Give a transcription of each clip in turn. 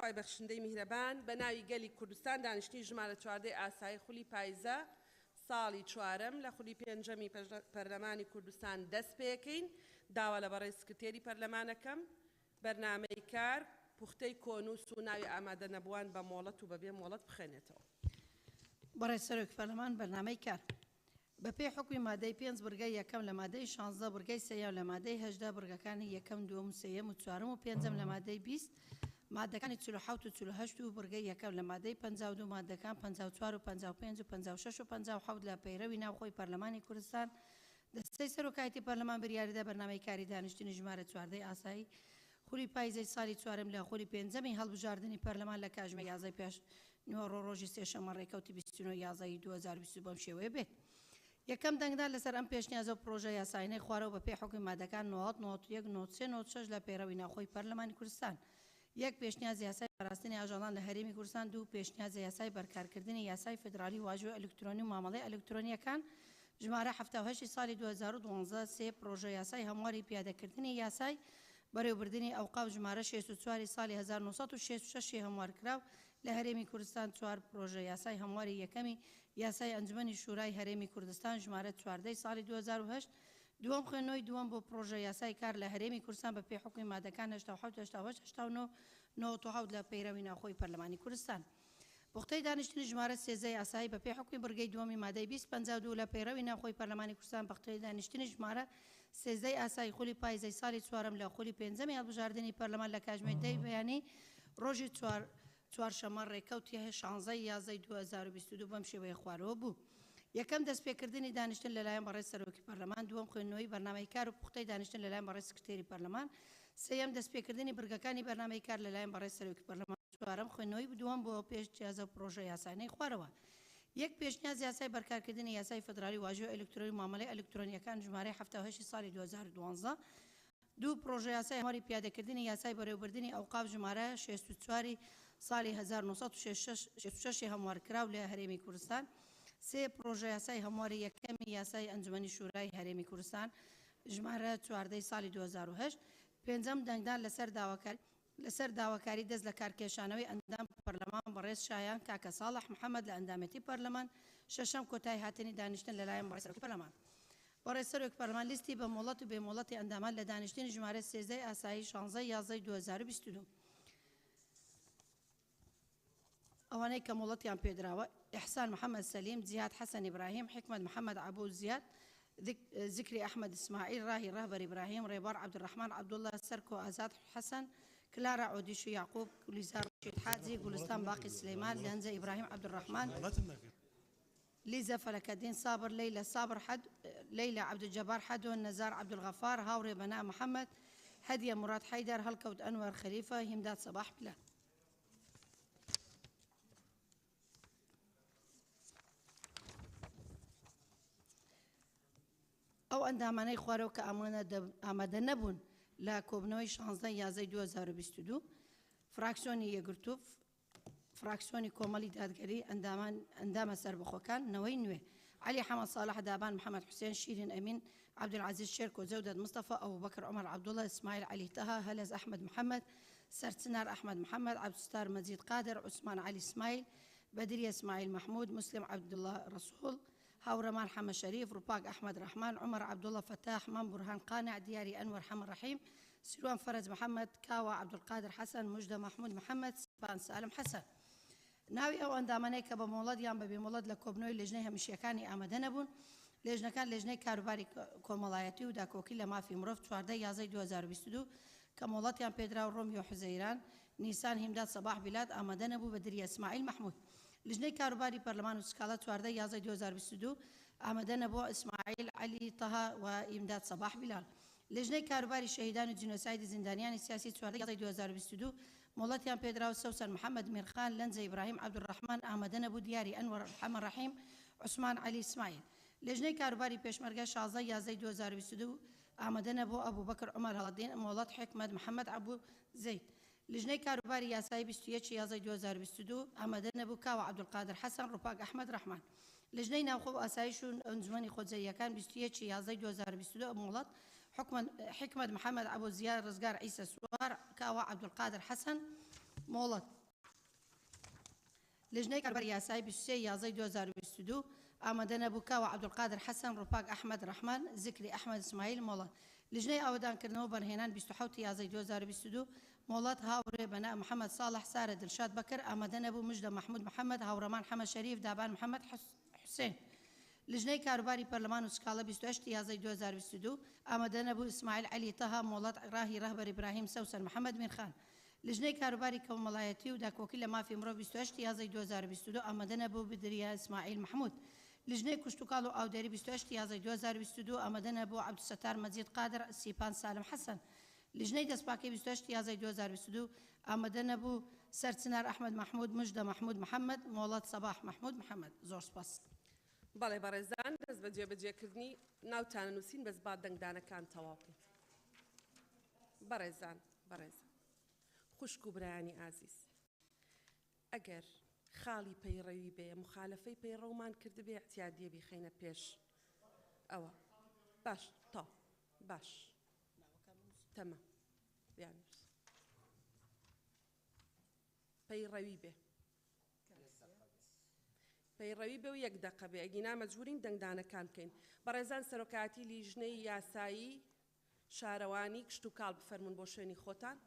خوای بەخشندەی میهرەبان، بە ناوی گەلی کوردستان دانیشتنی ژمارە چواردەی ئاسایی خولی پایزە ساڵی چوارەم لە خولی پێنجەمی پەرلەمانی کوردستان دەست پێکەین. داوا لە بەڕێز سکرتێری پەرلەمانەکەم بەرنامەی کار، پوختەی کۆنووس و ناوی ئامادەنەبووان بە مۆڵەت و بەبێ مۆڵەت بخوێنێتەوە. بەڕێز سەرۆکی پەرلەمان، بەرنامەی کار. بەپێی حوکمی مادەی پێنج بڕگەی یەکەم لە مادەی شانزدە بڕگەی سێیەم لە مادەی 18 بڕگەکانی یەکەم دووەم و سێیەم و چوارەم و پێنجەم لە مادەی 20 مادەکانی 47 و 48 و بڕگەی یەکەم لە مادەی 52 مادەکان 54 و 55 و 56 و 57 لە پەیرەوی ناوخۆی پەرلەمانی کوردستان دەستەی سەرۆکایەتی پەرلەمان بریاریدا بەرنامەی کاری دانیشتنی ژمارە چواردەی ئاسایی خولی پایزەی ساڵی چوارەم لە خولی پێنجەمی هەڵبژاردنی پەرلەمان لە کاژمێر یازدەی پێش نیوەڕۆ ڕۆژی سێشەممە ڕێکەوتی 29 یازدە ی 2022 بەم شێوەیە بێت. یەکەم دەنگدان لەسەر ئەم پێشنیازە و پڕۆژە یاسایانەی خوارەوە بەپێی حوکمی مادەکان 90، 91، 93، 96 لە پەیڕەوی ناوخۆی پەرلەمانی کوردستان. یەک پێشنیازی یاسای پاراستنی ئاژەڵان لە هەرێمی کوردستان دوو پێشنیازی یاسای بەرکارکردنی یاسای فیدراڵی واژۆی ئەلکترۆنی و مامەڵەی ئەلکترۆنییەکان ژمارە 78 ی ساڵی 2012 سێ پڕۆژە یاسای هەمواری پیادەکردنی یاسای بەرێوبردنی ئەوقاف ژمارە 64 ی ساڵی 1966 ی هەموارکراو لە هەرێمی کوردستان چوار پڕۆژە یاسای هەمواری یەکەمی یاسای ئەنجومەنی شورای هەرێمی کوردستان ژمارە 14 ی ساڵی 2008 دووەم خوێندنەوەی دووەم بۆ پڕۆژە یاسای کار لە هەرێمی کوردستان بە پێی حوکمی مادەکان 87، 88، 89، 97 لە پەیرەوی ناوخۆی پەرلەمانی کوردستان. پوختەی دانیشتنی ژمارە 13 یاسایی بە پێی حوکمی بڕگەی دووەمی مادەی 20 52 لە پەیڕەوی ناوخۆی پەرلەمانی کوردستان پوختەی دانیشتنی ژمارە 13 ئاسایی خولی پایزەی ساڵی چوارەم لە خولی پێنجەمی هەڵبژاردنی پەرلەمان لە کاتژمێر دەی بەیانی ڕۆژی چوار چوارشەممە ڕێکەوتی 16 11 2022 بەم شێوەیە خوارەوە بوو. یەکەم دەستپێکردنی دانیشتن لەلایەن بەڕێز سەرۆکی پەرلەمان، دووەم خوێندنەوەی بەرنامەی کار و پوختەی دانیشتن لەلایەن بەڕێز سکرتێری پەرلەمان، سێیەم دەستپێکردنی بڕگەکانی بەرنامەی کار لەلایەن بەڕێز سەرۆکی پەرلەمان، چوارەم خوێندنەوەی دووەم بۆ پێشنیازە و پڕۆژە یاسانەی خوارەوە. یەک پێشنیاز یاسای بەرکارکردنی یاسای فیدراڵی واژۆی ئەلکترۆنی و مامەڵەی ئەلکترۆنییەکان ژمارەی 78 ی ساڵی 2012، دوو پڕۆژەیاسای هەمواری پیادەکردنی یاسای بەرێوەبردنی ئەوقاف ژمارە 64 ی ساڵی 1966 ی هەموارکراو لە هەرێمی کوردستان، سێ پڕۆژەیاسای هەمواری یەکەمی یاسای ئەنجومەنی شورای هەرێمی کوردستان ژمارە 14 ی ساڵی 2008، پێنجەم دەنگدان لەسەر داواکاری لەسەر داواکاری دەست لەکارکێشانەوەی ئەندام پەرلەمان بەڕێز شایان کاکە ساڵح محەمەد لە ئەندامێتی پەرلەمان، شەشەم کۆتایی هاتنی دانیشتن لەلایەن بەڕێز سەرۆکی پەرلەمان. بەڕێز سەرۆکی پەرلەمان لیستی بە مۆڵەت و بێ مۆڵەتی ئەندامان لە دانیشتنی ژمارە 13 ی ئاسایی 16 11 2022. ئەوانەی کە مۆڵەتیان پێدراوە، ئیحسان محەمەد سەلیم، جیهاد حەسەن ئیبراهیم، حیکمەت محەمەد عەبو زیاد، زکری ئەحمەد ئیسماعیل، ڕاهی ڕەهبەر ئیبراهیم، ڕێبوار عەبدولڕەحمان عەبدوڵڵا، سەرکۆ ئازاد حەسەن، کلارا عۆدیشو یەعقوب، گولیزار ڕەشید حاجی، گوڵستان باقی سلەیمان، لەنجە ئیبراهیم عەبدولڕەحمان، لیزە فەلەکەدین سابر، لەیلە سابر حەد، لەیلە عەبدولجەبار حەدۆ، نەزار عەبدولغەفار، هاوڕێ بەنا محەمەد، هەدیە موراد حەیدەر، هەڵکەوت ئەنوەر خەلیفە، هیمداد سەباح میلاد. ئەو ئەندامانەی خوارەوە کە ئامادە نەبوون لە کۆبنەوەی 16 11 2022 فراکسیۆنی یەکگرتوو فراکسیۆنی کۆمەڵی دادگەری ئەندامان ئەندامە سەربەخۆکان نەوەی نوێ عەلی حەمە ساڵح دابان محەمەد حوسێن شیرین ئەمین عەبدولعەزیز شێرکۆ جەودەت مستەفا ئەبوبەکر عومەر عەبدوڵە ئیسماعیل عەلی تەها هەلەز ئەحمەد محەمەد سەرچنار ئەحمەد محەمەد عەبدولستار مەجید قادر عوسمان عەلی سمایل بەدریە سمایل مەحمود موسلیم عەبدوڵە ڕەسوڵ هاورەمان حەمە شەریف ڕوپاک ئەحمەد ڕەحمان عومەر عەبدوڵە فەتاح مام بورهان قانع دیاری ئەنوەر حەمە ڕەحیم سیروان فەرەج محەمەد کاوە عەبدولقادر حەسەن مژدە مەحمود محەمەد سیپان سالم حەسەن. ناوی ئەو ئەندامانەی کە بە مۆڵەت یان بە بێ مۆڵەت لە کۆبنەوەی لێژنەی هەمیشییەکانی ئامادە نەبوون، لێژنەکان لێژنەی کاروباری کۆمەڵایەتی و داکۆکی لە مافی مرۆڤ 14 11 2022 کە مۆڵەتیان پێدرا و ڕۆمیۆ حوزەیران، نیسان هیمداد سەباح بیلاد ئامادە نەبوو بەدریە ئیسماعیل مەحمود. لیژنەی کاروباری پەرلەمان و سکاڵا 14 11 2022 ئامادە نەبووە ئیسماعیل عەلی تەها و ئیمداد سەباح بیلال. لیژنەی کاروباری شەهیدان و جینۆسایدی زیندانیانی سیاسی 14 11 2022 مۆڵەتیان پێدرا و سەوسەن محەمەد میرخان، لەنجە ئیبراهیم عەبدولڕەحمان ئامادە نەبوو دیاری ئەنوەر حەمە ڕەحیم، عوسمان عەلی ئیسماعیل. لیژنەی کاروباری پێشمەرگە 16 11 2022 ئامادە نەبوو ئەبوبەکر عومەر هەڵەدین، مۆڵەت حیکمەت محەمەد عەبو زەید. لیژنەی کاروباری یاسایی 21 11 2022 ئامادە نەبوو کاوە عەبدولقادر حەسەن، ڕوپاک ئەحمەد ڕەحمان. لیژنەی ناوخۆ و ئاسایش و ئەنجومەنی خۆجێییەکان 21 11 2022 مۆڵەت حکومەت حیکمەت محەمەد عەبۆ زیاد، ڕزگار عیسە سوار، کاوە عەبدولقادر حەسەن. مۆڵەت. لیژنەی کاروباری یاسایی 23 یازدەی 2022 ئامادە نەبوو، کاوە عەبدولقادر حەسەن، ڕووپاک ئەحمەد ڕەحمان، زکری ئەحمەد ئیسماعیل، مۆڵەت. لیژنەی ئاوەدانکردنەوە و بەرهێنان 27 یازدەی 2022 مۆڵەت، هاوڕێ بەنا محەمەد ساڵح، سارە دلشاد بەکر، ئامادە نەبوو، مژدە مەحمود محەمەد، هاوڕەمان حەمە شەریف، دابان محەمەد حوسێن. لیژنەی کاروباری پەرلەمان و سکاڵە 28 یازدەی 2022 ئامادە نەبوو، ئیسماعیل عەلی تەها، مۆڵەت، ڕاهی ڕەهبەر ئیبراهیم، سەوسەن محەمەد میرخان. لیژنەی کاروباری کۆمەڵایەتی و داکۆکی لە مافی مرۆڤ 28 یازدەی 2022 ئامادە نەبوو، بدریە ئیسماعیل مەحمود. لیژنەی کشتوکاڵ و ئاودێری 28 یازدەی 2022 ئامادە نەبوو، عەبدولستار مەجید قادر، سیپان سالم حەسەن. لیژنەی دەستپاکی 28 یازدەی 2022 ئامادە نەبوو، سەرچنار ئەحمەد مەحمود، مژدە مەحمود محەمەد، مۆڵەت سەباح مەحمود محەمەد. زۆر سوپاس. بەڵێ بەڕێزان دەست بە جێبەجێکردنی ناوتانە نووسین بەس با دەنگدانەکان تەواو بکەین. بەڕێزان بەڕێزان خوشک و برایانی ئازیز ئەگەر خاڵی پەیڕەوی بێ مخالفەی پەیڕەومان کردبێ اعتیادیە بیخەینە پێش ئەوە باش تا باش تەمام بیانووس پەیڕەوی بێ پەیڕەوی بێ و یەک دەقە بێ ئەگینا مەجبورین دەنگدانەکان بکەین. بەڕێزان سەرۆکایەتی لیژنەی یاسایی شارەوانی کشتوکاڵ بفەرموون بۆ شوێنی خۆتان.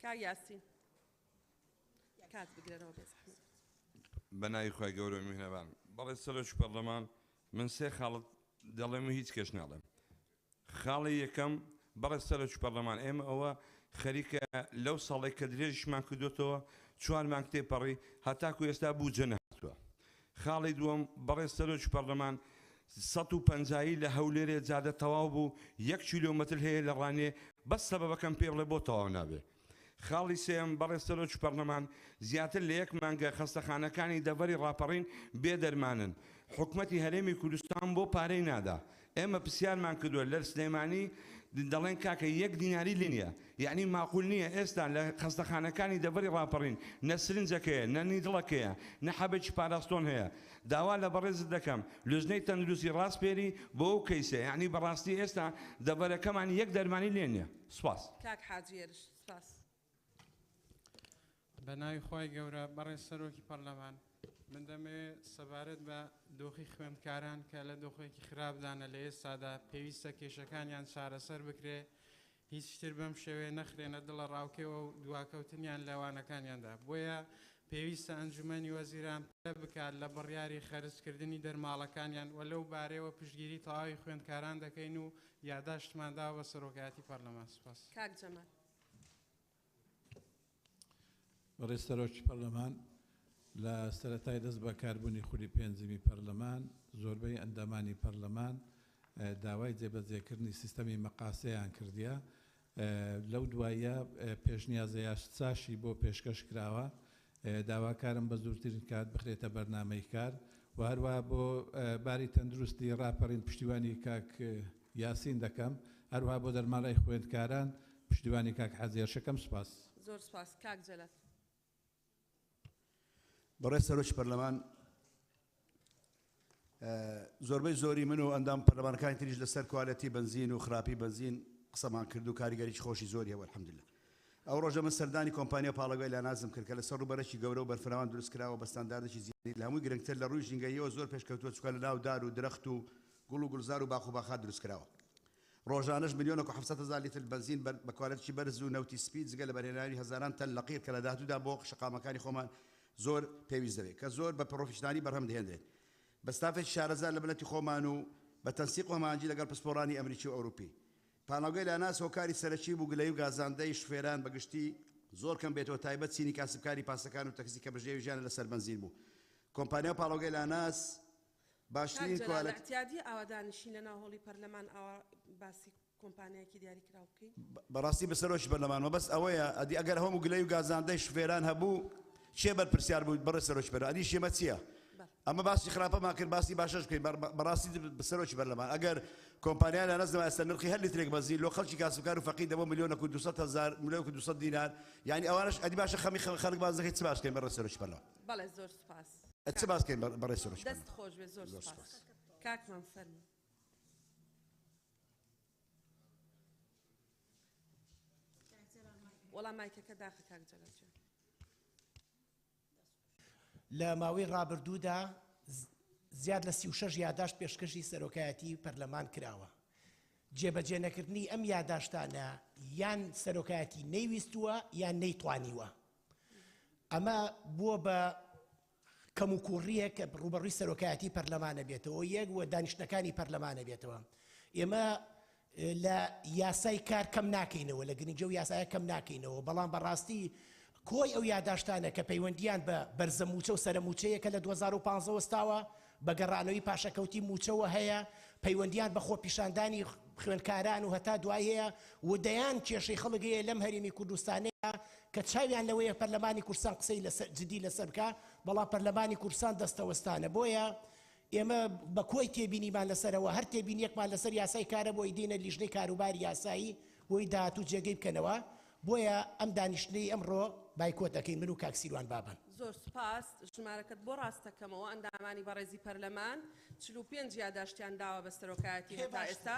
کاک یاسین کات بگرەرەوە بێ زەحمەت. بە ناوی خوای گەورە و میهرەبان. بەڵێ سەرۆکی پەرلەمان من سێ خاڵت دەڵێم و هیچ کەش ناڵێم. خاڵی یەکەم، بەڕێز سەرۆکی پەرلەمان ئێمە ئەوە خەریکە لەو ساڵێک کە درێژیشمان کردوێتەوە چوار مانگ تێپەڕی هەتاکو ئێستا بودجە نەهاتووە. خاڵی دووەم، بەڕێز سەرۆکی پەرلەمان 150 ی لە هەولێرێ جادە تەواو بوو یەک کیلۆمەتر هەیە لە ڕانیێ بەس سەبەبەکەم پێ بڵێ بۆ تەواو نابێ. خاڵی سێیەم، بەڕێز سەرۆکی پەرلەمان، زیاتر لە یەک مانگە خەستەخانەکانی دەڤەری ڕاپەڕین بێ دەرمانن، حکومەتی هەرێمی کوردستان بۆ پارەی نادا؟ ئێمە پرسیارمان کردووە لەر سلێمانی دەڵێن کاکە یەک دیناری لێ نییە، یەعنی ماقول نییە ئێستا لە خەستەخانەکانی دەڤەری ڕاپەڕین نە سرنجەک هەیە، نە نیدڵەک هەیە، نە حەبێکی پاراستۆن هەیە. داوا لە بەڕێزت دەکەم لوجنەی تەندروستی ڕاسپێری بۆ ئەو کەیسە، یەعنی بەڕاستی ئێستا دەڤەرەکەمان یەک دەرمانی لێ نییە. سوپاس. کاک حاجی هێرش سوپاس. بە ناوی خوای گەورە. بەڕێز سەرۆکی پەرلەمان، من دەمەوێت سەبارەت بە دۆخی خوێندکاران کە لە دۆخێکی خراپدانە لە ئێستادا، پێویستە کێشەکانیان چارەسەر بکرێ، هیچ تر بەم شێوەیە نەخرێنە دڵە ڕاوکێوە و دواکەوتنیان لە وانەکانیاندا. بۆیە پێویستە ئەنجومەنی وەزیران پلە بکات لە بڕیاری خەرجکردنی دەرماڵەکانیان و لەو بارەیەوە پشتگیری تەواوی خوێندکاران دەکەین و یاداشتمان داوە بە سەرۆکایەتی پەرلەمان. سوپاس. کاک جەمال. بەڕێز سەرۆکی پەرلەمان، لە سەرەتای دەست بەکاربوونی خولی پێنجەمی پەرلەمان، زۆربەی ئەندامانی پەرلەمان داوای جێبەجێکردنی سیستەمی مەقاسەیان کردیە، لەو دواییە پێشنیازە یاساشی بۆ پێشکەش کراوە، داواکارم بە زووترین کات بخرێتە بەرنامەی کار و هەروەها بۆ باری تەندروستی ڕاپەڕین پشتیوانی کاک یاسین دەکەم، هەروەها بۆ دەرماڵەی خوێندکاران پشتیوانی کاک حاجی هێرشەکەم. سوپاس. زۆر سوپاس کاک جەلال. بەڕێز سەرۆکی پەرلەمان، زۆربەی زۆری من و ئەندام پەرلەمانەکانی تریش لەسەر کوالێتی بەنزین و خراپی بەنزین قسەمان کرد و کاریگەریی خۆشی زۆری هەبوو الحمدللە. ئەو ڕۆژە من سەردانی کۆمپانیا پاڵەوگای لانازم کرد کە لەسەر ڕووبەرەکی گەورە و بەرفراوان دروست کراوە بە ستانداردێکی جیهانی، لە هەمووی گرنگتر لە ڕووی ژینگەییەوە زۆر پێشکەوتووە چونکە لە ناو دار و درەخت و گوڵ و گوڵزار و باخ و باخات دروست کراوە. ڕۆژانەش ملیۆنێک و 700 هەزار لیتر بەنزین بە کوالێتیی بەرز و نەوتی سپی جگە لە بەرهێنانی هەزاران تەن لە قیر کە لە داهاتوودا بۆ شەقامەکانی خۆمان زۆر پێویست دەبێت کە زۆر بە پڕۆفیشنالی بەرهەم دەهێنرێت بە ستافێکی شارەزا لە مللەتی خۆمان و بە تەنسیق و هەماهەنگی لەگەڵ پسپۆڕانی ئەمریکی و ئەوروپی. پانەڵگەی لاناس هۆکاری سەرەکی بوو گلەیی و گازاندەی شوفێران بە گشتی زۆر کەم بێتەوە تایبەت چینی کاسبکاری پاسەکان و تەکسی کە بژێوی ژیانە لەسەر بەنزین بوو. کۆمپانیا و پاڵاوگەی لاناس کاک باشترین جەلال کوالێتی. ئیعتیادیە ئاوا دانیشین لە ناو هۆڵی پەرلەمان ئاوا باسی کۆمپانیایەکی دیاریکراو بکەین؟ بەڕاستی بە سەرۆکی پەرلەمان مەبەست ئەوەیە ئەدی ئەگەر هەموو گلەی و گازاندەی شوفێران هەبوو کێ بەرپرسیار بوو بەڕێز سەرۆکی پەرلەمان ئەدی شێمە چییە؟ ئەمە باسی خراپەمان کرد باسی باشەش بکەین بەڕاستی سەرۆکی پەرلەمان ئەگەر کۆمپانیا لە نەزدەوە ئێستا نرخی هەر لیترێک بەنزین لۆ خەڵکی کاسبکار و فەقیر دەبۆ ملیۆنەک و 200 هەزار ملیۆنەک و 200 دینار یعنی ئەوانەش ئەدی باشە خەمی خەڵک باس دەکەیت چ باس بکەین بەڕێز سەرۆکی پەرلەمان؟ بەڵێ زۆر سوپاس. چ باس بکەین بەڕێز سەرۆکی پەرلەمان؟ دەست خۆش بێ زۆر سوپاس. کاک مام فەرموو. وەڵا مایکەکە داخە کاک جەلال جان. لە ماوەی ڕابردوودا زیاد لە 36 یاداشت پێشکەشی سەرۆکایەتی پەرلەمان کراوە. جێبەجێ نەکردنی ئەم یاداشتانە یان سەرۆکایەتی نەیویستووە یان نەیتوانیوە. ئەمە بووە بە کەموکوڕییەک کە ڕووبەڕووی سەرۆکایەتی پەرلەمانە بێتەوە یەک و دانیشتنەکانی پەرلەمانە بێتەوە. ئێمە لە یاسای کار کەم ناکەینەوە، لە گرنگی ئەو یاسایە کەم ناکەینەوە، بەڵام بەڕاستی کۆی ئەو یاداشتانە کە پەیوەندییان بە بەرزە مووچە و سەرە مووچەیە کە لە 2015 وەستاوە، بە گەڕانەوەی پاشەکەوتی مووچەوە هەیە، پەیوەندییان بە خۆپیشاندانی خوێندکاران و هەتا دوایی هەیە و دەیان کێشەی خەڵک هەیە لەم هەرێمی کوردستانەیە کە چاویان لەوەیە پەرلەمانی کوردستان قسەی لەسەر جدی لەسەر بکا، بەڵام پەرلەمانی کوردستان دەستەوەستانە. بۆیە ئێمە بە کۆی تێبینیمان لەسەرەوە، هەر تێبینیەکمان لەسەر یاسای کارە بۆی دێنە لیژنەی کاروباری یاسایی بۆی داهاتوو جێگەی بکەنەوە، بۆیە ئەم دانیشتنەی ئەمڕۆ بایکۆت دەکەین من و کاک سیروان بابان. زۆر سوپاس، ژمارەکەت بۆ ڕاست دەکەمەوە، ئەندامانی بەڕێزی پەرلەمان 45 یاداشتیان داوە بە سەرۆکایەتی هەتا ئێستا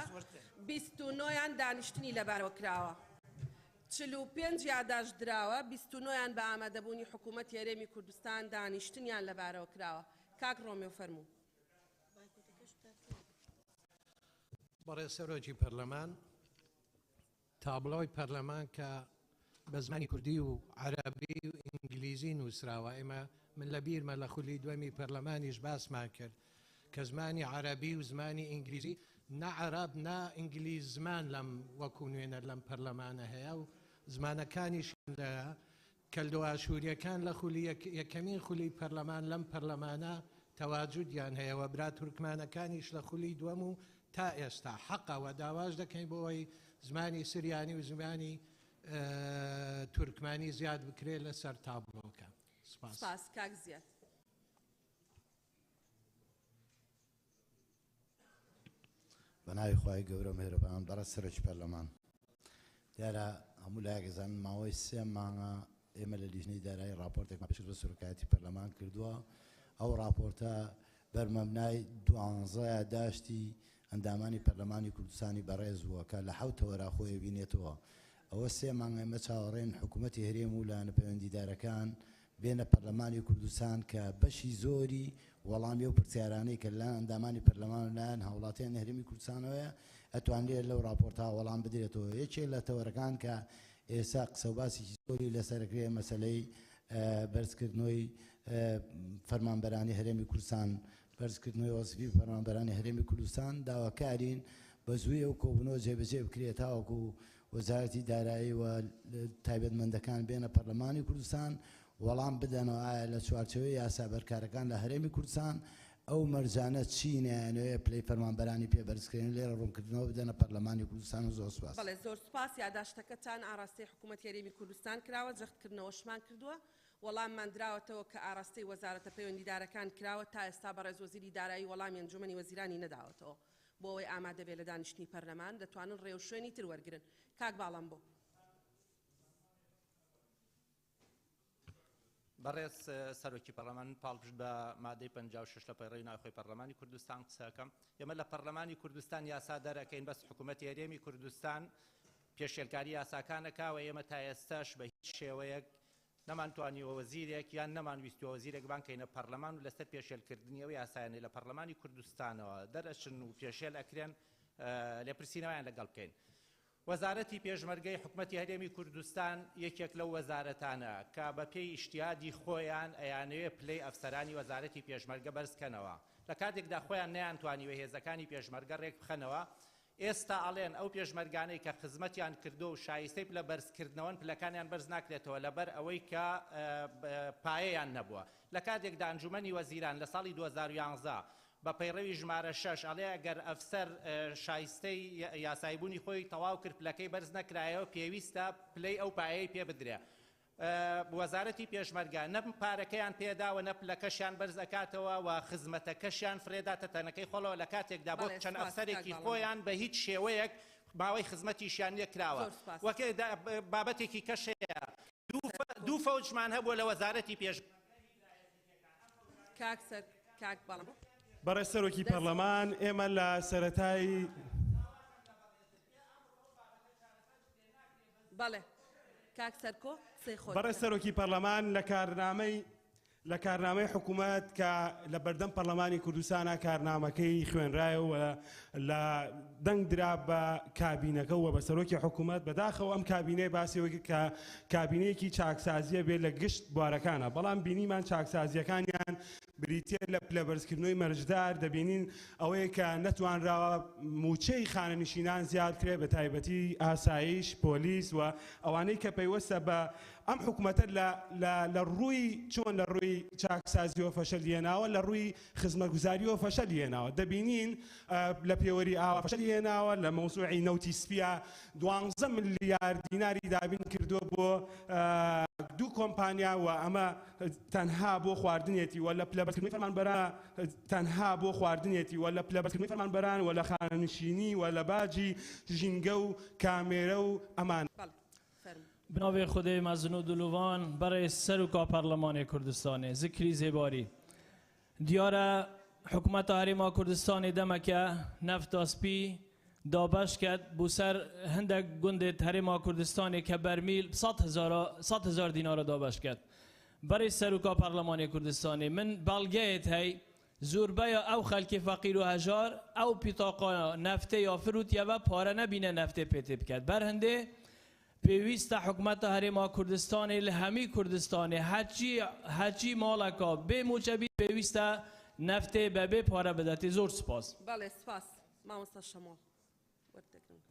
29 یان دانیشتنی لەبارەوە کراوە. 45 یاداشت دراوە، 29 یان بە ئامادەبوونی حکوومەتی هەرێمی کوردستان دانیشتنیان لەبارەوە کراوە. کاک ڕۆمیۆ فەرموو. بەڕێز سەرۆکی پەرلەمان، تابڵۆی پەرلەمان کە بە زمانی کوردی و عەرەبی و ئینگلیزی نووسراوە، ئێمە من لە بیرمە لە خولی دووەمی پەرلەمانیش باسمان کرد کە زمانی عەرەبی و زمانی ئینگلیزی نە عەرەب نە ئینگلیز زمان لەم وەکو نوێنەر لەم پەرلەمانە هەیە و زمانەکانیش لە کەلدۆئاشوورییەکان لە خولی یەکەمین خولی پەرلەمان لەم پەرلەمانە تەواجودیان هەیە و برا تورکمانەکانیش لە خولی دووەم و تا ئێستا حەقە و داواش دەکەین بۆ ئەوەی زمانی سریانی و زمانی تورکمانی زیاد بکرێت لەسەر تابڵۆکە. سپاس. سپاس کاک زیاد. بە ناوی خوای گەورە و مێهرەبان. بەڕێز سەرۆکی پەرلەمان، دیارە هەموو لایەک ئەزانن ماوەی سێ مانگە ئێمە لە لیژنەی دارایی ڕاپۆرتێکمان پێشکەش بە سەرۆکایەتی پەرلەمان کردووە. ئەو ڕاپۆرتە بەرمەبنای دوانزە یاداشتی ئەندامانی پەرلەمانی کوردستانی بەڕێز بووە کە لە حەوت تەوەرا خۆی بینێتەوە. ئەوە سێ مانگە ئێمە چاوەڕێین حکوومەتی هەرێم و لایەنە پەیوەندیدارەکان بێنە پەرلەمانی کوردستان کە بەشی زۆری وەڵامی ئەو پرسیارانەی کە لەلایەن ئەندامانی پەرلەمان و لایەن هاوڵاتیانی هەرێمی کوردستانەوەیە ئەتوانرێت لەو ڕاپۆرتە وەڵام بدرێتەوە. یەکێک لە تەوەرەکان کە ئێستا قسە و باسێکی زۆری لەسەرەکرێ مەسەلەی بەرزکردنەوەی فەرمانبەرانی هەرێمی کوردستان، بەرزکردنەوەی وەزیفی فەرمانبەرانی هەرێمی کوردستان، داواکارین بە زووی ئەو کۆبوونەوە جێبەجێ بکرێت تاوەکو وەزارەتی دارایی و تایبەتمەندەکان بێنە پەرلەمانی کوردستان وەڵام بدەنەوە ئایا لە چوارچێوەی یاسا بەرکارەکان لە هەرێمی کوردستان ئەو مەرجانە چین ئەیانەوێ پلەی فەرمانبەرانی پێ بەرزکرێن لێرە ڕوونکردنەوە بدەنە پەرلەمانی کوردستان و زۆر سوپاس. بەڵێ زۆر سوپاس، یاداشتەکەتان ئاراستەی حکوومەتی هەرێمی کوردستان کراوە، جەختکردنەوەشمان کردووە، وەڵاممان دراوەتەوە کە ئاراستەی وەزارەتە پەیوەندیدارەکان کراوە، تا ئێستا بەڕێز وەزیری دارایی وەڵامی ئەنجوومەنی وەزیرانی نەداوەتەوە. بۆ ئەوەی ئامادە بێ لە دانیشتنی پەرلەمان، دەتوانن ڕێوشوێنی تر وەرگرن. کاک باڵامبۆ. بەڕێز سەرۆکی پەرلەمان، من پاڵپشت بە مادەی 56 لە پەیڕەوی ناوخۆی پەرلەمانی کوردستان قسەکەم. ئێمە لە پەرلەمانی کوردستان یاسا دەرەکەین، بەس حکوومەتی هەرێمی کوردستان پێشێلکاری یاساکانەکا و ئێمە تا ئێستاش بە هیچ شێوەیەک نەمانتوانیوە وەزیرێک یان نەمانویستووە وەزیرێک بانکەینە پەرلەمان و لەسەر پێشێلکردنی ئەو یاسایانەی لە پەرلەمانی کوردستانەوە دەرئەچن و پێشێل ئەکرێن لێپرسینەوەیان لەگەڵ بکەین. وەزارەتی پێشمەرگەی حکومەتی هەرێمی کوردستان یەکێک لەو وەزارەتانە کە بە پێی ئیجتیهادی خۆیان ئەیانەوێ پلەی ئەفسەرانی وەزارەتی پێشمەرگە بەرز کەنەوە لە کاتێکدا خۆیان نەیانتوانیوە هێزەکانی پێشمەرگە رێک بخەنەوە. ئێستا ئەڵێن ئەو پێشمەرگانەی کە خزمەتیان کردووە و شایستەی پلە بەرزکردنەوەن پلەکانیان بەرز ناکرێتەوە لەبەر ئەوەی کە پایەیان نەبووە. لە کاتێکدا ئەنجومەنی وەزیران لە ساڵی 2011 بە پەیڕەوی ژمارە شەش ئەڵێ ئەگەر ئەفسەر شایستەی یاساییبوونی خۆی تەواو کرد پلەکەی بەرز نەکرایەوە پێویستە پلەی ئەو پایەی پێ بدرێ. وەزارەتی پێشمەرگە نە پارەکەیان پێداوە نە پلەکەشیان بەرز ئەکاتەوە و خزمەتەکەشیان فرێداتە تەنەکەی خۆڵەوە لە کاتێکدا بۆ چەند ئەفسەرێکی خۆیان بە هیچ شێوەیەک ماوەی خزمەتیشیان نیە کراوە وەک بابەتێکی کەش هەیە دوو فەوجمان هەبووە لە وەزارەتی پێش کاک سەر کاک بەڵام بەڕێز سەرۆکی پەرلەمان ئێمە لە سەرەتای بەڵێ کاک سەرکۆ قسەی خۆت بەڕێز بکە. سەرۆکی پەرلەمان لە کارنامەی لە کارنامەی حکوومەت کە لە بەردەم پەرلەمانی کوردستانە کارنامەکەی خوێنرایەوە لە دەنگ درا بە کابینەکە و بە سەرۆکی حکوومەت بەداخەوە ئەم کابینەی باسی وەکی کە کابینەیەکی چاکسازیە بێ لە گشت بوارەکانە بەڵام بینیمان چاکسازیەکانیان بریتیە لە پلەبەرزکردنەوەی مەرجدار، دەبینین ئەوەیە کە نەتوانراوە مووچەی خانەنشینان زیاد بکرێت بە تایبەتی ئاسایش، پۆلیس و ئەوانەی کە پەیوەستە بە ئەم حکومەتە لە لە لە ڕووی چۆن لە ڕووی چاکسازیەوە فەشەلی هێناوە لە ڕووی خزمەتگوزاریەوە فەشەلی هێناوە دەبینین لە پێوەری ئاوا فەشەلی هێناوە لە مەوزوعی نەوتی سپیە 12 ملیار دیناری دابین کردووە بۆ دوو کۆمپانیا و ئەمە تەنها بۆ خواردنێتی و لە پلەبەرزکردنەوەی فەرمانبەران تەنها بۆ خواردنێتی و لە پلەبەرزکردنەوەی فەرمانبەران و لە خانەنشینی و لە باجی ژینگە و کامێرە و ئەمانە. بەڵێ فەرموو. بناوێ خودێ مەزن و دلوان بەڕێ سەروکا پەرلەمانێ کوردستانێ زکری زێباری دیارە حکومەتە هەرێما کوردستانێ دەمەکە نەفتا سپی دابەش کرد بۆ سەر هەندێک گوندێت هەرێما کوردستانێ کە بەرمیل 100 هزار دینارە دابەش کرد. بەڕێ سەروکا پەرلەمانی کوردستانێ من بەڵگەیەت هەی زۆربەیە ئەو خەلکی فەقیر و هەژار ئەو پیتاقا نەفتێ یا فروتیەوە پارە نەبینە نەفتێ پێتێ بکات. بەر هەندێ پێویستە حکومەتە هەرێما کوردستانێ لە هەمی کوردستانێ هەرچی هەرچی ماڵەکە بێ موچەبی پێویستە نەفتێ بەبێ پارە بداتێ. زۆر سپاس. بەڵێ سپاس مامۆستا شەمۆڵ وەردەگرم.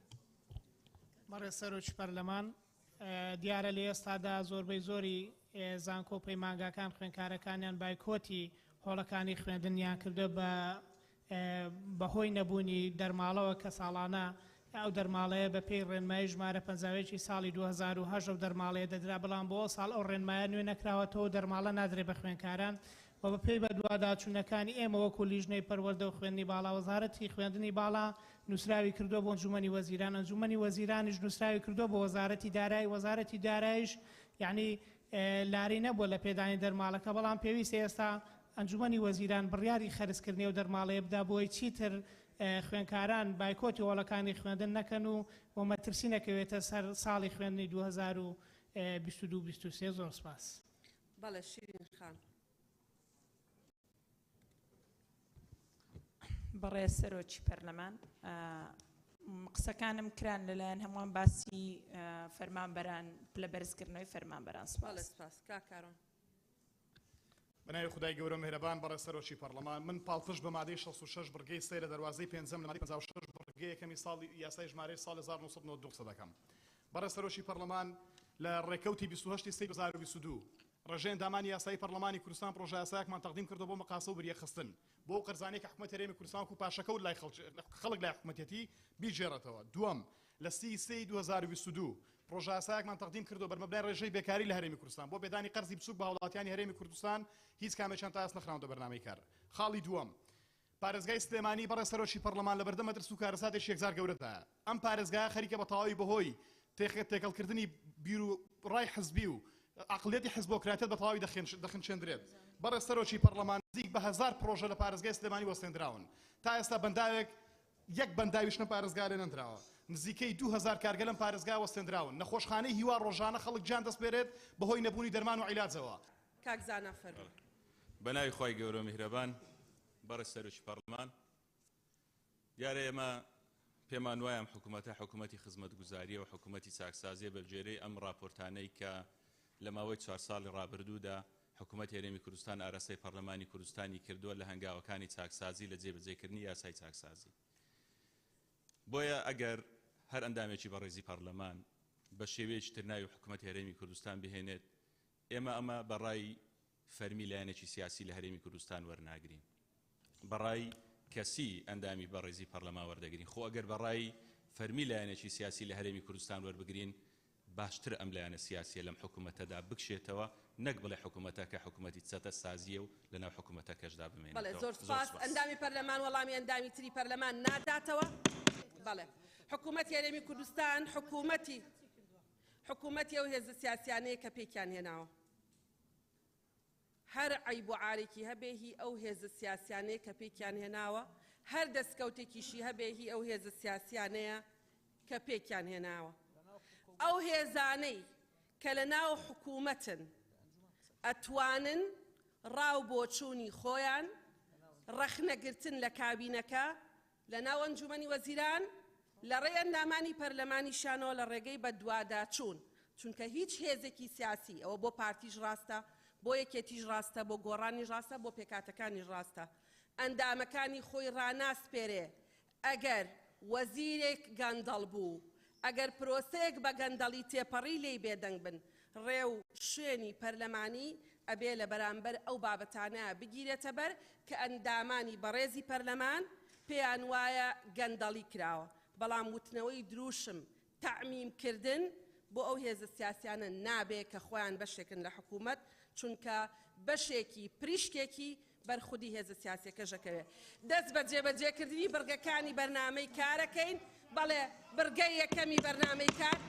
بەڕێز سەرۆکی پەرلەمان، دیارە لە ئێستادا زۆربەی زۆری زانکۆ و پەیمانگاکان خوێندکارەکانیان بایکۆتی هۆڵەکانی خوێندنیان کردووە بە بەهۆی نەبوونی دەرماڵەوە کە ساڵانە ئەو دەرماڵەیە بە پێی ڕێنمایی ژمارە 51 ساڵی 2008 ئەو دەرماڵەیە دەدرا، بەڵام بۆ ئەو ساڵ ئەو ڕێنمایە نوێ نەکراوەتەوە و دەرماڵە نادرێ بە خوێندکاران و بە پێی بەدواداچوونەکانی ئێمە وەکو لیژنەی پەروەردە و خوێندنی باڵا وەزارەتی خوێندنی باڵا نووسراوی کردووە بۆ ئەنجومەنی وەزیران، ئەنجومەنی وەزیرانیش نووسراوی کردووە بۆ وەزارەتی دارایی، وەزارەتی داراییش یعنی لاری نەبووە لە پێدانی دەرماڵەکە، بەڵام پێویستە ئێستا ئەنجومەنی وەزیران بڕیاری خەرجکردنی ئەو دەرماڵەیە بدا بۆی چیتر خوێندکاران بایکۆتی هۆڵەکانی خوێندن نەکەن و و مەترسی نەکەوێتە سەر ساڵی خوێندنی 2022 23. زۆر سپاس. بەڵێ شیرین خان. بەڕێز سەرۆکی پەرلەمان، قسەکانم کران لەلایەن هەمووان باسی فەرمانبەران پلە بەرزکردنەوەی فەرمانبەران. بەڵێ سپاس. سپاس کاک کارۆن. بەناوی خودای گەورە مهرەبان. بەڕێز سەرۆکی پەرلەمان، من پاڵپشت بە مادەی 66 بڕگەی سێ لە دەروازەی پێنجەم لە مادەی 56 بڕگەی یەکەمی ساڵی یاسای ژمارەی ساڵ 1992 قسە دەکەم. بەڕێز سەرۆکی پەرلەمان، لە ڕێکەوتی 28 سێ 2022 ڕێژەی ئەندامانی یاسایی پەرلەمانی کوردستان پرۆژە یاسایەکمان تەقدیم کردەوە بۆ مقاسە و بریەخستن بۆ ئەو قەرزانەی کە حکومەتی هەرێمی کوردستان وەکو پاشەکەوت لای خەڵک لای حکومەتێتی بیگێڕێتەوە. دووەم، لە سی سێی 2022 پرۆژە یاسایەکمان تەقدیم کردەوە بەرمەبنای ڕێژەی بێکاری لە هەرێمی کوردستان بۆ پێدانی قەرزی بچووک بە هاوڵاتیانی هەرێمی کوردستان، هیچ کامێکیان تا ئێستا نەخراونەتە بەرنامەی کار. خاڵی دووەم، پارێزگای سلێمانی بەڕێز سەرۆکی پەڕلەمان لەبەردەم مەترس و کارەساتێکی یەکجار گەورەدایە. ئەم پارێزگایە خەریکە بە تەواوی بەهۆی تێکەڵکردنی بیر و ڕای حزبی و عەقڵیەتی حزبۆکراتیەت بە تەواوی دەخنچێندرێت. بەڕێز سەرۆکی پەڕلەمان نزیک بە 1000 پڕۆژە لە پارێزگای سلێمانی وەستێندراون. تا ئێستا بەنداوێک یەک بەنداویش لەم پارێزگایە لێ نەندراوە. نزیکەی 2000 کارگە لەم پارێزگایە وەستێندراون. نەخۆشخانەی هیوا ڕۆژانە خەڵک گیان دەسپێرێت بەهۆی نەبوونی دەرمان و عیلاجەوە. کاک زانا فەرموو. بە ناوی خوای گەورە و میهرەبان. بەڕێز سەرۆکی پەڕلەمان، دیارە ئێمە پێمان وایە ئەم حکوومەتە حکوومەتی خزمەتگوزارییە و حکوومەتی چاکسازییە بە گوێرەی ئەم ڕاپۆرتانەی کە لە ماوەی چوار ساڵی ڕابردوودا حکوومەتی هەرێمی کوردستان ئاراستەی پەڕلەمانی کوردستانی کردووە لە هەنگاوەکانی چاکسازی لە جێبەجێکردنی یاسای چاکسازی. بۆیە ئەگەر هەر ئەندامێکی بەڕێزی پەڕلەمان بە شێوەیەکی تر ناوی حکومەتی هەرێمی کوردستان بهێنێت، ئێمە ئەمە بە ڕای فەرمی لایەنێکی سیاسی لە هەرێمی کوردستان وەرناگرین، بە ڕای کەسی ئەندامی بەڕێزی پەڕلەمان وەردەگرین. خۆ ئەگەر بە ڕای فەرمی لایەنێکی سیاسی لە هەرێمی کوردستان وەربگرین، باشترە ئەم لایەنە سیاسیە لەم حکومەتەدا بکشێتەوە نەک بڵێ حکومەتەکە حکومەتی چەتە سازیە و لەناو حکومەتەکەشدا بەڵێ بمێنێتەوە. زۆر زۆر سوپاس. سوپاس. ئەندامی پەرلەمان وەڵامی ئەندامی تری پەرلەمان ناداتەوە. بەڵێ حکومەتی هەرێمی کوردستان حکومەتی حکومەتی ئەو هێزە سیاسیانەیە کە پێکیان هێناوە. هەر عەیب و عارێکی هەبێ هی ئەو هێزە سیاسیانەیە کە پێکیان هێناوە، هەر دەستکەوتێکیشی هەبێ هی ئەو هێزە سیاسیانەیە کە پێکیان هێناوە. ئەو هێزانەی کە لە ناو حکوومەتن ئەتوانن ڕا و بۆچوونی خۆیان، ڕەخنەگرتن لە کابینەکە لە ناو ئەنجوومەنی وەزیران، لە ڕێی ئەندامانی پەرلەمانیشیانەوە لە ڕێگەی بەدواداچوون، چونکە هیچ هێزێکی سیاسی، ئەوە بۆ پارتیش ڕاستە، بۆ یەکێتیش ڕاستە، بۆ گۆڕانیش ڕاستە، بۆ پێکهاتەکانیش ڕاستە، ئەندامەکانی خۆی ڕاناسپێرێ، ئەگەر وەزیرێک گەندەڵ بوو، ئەگەر پرۆسەیەک بە گەندەڵی تێپەڕی لێی بێدەنگ بن، ڕێ و شوێنی پەرلەمانی ئەبێ لە بەرامبەر ئەو بابەتانە بگیرێتە بەر کە ئەندامانی بەڕێزی پەرلەمان پێیان وایە گەندەڵی کراوە، بەڵام وتنەوەی دروشم، تەعمیم کردن بۆ ئەو هێزە سیاسیانە نابێ کە خۆیان بەشێکن لە حکوومەت، چونکە بەشێکی پریشکێکی بەر خودی هێزە سیاسیەکەش ئەکەوێ. دەست بە جێبەجێکردنی بڕگەکانی بەرنامەی کارەکەین، بەڵێ بڕگەی یەکەمی بەرنامەی کار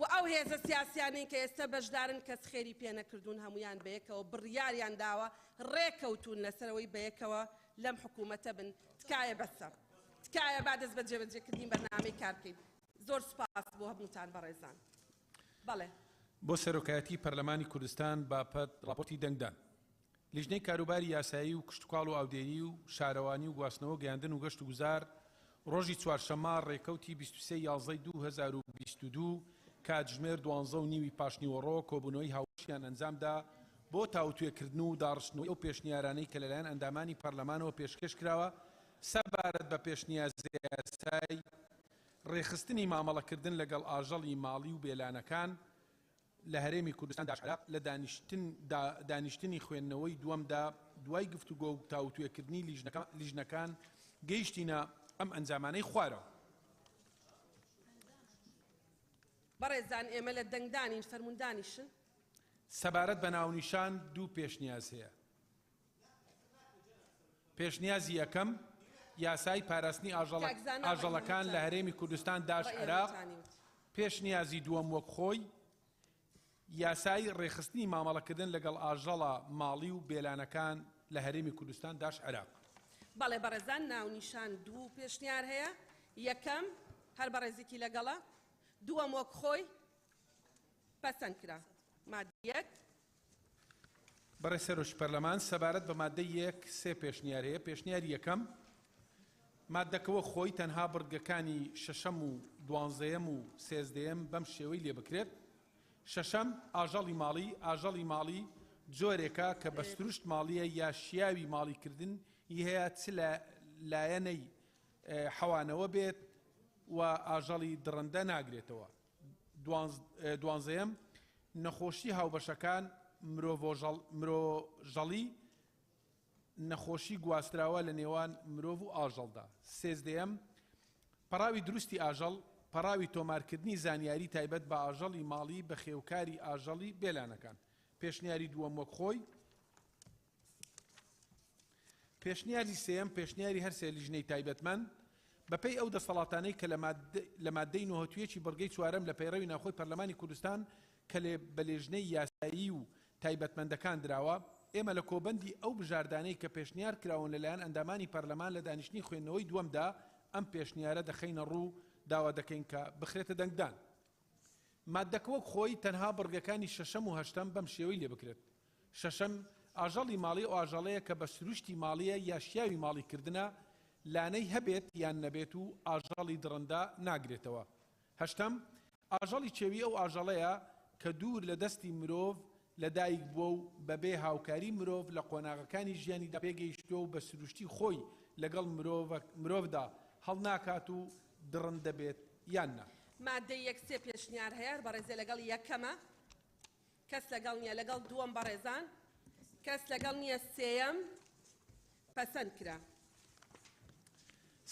و ئەو هێزە سیاسیانەی کە ئێستا بەشدارن کەس خێری پێ نەکردوون هەموویان بەیەکەوە بڕیاریان داوە ڕێکەوتوون لەسەرەوەی بەیەکەوە لەم حکوومەتە بن. تکایە بەسە. تکایە با دەست بە جێبەجێکردنی بەرنامەی کار بکەین. زۆر سوپاس بۆ هەمووتان بەڕێزان. بەڵێ. بۆ سەرۆکایەتی پەرلەمانی کوردستان باپەت ڕاپۆرتی دەنگدان لیژنەی کاروباری یاسایی و کشتوکاڵ و ئاودێری و شارەوانی و گواستنەوە گەیاندن و گەشت و گوزار ڕۆژی چوارشەممە ڕێکەوتی 23 یازدەی 2022 کاتژمێر دوانزە و نیوی پاشنیوەڕۆ کۆبوونەوەی هاوبەشیان ئەنجامدا بۆ تاوتوێکردن و داڕشتنەوەی ئەو پێشنیارانەی کە لەلایەن ئەندامانی پەرلەمانەوە پێشکێشکراوە سەبارەت بە پێشنیازەیاسای ڕێکخستنی مامەڵەکردن لەگەڵ ئاژەڵی ماڵی و بێلانەکان لە هەرێمی کوردستان داش عێراق لە دانیشتنی خوێندنەوەی دووەمدا دوای گفتوگۆ و تاوتوێکردنی لیژنەکان گەیشتینە ئەم ئەنجامانەی خوارەوە. بەڕێزان ئێمە لە دەنگدانین فەرموون دانیشن. سەبارەت بە ناونیشان دوو پێشنیاز هەیە. پێشنیازی یەکەم، یاسای پاراستنی ئاژەڵەکان لە هەرێمی کوردستان داش عێراق، پێشنیازی دووەم وەک خۆی، یاسای ڕێکخستنی مامەڵەکردن لەگەڵ ئاژەڵە ماڵی و بێلانەکان لە هەرێمی کوردستان داش عێراق. بەڵێ بەڕێزان ناونیشان دوو پێشنیار هەیە، یەکەم هەر بەڕێزێکی لەگەڵە، دووەم وەک خۆی پەسەند کرا. ماددەی یەک. بەڕێز سەرۆکی پەرلەمان، سەبارەت بە ماددەی یەک سێ پێشنیار هەیە، پێشنیاری یەکەم، ماددەکە وەک خۆی تەنها بڕگەکانی شەشەم و دوانزەیەم و سێزدەیەم بەم شێوەی لێ بکرێت، شەشەم، ئاژەڵی ماڵی، ئاژەڵی ماڵی جۆرێکە کە بە سروشت ماڵییە یا شیاوی ماڵیکردنی هەیە چ لە لایەنەی حەوانەوە بێت و ئاژەڵی دڕندە ناگرێتەوە. دوانزەیەم، نەخۆشی هاوبەشەکان، مرۆژەڵی، نەخۆشی گواستراوە لە نێوان مرۆڤ و ئاژەڵدا. سێزدەیەم، پەڕاوی دروستی ئاژەڵ، پەڕاوی تۆمارکردنی زانیاری تایبەت بە ئاژەڵی ماڵی بەخێوکاری ئاژەڵی بێلانەکان. پێشنیاری دووەم وەک خۆی. پێشنیاری سێیەم، پێشنیاری هەر سێ لیژنەی تایبەتمەند، بەپێی ئەو دەسەڵاتانەی کە لە ماددەی نۆهەتویەکی بڕگەی چوارەم لە پەیڕەوی ناوخۆی پەرلەمانی کوردستان کە بە لێژنەی یاسایی و تایبەتمەندەکان دراوە، ئێمە لە کۆبەندی ئەو بژاردانەی کە پێشنیار کراون لەلایەن ئەندامانی پەرلەمان لە دانیشتنی خوێندنەوەی دووەمدا ئەم پێشنیارە دەخەینە ڕوو داوا دەکەین کە بخرێتە دەنگدان. ماددەکە وەک خۆی تەنها بڕگەکانی شەشەم و هەشتەم بەم شێوەی لێ بکرێت. شەشەم، ئاژەڵی ماڵی ئەو ئاژەڵەیە کە بە سروشتی ماڵییە یا شیاوی ماڵی کردنە، لانەی هەبێت یان نەبێت و ئاژەڵی دڕندە ناگرێتەوە. هەشتەم، ئاژەڵی کێوی ئەو ئاژەڵەیە کە دوور لە دەستی مرۆڤ لە دایک بووە و بە بێ هاوکاری مرۆڤ لە قۆناغەکانی ژیانیدا پێگەیشتووە و بە سروشتی خۆی لەگەڵ مرۆڤدا هەڵناکات و دڕندە بێت یان نا. مادەی یەک سێ پێشنیار هەیە بەڕێزێ لەگەڵ یەکەمە کەس لەگەڵ نییە لەگەڵ دووەم بەڕێزان کەس لەگەڵ نییە سێیەم پەسەند کرا.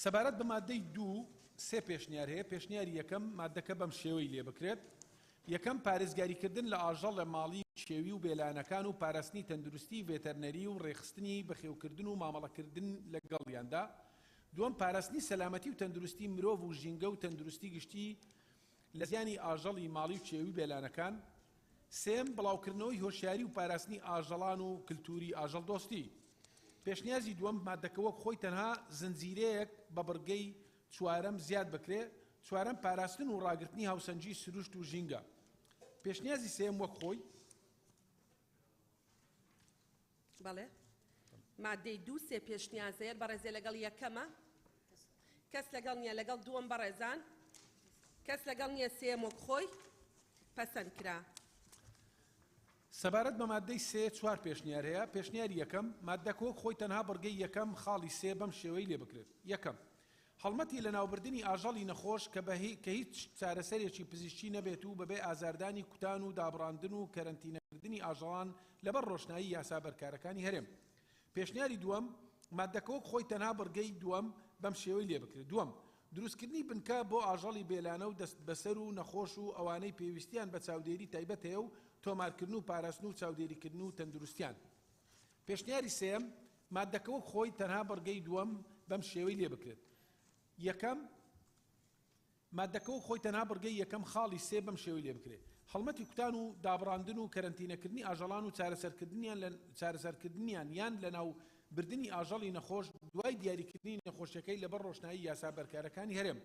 سەبارەت بە مادەی دوو سێ پێشنیار هەیە، پێشنیاری یەکەم، مادەکە بەم شێوەی لێ بکرێت، یەکەم، پارێزگاریکردن لە ئاژەڵە ماڵی و کێوی و بێلانەکان و پاراستنی تەندروستی ڤێتەرنەری و ڕێکخستنی بەخێوکردن و مامەڵەکردن لەگەڵیاندا. دووەم، پاراستنی سەلامەتی و تەندروستی مرۆڤ و ژینگە و تەندروستی گشتی لە زیانی ئاژەڵی ماڵی و کێوی و بێلانەکان. سێیەم، بڵاوکردنەوەی هۆشیاری و پاراستنی ئاژەڵان و کلتوری ئاژەڵدۆستی. پێشنیازی دووەم، ماددەکە وەک خۆی تەنها زنجیرەیەک بە بڕگەی چوارەم زیاد بکرێ، چوارەم، پاراستن و ڕاگرتنی هاوسەنگی سروشت و ژینگە. پێشنیازی سێیەم وەک خۆی. بەڵێ مادەی دوو سێ پێشنیازەیە بەڕێزێ لەگەڵ یەکەمە کەس لەگەڵ نییە لەگەڵ دووەم بەڕێزان کەس لەگەڵ نییە سێیەم وەک خۆی پەسەند کرا. سەبارەت بە ماددەی سێ چوار پێشنیار هەیە، پێشنیاری یەکەم، ماددەکە وەک خۆی تەنها بڕگەی یەکەم خاڵی سێ بەم شێوەی لێ بکرێت، یەکەم، هەڵمەتی لەناوبردنی ئاژەڵی نەخۆش کە بە کە هیچ چارەسەرێکی پزیشکی نەبێت و بەبێ ئازاردانی کوتان و دابڕاندن و کەرەنتینەکردنی ئاژەڵان لەبەر ڕۆشنایی یاسا بەرکارەکانی هەرێم. پێشنیاری دووەم، ماددەکە وەک خۆی تەنها بڕگەی دووەم بەم شێوەی لێ بکرێت، دووەم، دروستکردنی بنکە بۆ ئاژەڵی بێلانە و دەستبەسەر و نەخۆش و ئەوانەی پێویستیان بە چاودێری تایبەت هەیە و تۆمارکردن و پاراستن و چاودێریکردن و تەندروستیان. پێشنیاری سێیەم، ماددەکە وەک خۆی تەنها بڕگەی دووەم بەم شێوەی لێ بکرێت، یەکەم، ماددەکە وەک خۆی تەنها بڕگەی یەکەم خاڵی سێ بەم شێوەی لێ بکرێت، هەڵمەتی کوتان و دابڕاندن و کەرەنتینەکردنی ئاژەڵان و چارەسەرکردنیان لە چارەسەرکردنیان یان لەناو بردنی ئاژەڵی نەخۆش دوای دیاریکردنی نەخۆشیەکەی لەبەر ڕۆشنایی یاسا بەرکارەکانی هەرێم.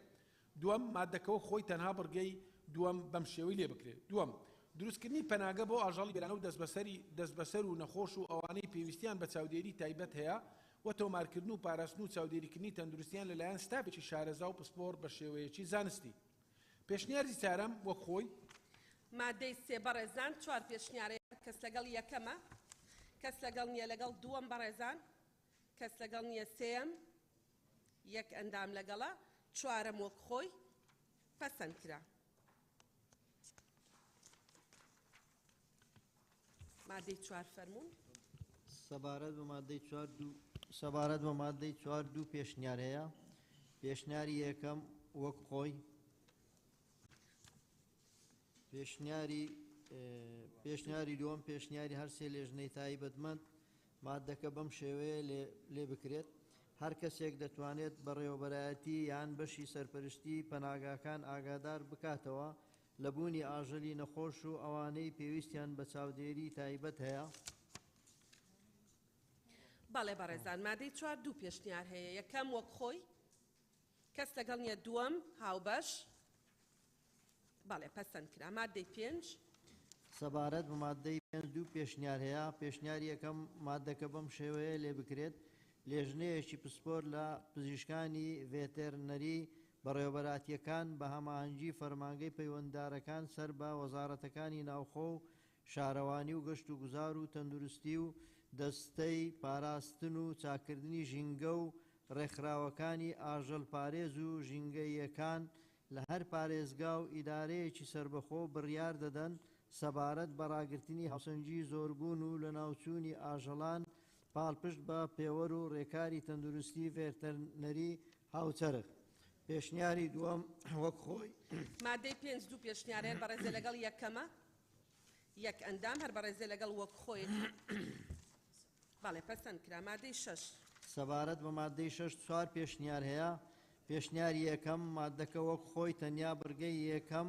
دووەم، ماددەکە وەک خۆی تەنها بڕگەی دووەم بەم شێوەی لێ بکرێت. دووەم، دروستکردنی پەناگە بۆ ئاژەڵی بێلانە و دەستبەسەری دەستبەسەر و نەخۆش و ئەوانەی پێویستیان بە چاودێری تایبەت هەیە و تۆمارکردن و پاراستن و چاودێریکردنی تەندروستیان لەلایەن ستافێکی شارەزا و پسپۆڕ بە شێوەیەکی زانستی. پێشنیاری چارەم وەک خۆی. مادەی سێ بەڕێزان چوار پێشنیارە کەس لەگەڵ یەکەمە کەس لەگەڵ نییە لەگەڵ دووەم بەڕێزان کەس لەگەڵ نییە سێیەم یەک ئەندام لەگەڵە چوارەم وەک خۆی پەسەند کرا. مادەی چوار فەرموون. سەبارەت بە مادەی چوار دوو سەبارەت بە مادەی چوار دوو پێشنیار هەیە. پێشنیاری یەکەم وەک خۆی. پێشنیاری پێشنیاری دووەم پێشنیاری هەر سێ لێژنەی تایبەتمەند مادەکە بەم شێوەیە لێ بکرێت هەر کەسێک دەتوانێت بەڕێوەبەرایەتی یان بەشی سەرپەرشتی پەناگاکان ئاگادار بکاتەوە لە بوونی ئاژەلی نەخۆش و ئەوانەی پێویستیان بە چاودێری تایبەت هەیە. بەڵێ بەڕێزان مادەی چوار دوو پێشنیار هەیە یەکەم وەک خۆی کەس لەگەڵ نییە دووەم هاوبەش بەڵێ پەسەند کرا مادەی پێنج. سەبارەت بە ماددەی پێنج دوو پێشنیار هەیە، پێشنیاری یەکەم، ماددەکە بەم شێوەیە لێ بکرێت، لێژنەیەکی پسپۆر لە پزیشکانی ڤێتێرنەری بەڕێوەبەراتییەکان بە هەماهەنگی فەرمانگەی پەیوەنددارەکان سەر بە وەزارەتەکانی ناوخۆ و شارەوانی و گەشتوگوزار و تەندروستی و دەستەی پاراستن و چاککردنی ژینگە و ڕێکخراوەکانی ئاژەڵپارێز و ژینگەییەکان لە هەر پارێزگا و ئیدارەیەکی سەربەخۆ بڕیار دەدەن سەبارەت بە ڕاگرتنی هاوسەنگی زۆربوون و لەناوچوونی ئاژەڵان پاڵپشت بە پێوەر و ڕێکاری تەندروستی ڤێرتەرنەری هاوچەرخ. پێشنیاری دووەم وەک خۆی. مادەی پێنج دوو پێشنیارە هەر بەڕێزێ لەگەڵ یەکەمە یەک ئەندام هەر بەڕێزێ لەگەڵ وەک خۆیەتی بەڵێ پەسەند کرا مادەی شەش. سەبارەت بە ماددەی شەش چوار پێشنیار هەیە، پێشنیاری یەکەم، ماددەکە وەک خۆی تەنیا بڕگەی یەکەم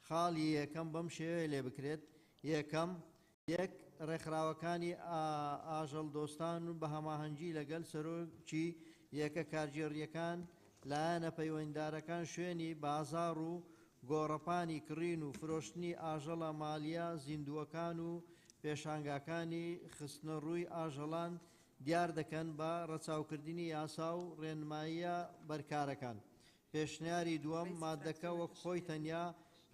خاڵی یەکەم بەم شێوەیە لێ بکرێت، یەکەم، یەک، ڕێکخراوەکانی ئاژەڵدۆستان بە هەماهەنگی لەگەل سەرۆکی یەکە کارگێڕییەکان، لایەنە پەیوەندیدارەکان شوێنی بازاڕ و گۆڕەپانی کڕین و فرۆشتنی ئاژەڵە ماڵییە زیندووەکان و پێشانگاکانی خستنەڕووی ئاژەڵان دیار دەکەن بە ڕەچاوکردنی یاسا و ڕێنماییە بەرکارەکان. پێشنیاری دووەم، ماددەکە وەک خۆی تەنیا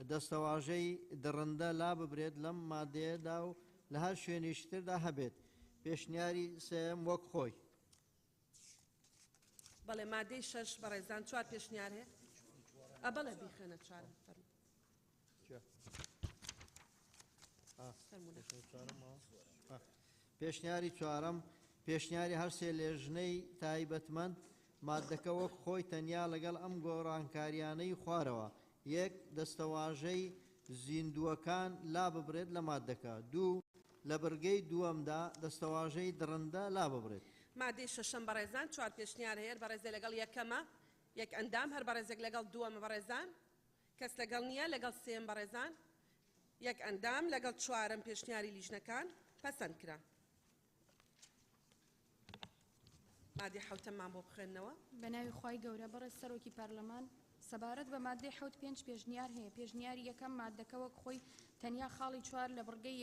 دەستەواژەی دڕندە لاببرێت لەم ماددەیەدا و لە هەر شوێنێکی تردا هەبێت. پێشنیاری سێیەم وەک خۆی. بەڵێ مادەی شەش بەڕێزان چوار پێشنیار هەیە. ئە بەڵێ بیخوێنە چوارەم فەرموو. پێشنیاری چوارەم، پێشنیاری هەرسێ لێژنەی تایبەتمەند، ماددەکە وەک خۆی تەنیا لەگەڵ ئەم گۆڕانکاریانەی خوارەوە، یەک. دەستەواژەی زیندووەکان لاببرێت لە ماددەکە. دوو. لە بڕگەی دووەمدا دەستەواژەی دڕندە لاببرێت. مادەی شەشەم بەڕێزان چوار پێشنیار هەیە هەر بەڕێزێ لەگەڵ یەکەمە یەک ئەندام هەر بەڕێزێک لەگەڵ دووەمە بەڕێزان کەس لەگەڵ نییە لەگەڵ سێیەم بەڕێزان یەک ئەندام لەگەڵ چوارەم پێشنیاری لیژنەکان پەسەند کرا. مادەی حەوتەممان بۆ بخوێننەوە. بەناوی خوای گەورە بەڕێز سەرۆکی پەرلەمان سەبارەت بە مادەی حەوت پێنج پێشنیار هەیە پێشنیاری یەکەم مادەکە وەک خۆی تەنیا خاڵی چوار لە بڕگەی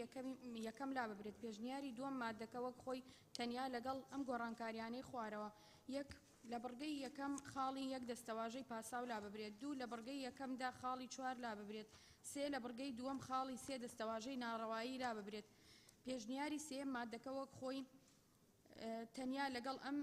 یەکەم لاببرێت پێشنیاری دووەم مادەکە وەک خۆی تەنیا لەگەڵ ئەم گۆڕانکاریانەی خوارەوە یەک لە بڕگەی یەکەم خاڵی یەک دەستەواژەی پاساو لاببرێت دوو لە بڕگەی یەکەمدا خاڵی چوار لاببرێت سێ لە بڕگەی دووەم خاڵی سێ دەستەواژەی ناڕەوایی لاببرێت پێشنیاری سێیەم مادەکە وەک خۆی تەنیا لەگەڵ ئەم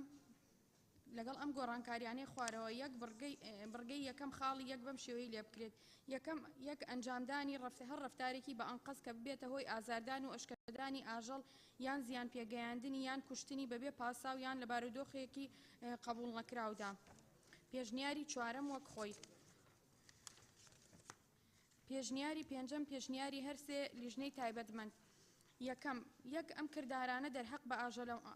لەگەڵ ئەم گۆڕانکاریانەی خوارەوە یەک بڕگەی بڕگەی یەکەم خاڵی یەک بەم شێوەی لێ بکرێت یەکەم یەک ئەنجامدانی ڕەفت هەر ڕەفتارێکی بە ئەنقەست کە ببێتە هۆی ئازاردان و ئەشکەنجەدانی ئاژەڵ یان زیان پێگەیاندنی یان کوشتنی بەبێ پاساو یان لە بارودۆخێکی قبوڵ نەکراودا پێشنیاری چوارەم وەک خۆی پێشنیاری پێنجەم، پێشنیاری هەرسێ لیژنەی تایبەتمەند. یەکەم، یەک ئەم کردارانە دەرهەق بە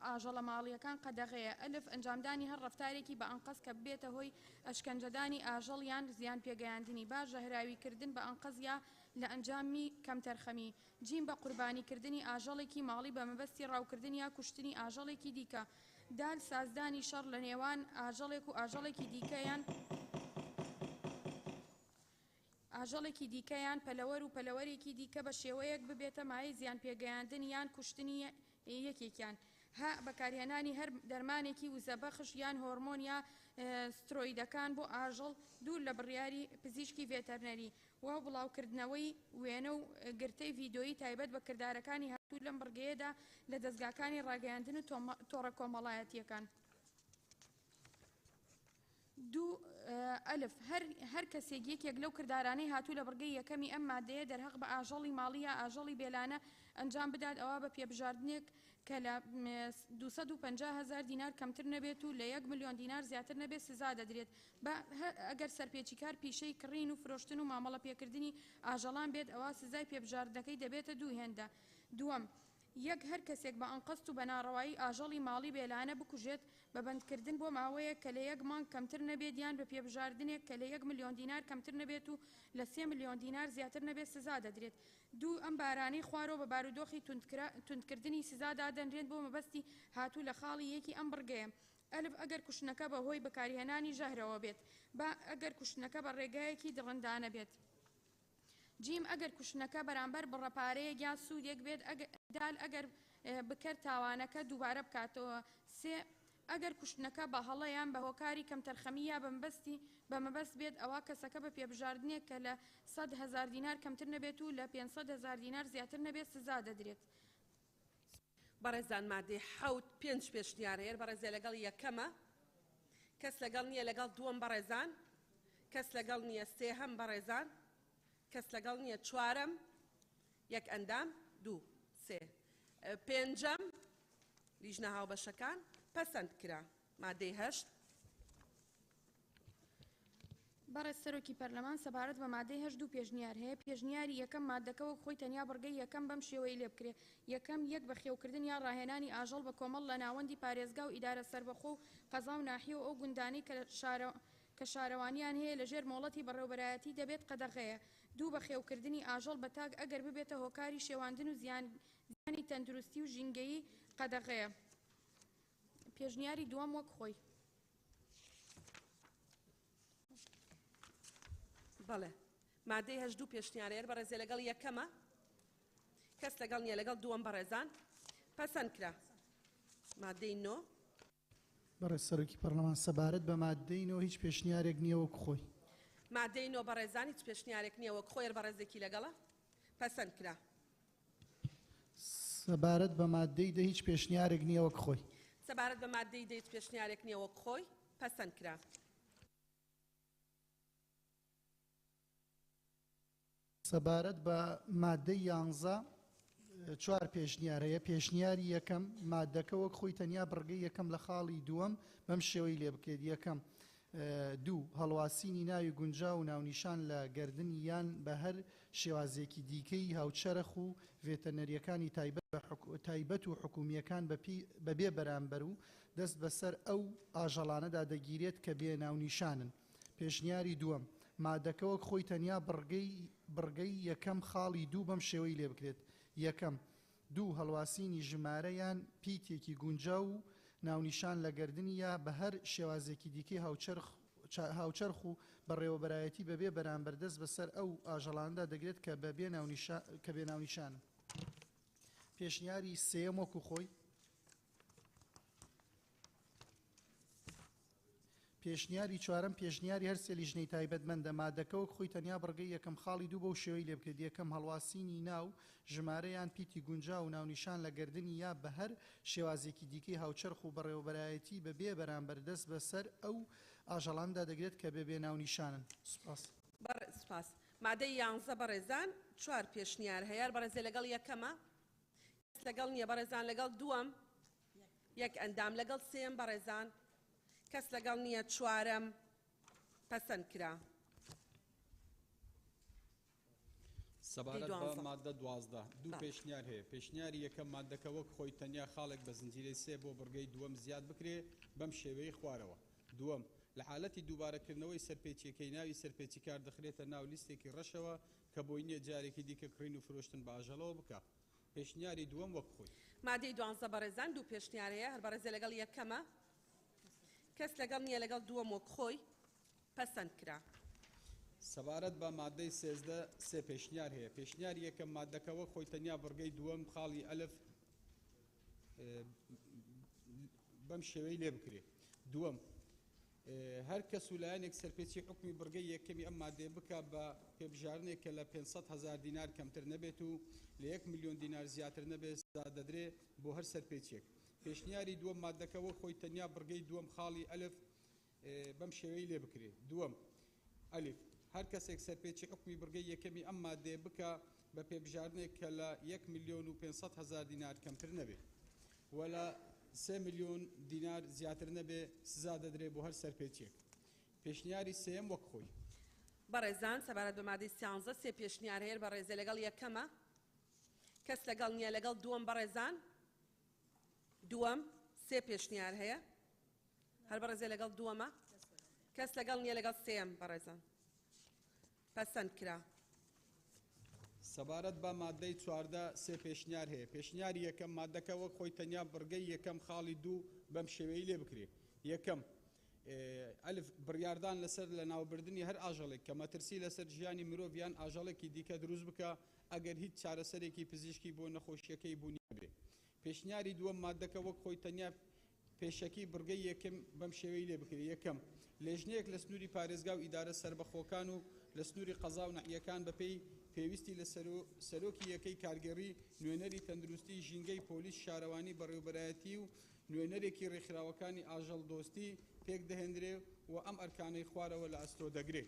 ئاژەڵە ماڵییەکان قەدەغەیە، ئەلف ئەنجامدانی هەر ڕەفتارێکی بە ئەنقەست کە ببێتە هۆی ئەشکەنجەدانی ئاژەڵ یان زیانپێگەیاندنی، با ژەهراویکردن بە ئەنقەست یا لە ئەنجامی کەمتەرخەمی، جیم بە قوربانیکردنی ئاژەڵێکی ماڵی بە مەبەستی ڕاوکردن یا کوشتنی ئاژەڵێکی دیکە، دال سازدانی شەڕ لە نێوان ئاژەڵێک و ئاژەڵێکی دیکە یان. ئاژەڵێکی دیکە یان پەلەوەر و پەلەوەرێکی دیکە بە شێوەیەک ببێتە مایەی زیانپێگەیاندن یان کوشتنی یەکێکیان. هە، بەکارهێنانی هەر دەرمانێکی وزەبەخش یان هۆرمۆن یا سترۆیدەکان بۆ ئاژەڵ دوور لە بڕیاری پزیشکی ڤێتەرنەری و بڵاوکردنەوەی وێنە و گرتەی ڤیدۆیی تایبەت بە کردارەکانی هاتوو لەم بڕگەیەدا لە دەزگاکانی ڕاگەیاندن و تۆڕە کۆمەڵایەتییەکان. دوو، ئەلف، هەر هەر کەسێک یەکێک لەو کردارانەی هاتوو لە بڕگەی یەکەمی ئەم ماددەیە دەرهەق بە ئاژەڵی ماڵی یا ئاژەڵی بێلانە ئەنجام بدات ئەوا بە پێبژاردنێک کە لە 250 هەزار دینار کەمتر نەبێت و لە یەک ملیۆن دینار زیاتر نەبێت سزا دەدرێت. بە، هە، ئەگەر سەرپێچیکار پیشەی کڕین و فرۆشتن و مامەڵە پێکردنی ئاژەڵان بێت ئەوا سزای پێبژاردنەکەی دەبێتە دوو هێندە. دووەم، یەک هەر کەسێک بە ئەنقەست و بە ناڕەوایی ئاژەڵی ماڵی بێلانە بکوژێت بە بەندکردن بۆ ماوەیەک کە لە یەک مانگ کەمتر نەبێت یان بە پێبژاردنێک کە لە یەک ملیۆن دینار کەمتر نەبێت و لە سێ ملیۆن دینار زیاتر نەبێت سزا دەدرێت. دوو ئەم بارانەی خوارەوە بە بارودۆخی توندکردنی سزا دادەنرێن بۆ مەبەستی هاتوو لە خاڵی یەکی ئەم بڕگەیە. ئەلف ئەگەر کوشتنەکە بە هۆی بەکارهێنانی ژەهرەوە بێت. با ئەگەر کوشتنەکە بە ڕێگایەکی دڕندانە بێت. جیم، ئەگەر کوشتنەکە بەرامبەر بڕە پارەیەک یان سوودێک بێت، دال، ئەگەر بکەر تاوانەکە دووبارە بکاتەوە. سێ، ئەگەر کوشتنەکە بە هەڵە یان بە هۆکاری کەمتەرخەمی یا بە مەبەستی بە مەبەست بێت، ئەوا کەسەکە بە پێبژاردنێک کە لە 100,000 دینار کەمتر نەبێت و لە 500,000 دینار زیاتر نەبێت سزا دەدرێت. بەڕێزان مادەی حەوت پێنج پێشنیار هەیە بەڕێزێ لەگەڵ یەکەمە کەس لەگەڵ نییە لەگەڵ دووەم بەڕێزان کەس لەگەڵ نییە سێهەم بەڕێزان کەس لەگەڵ نییە چوارەم یەک ئەندام دوو سێ پێنجەم لیژنە هاوبەشەکان پەسەند کرا مادەی هەشت. بەڕێز سەرۆکی پەرلەمان سەبارەت بە مادەی هەشت دوو پێشنیار هەیە، پێشنیاری یەکەم، مادەکە وەک خۆی تەنیا بڕگەی یەکەم بەم شێوەی لێ بکرێ، یەکەم، یەک بەخێوکردن یا ڕاهێنانی ئاژەڵ بە کۆمەڵ لە ناوەندی پارێزگا و ئیدارە سەربەخۆ و قەزا و ناحیە و ئەو گوندانەی کە کە شارەوانیان هەیە لە ژێر مۆڵەتی بەڕێوبەرایەتی دەبێت قەدەغەیە. دوو بەخێوکردنی ئاژەڵ بە تاک ئەگەر ببێتە هۆکاری شێواندن و زیانی تەندروستی و ژینگەیی قەدەغەیە. پێشنیاری دووەم وەک خۆی. بەڵێ مادەی هەشت دوو پێشنیارە یەر بەڕێزێ لەگەڵ یەکەمە کەس لەگەڵ نییە لەگەڵ دووەم بەڕێزان پەسەند کرا مادەی نۆ. بەڕێز سەرۆکی پەرلەمان سەبارەت بە ماددەی نۆ هیچ پێشنیارێک نییە وەک خۆی. مادەی نۆ بەڕێزان هیچ پێشنیارێک نییە وەک خۆی یەر بەڕێزێکی لەگەڵە پەسەند کرا. سەبارەت بە ماددەی دە هیچ پێشنیارێک نییە وەک خۆی. سەبارەت بە ماددەی دە هیچ پێشنیارێک نییە وەک خۆی، پەسەند کرا. سەبارەت بە ماددەی یانزە چوار پێشنیار هەیە، پێشنیاری یەکەم، ماددەکە وەک خۆی تەنیا بڕگەی یەکەم لە خاڵی دووەم بەم شێوەی لێ بکرێت، یەکەم، دوو، هەڵواسینی ناوی گونجاو و ناونیشان لە گەردنی یان بە هەر شێوازێکی دیکەی هاوچەرخ و ڤێتەرنەرییەکانی تایبەت بە تایبەت و حکوومییەکان بە بێ بەرامبەر و دەست بەسەر ئەو ئاژەڵانەدا دەگیرێت کە بێ ناونیشانن. پێشنیاری دووەم، مادەکە وەک خۆی تەنیا بڕگەی بڕگەی یەکەم خاڵی دوو بەم شێوەی لێ بکرێت، یەکەم، دوو، هەڵواسینی ژمارە یان پیتێکی گونجاو و ناونیشان لە گەردنی یا بە هەر شێوازێکی دیکەی هاوچەرخ هاوچەرخ و بەڕێوەبەرایەتی بە بێ بەرامبەر دەست بەسەر ئەو ئاژەڵانەدا دەگرێت کە بە بێ ناونیشان کە بێ ناونیشانن. پێشنیاری سێیەم وەکو خۆی. پێشنیاری چوارەم، پێشنیاری هەر سێ لیژنەی تایبەتمەندە، مادەکە وەک خۆی تەنیا بڕگەی یەکەم خاڵی دوو بەو شێوەی لێ بکرێت، یەکەم، هەڵواسینی ناو، ژمارە یان پیتی گونجاو و ناونیشان لە گەردنی یا بە هەر شێوازێکی دیکەی هاوچەرخ و بەڕێوەبەرایەتی بە بێ بەرامبەر دەست بە سەر ئەو ئاژەڵانەدا دەگرێت کە بێ بێ ناونیشانن. سوپاس. بەڕێز سوپاس. مادەی یانزە بەڕێزان چوار پێشنیار هەیە بەڕێزێ لەگەڵ یەکەمە؟ کەس لەگەڵ نییە بەڕێزان لەگەڵ دووەم؟ یەک ئەندام لەگەڵ سێیەم بەڕێزان؟ کەس لەگەڵ نییە چوارەم پەسەند کرا. سەبارەت بە ماددە 12 دوو پێشنیار هەیە. پێشنیاری یەکەم، ماددەکە وەک خۆی تەنیا خاڵێک بە زنجیرەی سێ بۆ بڕگەی دووەم زیاد بکرێ بەم شێوەیەی خوارەوە. دووەم، لە حالەتی دووبارەکردنەوەی سەرپێچییەکەی ناوی سەرپێچیکار دەخرێتە ناو لیستێکی ڕەشەوە کە بۆی نییە جارێکی دیکە کڕین و فرۆشتن بە ئاژەڵەوە بکا. پێشنیاری دووەم وەک خۆی. مادەی دوانزە بەڕێزان دوو پێشنیار هەیە هەر بەڕێزێ لەگەڵ یەکەمە کەس لەگەڵ نییە لەگەڵ دووەم وەک خۆی پەسەند کرا. سەبارەت بە مادەی 13 سێ پێشنیار هەیە. پێشنیاری یەکەم، مادەکە وەک خۆی تەنیا بڕگەی دووەم خاڵی ئەلف بەم شێوەی لێ بکرێ. دووەم، هەر کەس و لایەنێک سەرپێچی حوکمی بڕگەی یەکەمی ئەم مادەیە بکا بە پێبژاردنێک کە لە 500 هەزار دینار کەمتر نەبێت و لە یەک ملیۆن دینار زیاتر نەبێت سزا دەدرێ بۆ هەر سەرپێچیەک. پێشنیاری دووەم، مادەکە وەک خۆی تەنیا بڕگەی دووەم خاڵی ئەلف بەم شێوەیەی لێ بکرێ. دووەم، ئەلف، هەر کەسێک سەرپێچی حوکمی بڕگەی یەکەمی ئەم مادەیە بکا بە پێبژاردنێک کە لە 1,500,000 دینار کەمتر نەبێ و لە 3 ملیۆن دینار زیاتر نەبێ سزا دەدرێ بۆ هەر سەرپێچیەک. پێشنیاری سێیەم وەک خۆی. بەڕێزان سەبارەت بە مادەی سیانزە سێ پێشنیار هەیە بەڕێزێ لەگەڵ یەکەمە کەس لەگەڵ نییە لەگەڵ دووەم بەڕێزان دووەم سێ پێشنیار هەیە هەر بەڕێزێ لەگەڵ دووەمە کەس لەگەڵ نییە لەگەڵ سێیەم بەڕێزان پەسەند کرا. سەبارەت بە ماددەی 14 سێ پێشنیار هەیە. پێشنیاری یەکەم، ماددەکە وەک خۆی تەنیا بڕگەی یەکەم خاڵی دوو بەم شێوەیەی لێ بکرێ. یەکەم، ئەلف، بڕیاردان لەسەر لەناوبردنی هەر ئاژەڵێک کە مەترسی لەسەر ژیانی مرۆڤ یان ئاژەڵێکی دیکە دروست بکا ئەگەر هیچ چارەسەرێکی پزیشکی بۆ نەخۆشییەکەی بوونی نەبێ. پێشنیاری دووەم، ماددەکە وەک خۆی تەنیا پێشەکی بڕگەی یەکەم بەم شێوەی لێ بکرێت، یەکەم، لێژنەیەک لە سنووری پارێزگا و ئیدارە سەربەخۆکان و لە سنووری قەزا و نەحیەکان بەپێی پێویستی لە سەرۆکی یەکەی کارگێڕی، نوێنەری تەندروستی، ژینگەی، پۆلیس، شارەوانی، بەڕێوەبەرایەتی و نوێنەرێکی ڕێکخراوەکانی ئاژەڵدۆستی پێکدەهێنرێ و ئەم ئەرکانەی خوارەوە لە ئەستۆ دەگرێ.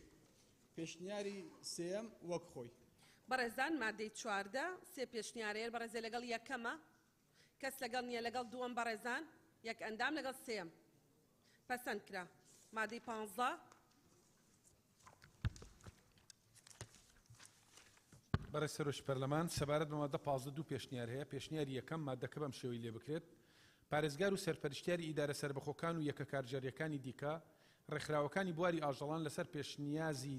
پێشنیاری سێیەم وەک خۆی. بەڕێزان مادەی 14 سێ پێشنیار هەیە بەڕێزێ لەگەڵ یەکەمە کەس لەگەڵ نییە لەگەڵ دووەم بەڕێزان یەک ئەندام لەگەڵ سێیەم پەسەند کرا مادەی پانزە. بەڕێز سەرۆکی پەرلەمان، سەبارەت بە ماددە 15 دوو پێشنیار هەیە، پێشنیاری یەکەم، ماددەکە بەم شێوەی لێ بکرێت، پارێزگار و سەرپەرشتیاری ئیدارە سەربەخۆکان و یەکە کارگێڕییەکانی دیکە، ڕێکخراوەکانی بواری ئاژەڵان لەسەر پێشنیازی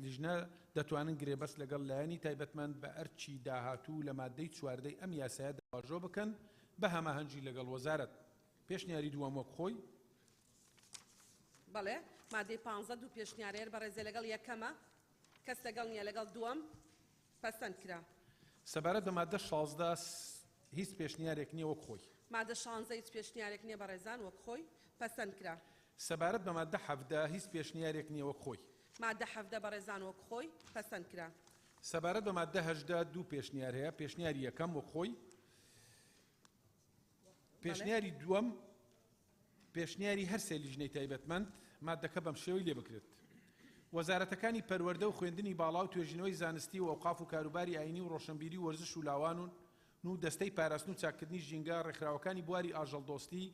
لیژنە دەتوانن گرێبەست لەگەڵ لایەنی تایبەتمەند بە ئەرکی داهاتوو لە ماددەی چواردەی ئەم یاسایەدا واژۆ بکەن بە هەماهەنگی لەگەڵ وەزارەت. پێشنیاری دووەم وەک خۆی. بەڵێ مادەی پانزە دوو پێشنیار هەیە بەڕێزێ لەگەڵ یەکەمە کەس لەگەڵ نییە لەگەڵ دووەم پەسەند کرا. سەبارەت بە ماددە 16 هیچ پێشنیارێک نییە وەک خۆی. مادە شانزە هیچ پێشنیارێک نییە بەڕێزان وەک خۆی پەسەند کرا. سەبارەت بە ماددە 17 هیچ پێشنیارێک نییە وەک خۆی. مادە 17 بەڕێزان وەک خۆی پەسەند کرا. سەبارەت بە ماددە 18 دوو پێشنیار هەیە، پێشنیاری یەکەم وەک خۆی، پێشنیاری دووەم پێشنیاری هەر سێ لیژنەی تایبەتمەند، ماددەکە بەم شێوەی لێ بکرێت. وەزارەتەکانی پەروەردە و خوێندنی باڵا و توێژینەوەی زانستی و ئەوقاف و کاروباری ئایینی و ڕۆشنبیری و وەرزش و لاوان و و دەستەی پاراستن و چاککردنی ژینگە، ڕێکخراوەکانی بواری ئاژەڵدۆستی،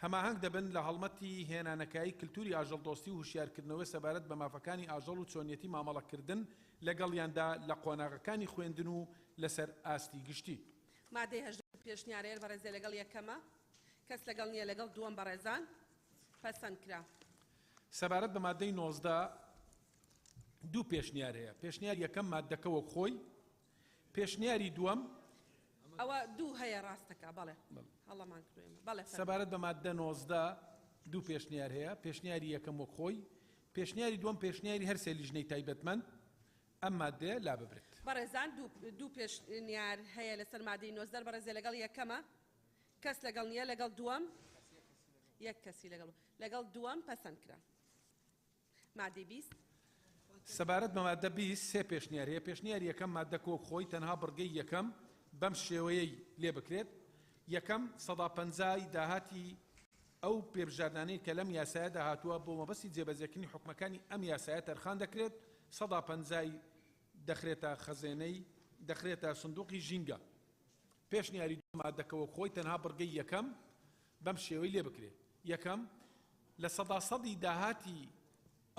هەماهەنگ دەبن لە هەڵمەتی هێنانەکایەی کلتوری ئاژەڵدۆستی و هوشیارکردنەوە سەبارەت بە مافەکانی ئاژەڵ و چۆنیەتی مامەڵەکردن لەگەڵیاندا لە قۆناغەکانی خوێندن و لەسەر ئاستی گشتی. مادەی 18 پێشنیارەیەر بەڕێزێ لەگەڵ یەکەمە کەس لەگەڵ نییە لەگەڵ دووەم بەڕێزان پەسەند کرا. سەبارەت بە مادەی 19 دوو پێشنیار هەیە، پێشنیار یەکەم ماددەکە وەک خۆی، پێشنیاری دووەم. ئەوە دوو هەیە ڕاستەکە بەڵێ هەڵەمان کردو ئێمە بەڵێ فەرموو. سەبارەت بە ماددە 19 دوو پێشنیار هەیە، پێشنیاری یەکەم وەک خۆی، پێشنیاری دووەم پێشنیاری هەر سێ لیژنەی تایبەتمەند ئەم ماددەیە لاببرێت. بەڕێزان دوو پێشنیار هەیە لەسەر مادەی 19 بەڕێزێ لەگەڵ یەکەمە کەس لەگەڵ نییە لەگەڵ دووەم یەک کەسی لەگەڵ لەگەڵ دووەم پەسەند کرا. مادەی 20. سەبارەت بە ماددە 20 سێ پێشنیار هەیە، پێشنیاری یەکەم ماددەکە وەک خۆی تەنها بڕگەی یەکەم بەم شێوەیەی لێ بکرێت، یەکەم، 50% ی داهاتی ئەو پێبژاردنانەی کە لەم یاسایەدا هاتووە بۆ مەبەستی جێبەجێکردنی حوکمەکانی ئەم یاسایە تەرخان دەکرێت، 50% ی دەخرێتە خەزێنەی دەخرێتە سندوقی ژینگە. پێشنیاری دووەم ماددەکە وەک خۆی تەنها بڕگەی یەکەم بەم شێوەی لێ بکرێت، یەکەم، لە سەدا سەدی داهاتی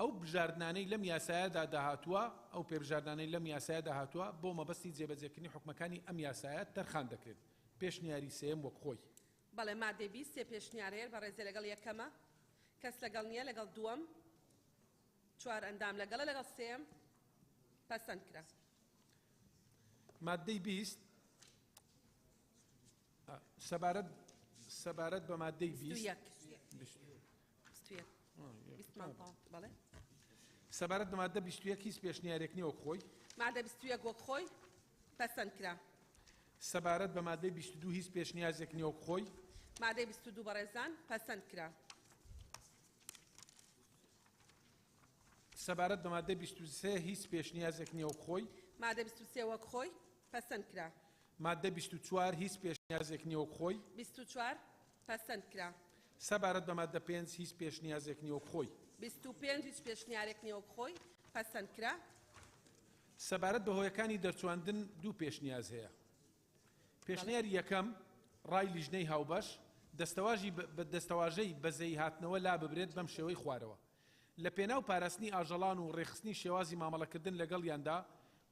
ئەو بژاردنانەی لەم یاسایەدا داهاتووە، ئەو پێبژاردنانەی لەم یاسایەدا هاتووە بۆ مەبەستی جێبەجێکردنی حوکمەکانی ئەم یاسایە تەرخان دەکرێت. پێشنیاری سێیەم وەک خۆی. بەڵێ مادەی 20 سێ پێشنیار هەیە، بەڕێزێ لەگەڵ یەکەمە، کەس لەگەڵ نییە، لەگەڵ دووەم چوار ئەندام لەگەڵە، لەگەڵ سێیەم پەسەند کرا. مادەی 20 سەبارەت سەبارەت بە مادەی سەبارەت بە مادە 21 هیچ پێشنیارێک نییە وەک خۆی. مادە 21 وەک خۆی پەسەند کرا. سەبارەت بە مادەی 22 هیچ پێشنیازێک نییە وەک خۆی. مادەی 22 بەڕێزان پەسەند کرا. سەبارەت بە مادەی 23 هیچ پێشنیازێک نییە وەک خۆی. مادە 23 وەک خۆی پەسەند کرا. مادە 24 هیچ پێشنیازێک نییە وەک خۆی. 24 پەسەند کرا. سەبارەت بە مادە 5 هیچ پێشنیازێک نییە وەک خۆی. 25 هیچ پێشنیارێک نییە وەک خۆی پەسەند کرا. سەبارەت بە هۆیەکانی دەرچواندن دوو پێشنیاز هەیە. پێشنیاری یەکەم، ڕای لیژنەی هاوبەش، دەستەواژی دەستەواژەی بەزەیی هاتنەوە لاببرێت بەم شێوەی خوارەوە. لە پێناو پاراستنی ئاژەڵان و ڕێکخستنی شێوازی مامەڵەکردن لەگەڵیاندا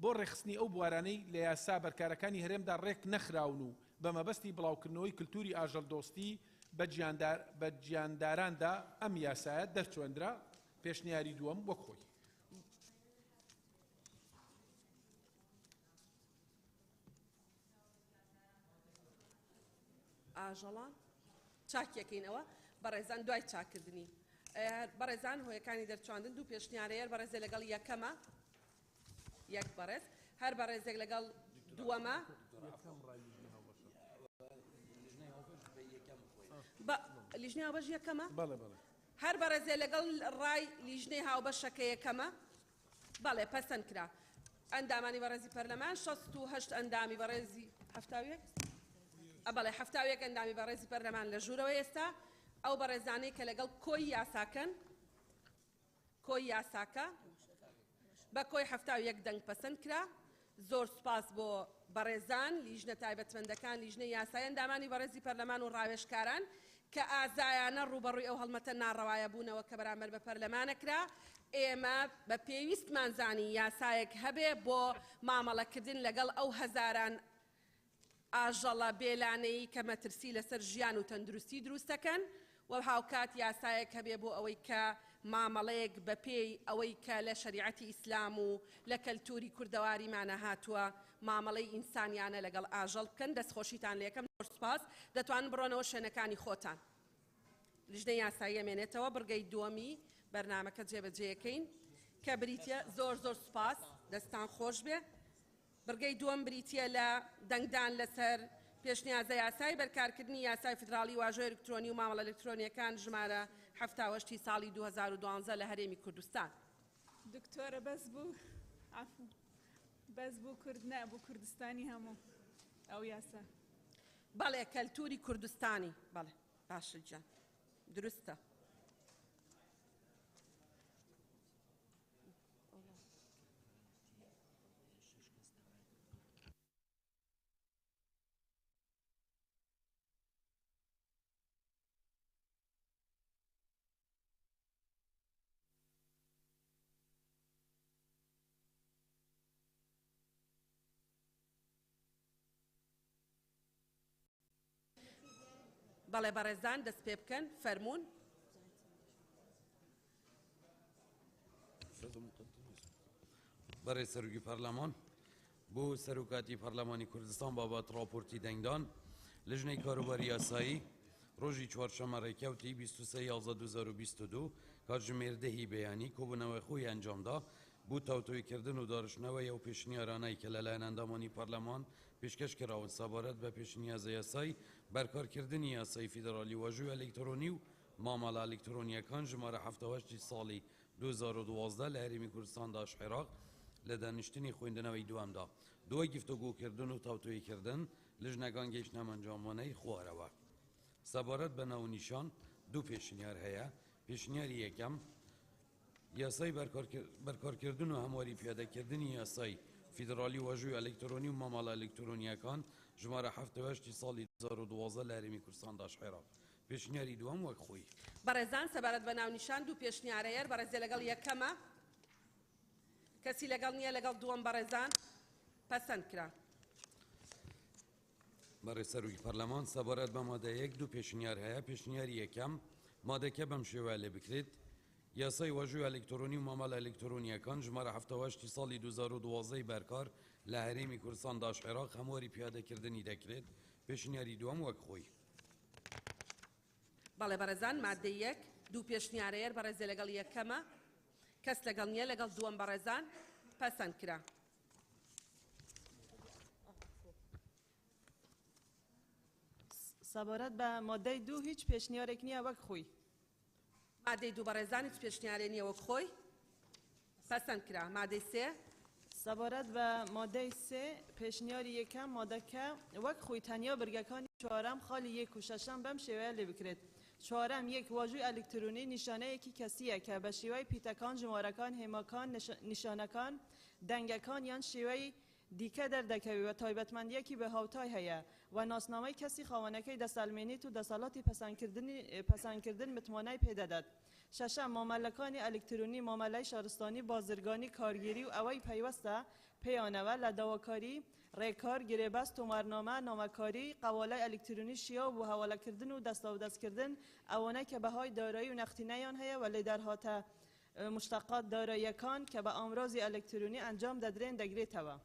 بۆ ڕێکخستنی ئەو بوارانەی لە یاسا بەرکارەکانی هەرێمدا ڕێک نەخراون و بە مەبەستی بڵاوکردنەوەی کلتوری ئاژەڵدۆستی بە گیانداراندا ئەم یاسایە دەرچوێندرا. پێشنیاری دووەم وەک خۆی. ئاژەڵان چاکیەکەینەوە بەڕێزان دوای چاکردنی بەڕێزان هۆیەکانی دەرچواندن دوو پێشنیارەیە بەڕێزێ لەگەڵ یەکەمە یەک بەڕێز هەر بەڕێزێک لەگەڵ دووەمە لیژنەی هاوبەش یەکەمە هەر بەڕێزێ لەگەڵ ڕای لیژنەی هاوبەشەکە یەکەمە بەڵێ پەسەند کرا. ئەندامانی بەڕێزی پەرلەمان 68 ئەندامی بەڕێزی 71 بەڵێ 71 ئەندامی بەڕێزی پەرلەمان لە ژوورەوە ئێستا ئەو بەڕێزانەی کە لەگەڵ کۆی یاساکەن کۆی یاساکە بە کۆی 71 دەنگ پەسەند کرا. زۆر سوپاس بۆ بەڕێزان لیژنە تایبەتمەندەکان لیژنەی یاسایی ئەندامانی بەڕێزی پەرلەمان و ڕاوێژکاران کە ئازایانە ڕووبەڕووی ئەو هەڵمەتە ناڕەوایە بوونەوە کە بەرامبەر بە پەرلەمانە کرا. ئێمە بە پێویستمان زانی یاسایەک هەبێ بۆ مامەڵەکردن لەگەڵ ئەو هەزاران ئاژەڵە بێلانەیی کە مەترسی لەسەر ژیان و تەندروستی دروست دەکەن و هاوکات یاسایەک هەبێ بۆ ئەوەی کە مامەڵەیەک بەپێی ئەوەی کە لە شەریعەتی ئیسلام و لە کەلتوری کوردەواریمانە هاتووە مامەڵەی ئینسانیانە لەگەڵ ئاژەڵ بکەن. دەستخۆشیتان لێکەم. زۆر سوپاس. دەتوانن بڕۆنەوە شوێنەکانی خۆتان. لیژنەی یاسایی ئەمێنێتەوە. بڕگەی دووەمی بەرنامەکە جێبەجێیەکەین کە بریتیە زۆر زۆر سوپاس. دەستان خۆش بێ. بڕگەی دووەم بریتییە لە دەنگدان لەسەر پێشنیازە یاسای بەرکارکردنی یاسای فیدراڵی واژۆی ئەلکترۆنی و مامەڵە ئەلکترۆنییەکان ژمارە 78 ی ساڵی 2012 لە هەرێمی کوردستان. دکتۆرە بەس بوو عەفو بەس بوو کورد نە بوو کوردستانی هەموو ئەو یاسا. بەڵێ کەلتوری کوردستانی بەڵێ باشە گیان دروستە. بەڵێ بەڕێزان دەست پێ بکەن فەرموون. بەڕێز سەرۆکی پەرلەمان، بۆ سەرۆکاتی پەرلەمانی کوردستان بابەت ڕاپۆرتی دەنگدان لژنەی کاروباری یاسایی ڕۆژی چوارشەممە ڕێکەوتی 23 11 2022 کاتژمێر دەهی بەیانی کۆبوونەوەی خۆی ئەنجامدا بۆ تاوتوێکردن و داڕشتنەوەی ئەو پێشنیارانەی کە لەلایەن ئەندامانی پەرلەمان پێشکەش کراون سەبارەت بە پێشنیازە یاسای بەرکارکردنی یاسای فیدرالی واژووی ئەلیکترۆنی و مامەڵە ئەلیکترۆنییەکان ژمارە 78 ساڵی 2012 لە هەرێمی کوردستان داش عێراق لە دانیشتنی خوێندنەوەی دووەمدا دوای گفتوگۆکردن و تاوتوێکردن لیژنەکان گەیشتنە ئەنجامانەی خوارەوە. سەبارەت بە ناونیشان دوو پێشنیار هەیە، پێشنیاری یەکەم، یاسای بەرکارکردن و هەمواری پیادەکردنی یاسای فیدرالی واژووی ئەلکترۆنی و مامەڵە ئەلکترۆنییەکان ژمارە 78 ساڵی 2012 لە هەرێمی کوردستان داش عێراق. پێشنیاری دووەم وەک خۆی. بەڕێزان سەبارەت بە ناونیشان دوو پێشنیارەیەر بەڕێزێ لەگەڵ یەکەمە کەسی لەگەڵ نییە لەگەڵ دووەم بەڕێزان پەسەند کرا. بەڕێز سەرۆکی پەرلەمان سەبارەت بە مادە یەک دوو پێشنیار هەیە پێشنیاری یەکەم مادەکە بەم شێوەیە لێ بکرێت یاسای واژووی ئەلکترۆنی و مامەڵە ئەلکترۆنییەکان ژمارە 78 ساڵی 2012 بەرکار لە هەرێمی کوردستان داش عێراق هەمواری پیادەکردنی دەکرێت پێشنیاری دووەم وەک خۆی. بەڵێ بەڕێزان مادەی یەک دوو پێشنیارەیەر بەڕێزێ لەگەڵ یەکەمە کەس لەگەڵ نییە لەگەڵ دووەم بەڕێزان پەسەند کرا. سەبارەت بە مادەی دوو هیچ پێشنیارێک نییە وەک خۆی. مادەی دوو بەڕێزان هیچ پێشنیارێ نییە وەک خۆی پەسەند کرا. مادەی سێ. سەبارەت بە مادەی سێ پێشنیاری یەکەم مادەکە وەک خۆی تەنیا برگەکانی چوارەم خاڵی یەک و شەشەم بەم شێوەیە لێ بکرێت چوارەم یەک واژووی ئەلکترۆنی نیشانەیەکی کەسییە کە بە شێوەی پیتەکان ژمارەکان هێماکان نیشانەکان دەنگەکان یان شێوەی دیکە دەردەکەوێ و تایبەتمەندییەکی بێهاوتای هەیە و ناسنامەی کەسی خاوەنەکەی دەسەلمێنێت و دەسەڵاتی پەسەندکردن متمانەی پێدەدات. شەشەم، مامەلەکانی ئەلکترۆنی، مامەلەی شارستانی، بازرگانی، کارگێری و ئەوەی پەیوەستە پێیانەوە لە داواکاری، رێکار، گرێبەست، تۆمارنامە، نامەکاری، قەوالەی ئەلکترۆنی شیاو بۆ هەواڵەکردن و دەستاودەستکردن، ئەوانەی کە بەهای دارایی و نەختینەیان هەیە و لێدەرهاتە مشتەقات داراییەکان کە بە ئامرازی ئەلکترۆنی ئەنجام دەدرێن دەگرێتەوە.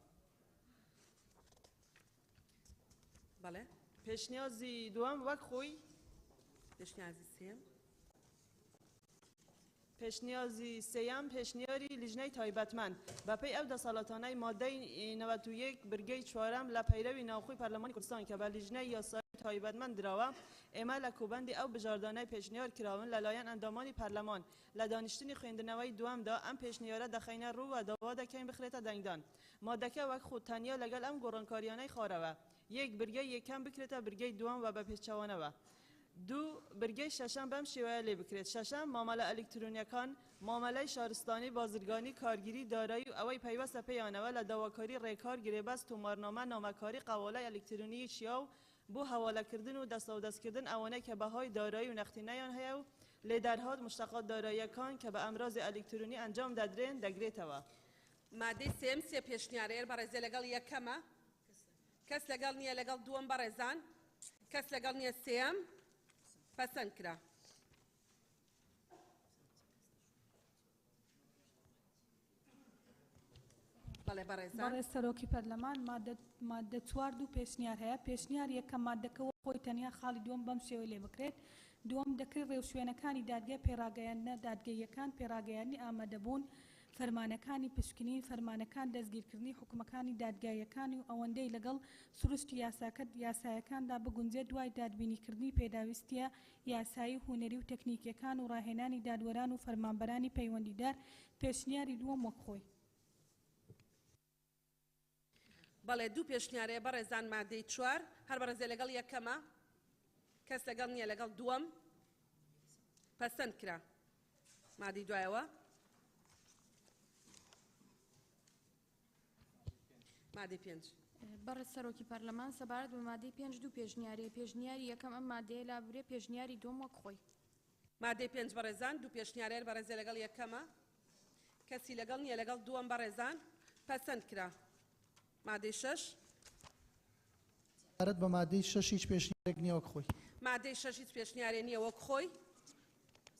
بەڵێ. پێشنیازی دووەم وەک خۆی. پێشنیازی سێیەم. پێشنیازی سێیەم پێشنیاری لیژنەی تایبەتمەند بەپێی ئەو دەسەڵاتانەی مادەی 91 برگەی چوارەم لە پەیرەوی ناوخۆی پەرلەمانی کوردستان کە بە لیژنەی یاسایی تایبەتمەند دراوە ئێمە لە کۆبەندی ئەو بژاردانەی پێشنیار کراون لەلایەن ئەندامانی پەرلەمان لە دانیشتنی خوێندنەوەی دووەمدا ئەم پێشنیارە دەخەینە ڕوو و داوا دەکەین بخرێتە دەنگدان. مادەکە وەک خۆ تەنیا لەگەڵ ئەم گۆڕانکاریانەی خوارەوە، یەک، برگەی یەکەم بکرێتە برگەی دووەم و بە پێچەوانەوە. دوو، برگەی شەشەم بەم شێوەیە لێ بکرێت، شەشەم، مامەلە ئەلیکترۆنیەکان، مامەلەی شارستانی، بازرگانی، کارگیری، دارایی و ئەوەی پەیوەستە پێیانەوە لە داواکاری، ڕێکار، گرێبەست، تۆمارنامە، نامەکاری، قەوالەی ئەلیکترۆنیی شیاو بۆ هەواڵەکردن و دەستاودەستکردن ئەوانەی کە بەهای دارایی و نەختینەیان هەیە و لێدەرهات مشتەقات داراییەکان کە بە ئامرازی ئەلیکترۆنی ئەنجام دەدرێن دەگرێتەوە. مادەی سێیەم سێ پێشنیارەیەر بەڕێزێ لەگەڵ یەکەمە کەس لەگەڵ نییە لەگەڵ دووەم بەڕێزان کەس لەگەڵ نییە سێیەم پەسەند کرا. بەڵێ بەڕێزان. بەڕێز سەرۆکی پەرلەمان مادە مادە چوار دوو پێشنیار هەیە پێشنیار یەکەم مادەکە وەک خۆی تەنیا خاڵی دووەم بەم شێوەی لێ بکرێت دووەم دەکرێت ڕێوشوێنەکانی دادگای پێڕاگەیاندنە دادگەییەکان پێڕاگەیاندنی ئامادەبوون فەرمانەکانی پشکنین فەرمانەکان دەستگیرکردنی حوکمەکانی دادگاییەکانی و ئەوەندەی لەگەڵ سروشتی یاساکە یاسایەکاندا بگونجێت دوای دادبینیکردنی پێداویستیە یاسایی و هونەری و تەکنیکیەکان و ڕاهێنانی دادوەران و فەرمانبەرانی پەیوەندیدار پێشنیاری دووەم وەک خۆی. بەڵێ دوو پێشنیارەیە بەڕێزان مادەی چوار هەر بەڕێزێ لەگەڵ یەکەمە کەس لەگەڵ نییە لەگەڵ دووەم پەسەند کرا مادەی دوایەوە مادەی پێنج. بەڕێز سەرۆکی پەرلەمان سەبارەت بە مادەی پێنج دوو پێشنیارەیە پێشنیاری یەکەم ئەم مادەیە لاببرێ پێشنیاری دووەم وەک خۆی. مادەی پێنج بەڕێزان دوو پێشنیارەیە بەڕێزێ لەگەڵ یەکەمە کەسی لەگەڵ نییە لەگەڵ دووەم بەڕێزان پەسەند کرا مادەی شەش. سەبارەت بە مادەی شەش هیچ پێشنیارێک نییە وەک خۆی. مادەی شەش هیچ پێشنیارێ نییە وەک خۆی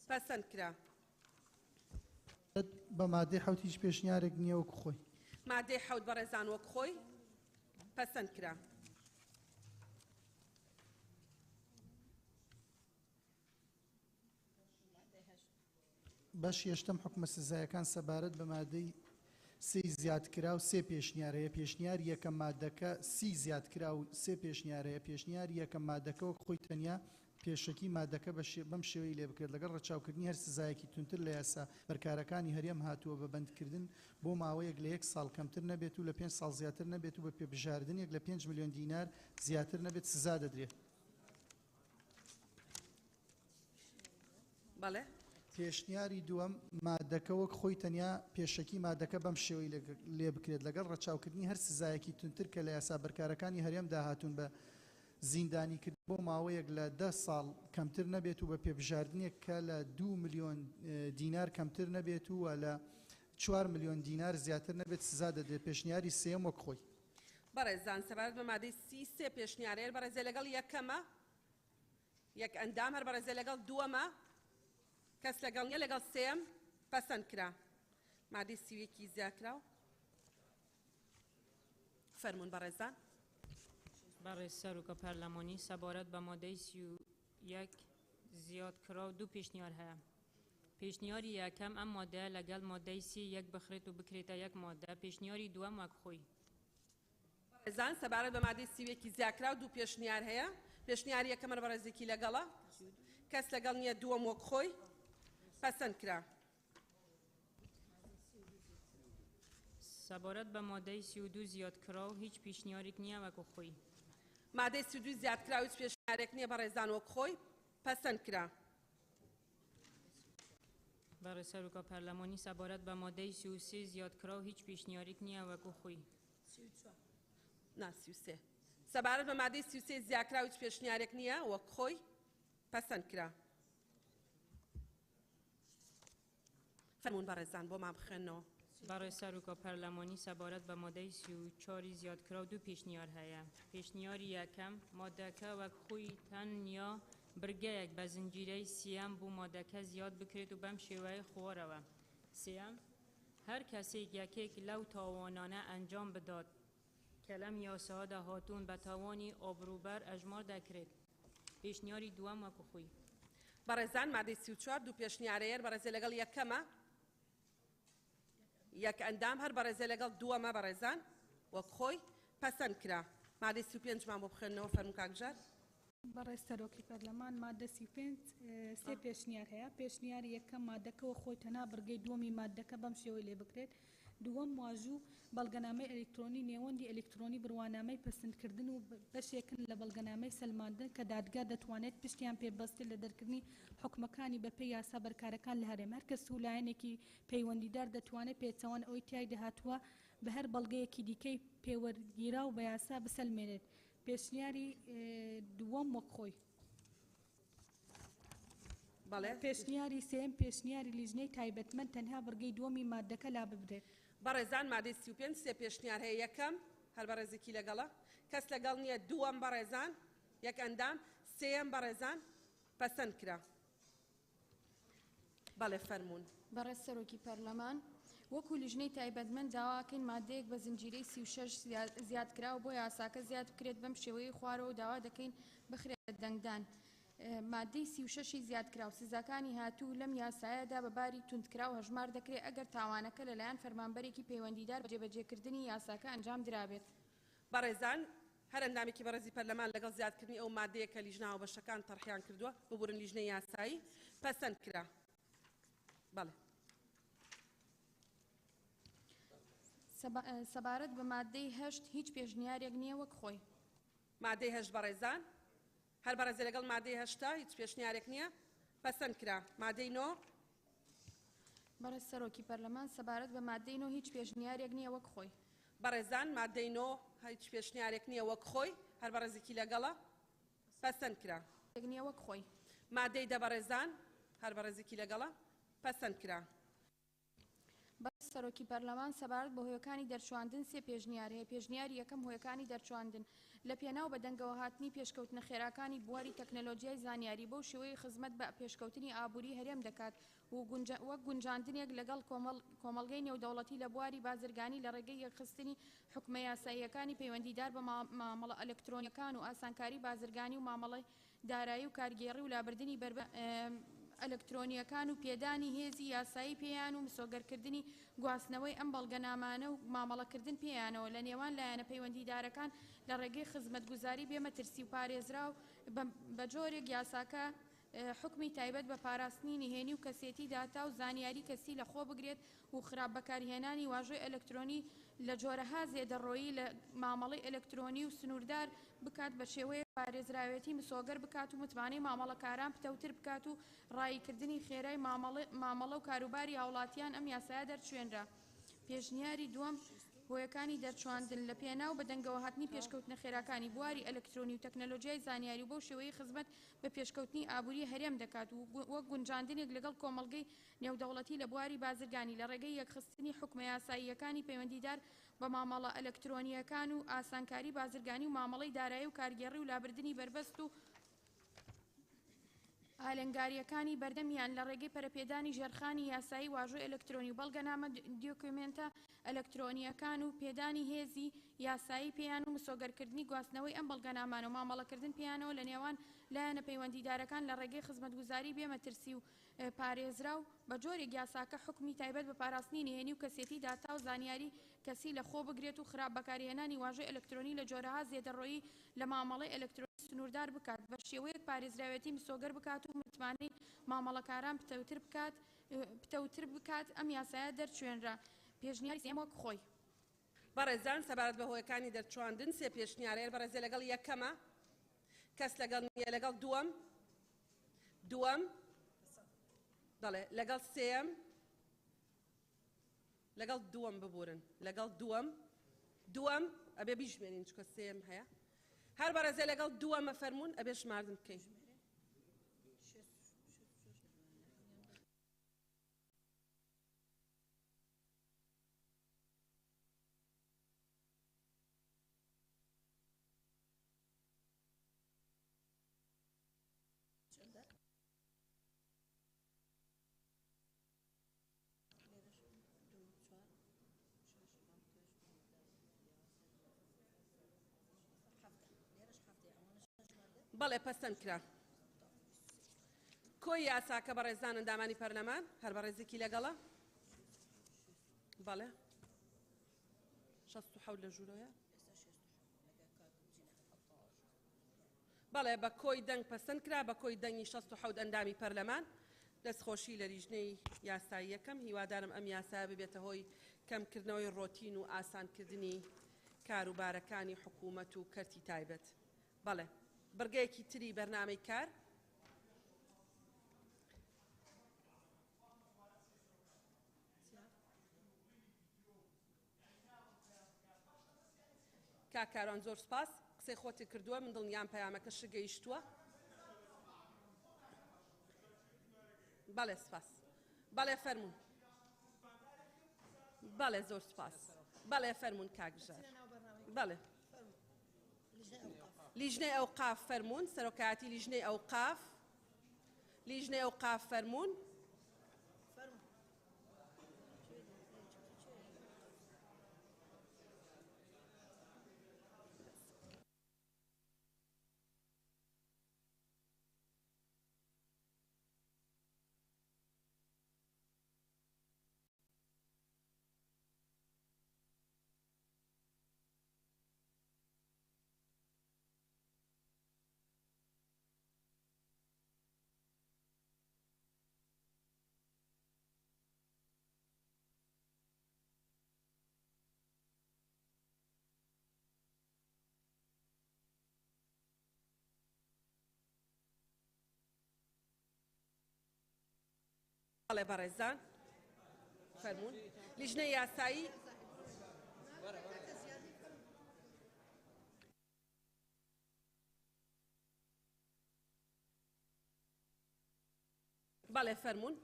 پەسەند کرا. بە مادەی حەوت هیچ پێشنیارێک نییە وەکو خۆی. مادەی حەوت بەڕێزان وەک خۆی پەسەند کرا. بەشی هەشتەم حوکمە سزایەکان سەبارەت بە مادەی سێی زیادکراو سێ پێشنیار هەیە، پێشنیاری یەکەم مادەکە سی زیادکراو سێ پێشنیار هەیە، پێشنیاری یەکەم مادەکە وەک خۆی تەنیا پێشەکی مادەکە بە بەم شێوەی لێ بکرێت لەگەڵ ڕەچاوکردنی هەر سزایەکی توندتر لە یاسا بەرکارەکانی هەرێم هاتووە بە بەندکردن بۆ ماوەیەک لە یەک ساڵ کەمتر نەبێت و لە پێنج ساڵ زیاتر نەبێت و بە پێبژاردنێک لە 5 ملیۆن دینار زیاتر نەبێت سزا دەدرێت. بەڵێ. پێشنیاری دووەم، مادەکە وەک خۆی تەنیا پێشەکی مادەکە بەم شێوەی لێ بکرێت لەگەڵ ڕەچاوکردنی هەر سزایەکی توندتر کە لە یاسا بەرکارەکانی هەرێمدا هاتوون بە زیندانیکردن بۆ ماوەیەک لە 10 ساڵ کەمتر نەبێت و بە پێبژاردنێک کە لە 2 ملیۆن دینار کەمتر نەبێت و لە 4 ملیۆن دینار زیاتر نەبێت سزا دەدرێت. پێشنیاری سێیەم وەک خۆی. بەڕێزان سەبارەت بە مادەی سی سێ پێشنیارە هەر بەڕێزێ لەگەڵ یەکەمە یەک ئەندام هەر بەڕێزێ لەگەڵ دووەمە کەس لەگەڵ نیە لەگەڵ سێیەم پەسەند کرا. مادەی 31ی زیادکراو فەرموون بەڕێزان. بەڕێز سەرۆکە پەرلەمانی سەبارەت بە مادەی 31 زیادکراو دوو پێشنیار هەیە. پێشنیاری یەکەم ئەم مادەیە لەگەڵ مادەی سی یەک بخرێت و بکرێتە یەک مادە. پێشنیاری دووەم وەک خۆی. بەڕێزان سەبارەت بە مادەی 31ی زیادکراو دوو پێشنیار هەیە. پێشنیاری یەکەم هەر بەڕێزێکی لەگەڵە کەس لەگەڵ نییە دووەم وەک خۆی پەسەند کرا. سەبارەت بە مادەی 32 زیادکراو هیچ پێشنیارێک نییە وەکو خۆی. مادەی 32 زیادکراو هیچ پێشنیارێک نییە بەڕێزان وەک خۆی پەسەند کرا. بەڕێز سەرۆکە پەرلەمانی سەبارەت بە مادەی 33 زیادکراو هیچ پێشنیارێک نییە وەکو خۆی. نا 33. سەبارەت بە مادەی 33 زیادکراو هیچ پێشنیارێک نییە وەک خۆی پەسەند کرا. فەرموون بەڕێزان بۆمان بخوێنەوە. بەڕێز سەرۆکە پەرلەمانی سەبارەت بە مادەی 34ی زیادکراو دوو پێشنیار هەیە. پێشنیاری یەکەم مادەکە وەک خۆی تەنیا برگەیەک بە زنجیرەی سیەم بۆ مادەکە زیاد بکرێت و بەم شێوەیە خوارەوە. سێیەم هەر کەسێک یەکێک لەو تاوانانە ئەنجام بدات کە لەم یاسادا هاتوون بە تاوانی ئابرووبەر ئەژمار دەکرێت. پێشنیاری دووەم وەکو خۆی. بەڕێزان مادەی 34 دوو پێشنیارەیە بەڕێزێ لەگەڵ یەکەمە یەک ئەندام هەر بەڕێزێ لەگەڵ دووەمە بەڕێزان وەک خۆی پەسەند کرا. مادەی 35مان بۆ بخوێننەوە فەرموو کاک ژار. بەڕێز سەرۆکی پەرلەمان مادە 35 سێ پێشنیار هەیە. پێشنیاری یەکەم مادەکەوە خۆی تەنها بڕگەی دووەمی مادەکە بەم شێوەی لێ بکرێت. دووەم واژوو بەڵگەنامەی ئەلکترۆنی نێوەندی ئەلکترۆنی بڕوانامەی پەسەندکردن و بەشێکن لە بەڵگەنامەی سەلماندن کە دادگا دەتوانێت پشتیان پێبەستێت لە دەرکردنی حوکمەکانی بەپێی یاسا بەرکارەکان لە هەرێم. هەر کەس و لایەنێکی پەیوەندیدار دەتوانێت پێچەوان ئەوەی تیایدا هاتووە بە هەر بەڵگەیەکی دیکەی پێوەرگیراو بە یاسا بسەلمێنێت. پێشنیاری دووەم وەک خۆی. بەڵێ. پێشنیاری سێیەم پێشنیاری لیژنەی تایبەتمەند تەنها بڕگەی دووەمی مادەکە لاببرێت. بەڕێزان مادەی 35 سێ پێشنیار هەیە. یەکەم هەر بەڕێزێکی لەگەڵە کەس لەگەڵ نییە دووەم بەڕێزان یەک ئەندام سێیەم بەڕێزان پەسەند کرا. بەڵێ فەرموون. بەڕێز سەرۆکی پەرلەمان وەکو لیژنەی تایبەتمەند داواکەین مادەیەک بە زنجیرەی 36 زیادکراو بۆ یاساکە زیاد بکرێت بەم شێوەیەی خوارەوە و داوا دەکەین بخرێت دەنگدان. مادەی 36ی زیادکراو سزاکانی هاتوو لەم یاسایەدا بە باری توندکراو هەژمار دەکرێت ئەگەر تاوانەکە لەلایەن فەرمانبەرێکی پەیوەندیدار بە جێبەجێکردنی یاساکە ئەنجام درابێت. بەڕێزان هەر ئەندامێکی بەڕێزی پەرلەمان لەگەڵ زیادکردنی ئەو مادەیە کە لیژنە هاوبەشەکان تەرحیان کردووە ببورن لیژنەی یاسایی پەسەند کرا. بەڵێ. سەبارەت بە مادەی هەشت هیچ پێشنیارێک نییە وەک خۆی. مادەی هەشت بەڕێزان هەر بەڕێزێ لەگەڵ مادەی هەشتا هیچ پێشنیارێک نییە پەسەند کرا. مادەی نۆ. بەڕێز سەرۆکی پەرلەمان سەبارەت بە مادەی نۆ هیچ پێشنیارێک نییە وەک خۆی. بەڕێزان مادەی نۆ هیچ پێشنیارێک نییە وەک خۆی هەر بەڕێزێکی لەگەڵە پەسەند کرا. نییە وەک خۆی. مادەی دە بەڕێزان هەر بەڕێزێکی لەگەڵە پەسەند کرا. بەڕێز سەرۆکی پەرلەمان سەبارەت بە هۆیەکانی دەرچواندن سێ پێشنیار هەیە پێشنیاری یەکەم هۆیەکانی دەرچواندن لە پێناو بەدەنگەوەهاتنی پێشکەوتنە خێراکانی بواری تەکنەلۆجیای زانیاری بەو شێوەیەی خزمەت بە پێشکەوتنی ئابووری هەرێم دەکات و وەک گونجاندنێک لەگەڵ کۆمەڵگەی نێودەوڵەتی لە بواری بازرگانی لە ڕێگەی یەکخستنی حوکمە یاساییەکانی پەیوەندیدار بە مامەڵە ئەلکترۆنییەکان و ئاسانکاری بازرگانی و مامەڵەی دارایی و کارگێڕی و لابردنی بەربەستە ئەلکترۆنییەکان و پێدانی هێزی یاسایی پێیان و مسۆگەرکردنی گواستنەوەی ئەم بەڵگەنامانە و مامەڵەکردن پێیانەوە لە نێوان لایەنە پەیوەندیدارەکان لە ڕێگەی خزمەتگوزاری بێ مەترسی و پارێزراو بە جۆرێک یاساکە حوکمی تایبەت بە پاراستنی نهێنی و کەسێتی داتا و زانیاری کەسی لە خۆ بگرێت و خراپ بەکارهێنانی واژۆی ئەلکترۆنی لە جۆرەها زێدەڕۆیی لە مامەڵەی ئەلکترۆنی و سنووردار بکات بە شێوەیەک پارێزراوێتی مسۆگەر بکات و متمانەی مامەڵەکاران پتەوتر بکات و ڕاییکردنی خێرای مامەڵە و کاروباری هاوڵاتیان ئەم یاسایە دەرچوێنرا. پێشنیاری دووەم، هۆیەکانی دەرچواندن، لە پێناو بەدەنگەوەهاتنی پێشکەوتنە خێراکانی بواری ئەلکترۆنی و تەکنەلۆجیای زانیاری و بەو شێوەیەی خزمەت بە پێشکەوتنی ئابووری هەرێم دەکات و وەک گونجاندنێک لەگەڵ کۆمەڵگەی نێودەوڵەتی لە بواری بازرگانی لە ڕێگەی یەکخستنی حوکمە یاساییەکانی پەیوەندیدار بە مامەڵە ئەلکترۆنییەکان و ئاسانکاری بازرگانی و مامەڵەی دارایی و کارگێڕی و لابردنی بەربەست و ئالنگارییەکانی بەردەمیان لە ڕێگەی پەرەپێدانی ژێرخانی یاسایی واژۆی ئەلکترۆنی و بەڵگەنامە دیۆکیومێنتە ئەلکترۆنییەکان و پێدانی هێزی یاسایی پێیان و مسۆگەرکردنی گواستنەوەی ئەم بەڵگەنامانە و مامەڵەکردن پێیانەوە لە نێوان لایەنە پەیوەندیدارەکان لە ڕێگەی خزمەتگوزاری بێ مەترسی و پارێزراو، بە جۆرێک یاساکە حوکمی تایبەت بە پاراستنی نهێنی و کەسێتی داتا و زانیاری کەسی لە خۆ بگرێت و خراپ بەکارهێنانی واژۆی ئەلکترۆنی لە جۆرەها زێدەڕۆیی لە مامەڵەی ئەلکترۆنی سنووردار بکات بە شێوەیەک پارێزراوێتی مسۆگەر بکات و متمانەی مامەڵەکاران پتەوتر بکات پتەوتر بکات ئەم یاسایە دەرچوێنرا. پێشنیاری سێیەم وەک خۆی. بەڕێزان سەبارەت بە هۆیەکانی دەرچواندن سێ پێشنیار هەیە بەڕێزێ لەگەڵ یەکەمە کەس لەگەڵ نییە لەگەڵ دووەم دووەم بەڵێ لەگەڵ سێیەم لەگەڵ دووەم ببورن لەگەڵ دووەم دووەم ئەبێ بیژمێنین چکە سێم هەیە هەر بەڕێزێ لەگەڵ دووەمە فەرمونون ئەبێ ژماردن بکەین. بەڵێ پەسەند کرا. کۆی یاساکە بەڕێزان ئەندامانی پەرلەمان هەر بەڕێزێکی لەگەڵە؟ بەڵێ 67 لە ژوورەوەیە بەڵێ بە کۆی دەنگ پەسەند کرا بە کۆی دەنگی 67 ئەندامی پەرلەمان دەستخۆشی لە لیژنەی یاسایی یەکەم هیوادارم ئەم یاسایە ببێتە هۆی کەمکردنەوەی ڕۆتین و ئاسانکردنی کاروبارەکانی حکوومەت و کەرتی تایبەت بەڵێ بڕگەیەکی تری بەرنامەی کار کاک کاروان زۆر سوپاس قسەی خۆتی کردووە من دڵنیام پەیامەکە گەیشتووە بەڵێ سوپاس بەڵێ فەرموون بەڵێ زۆر سوپاس بەڵێ فەرموون کاک ژار بەڵێ لیژنەی ئەوقاف فەرموون سەرۆکایەتی لیژنەی ئەوقاف لیژنەی ئەوقاف فەرموون بەڵێ بەڕێزان فەرموون لیژنەی یاسایی بەڵێ فەرموون.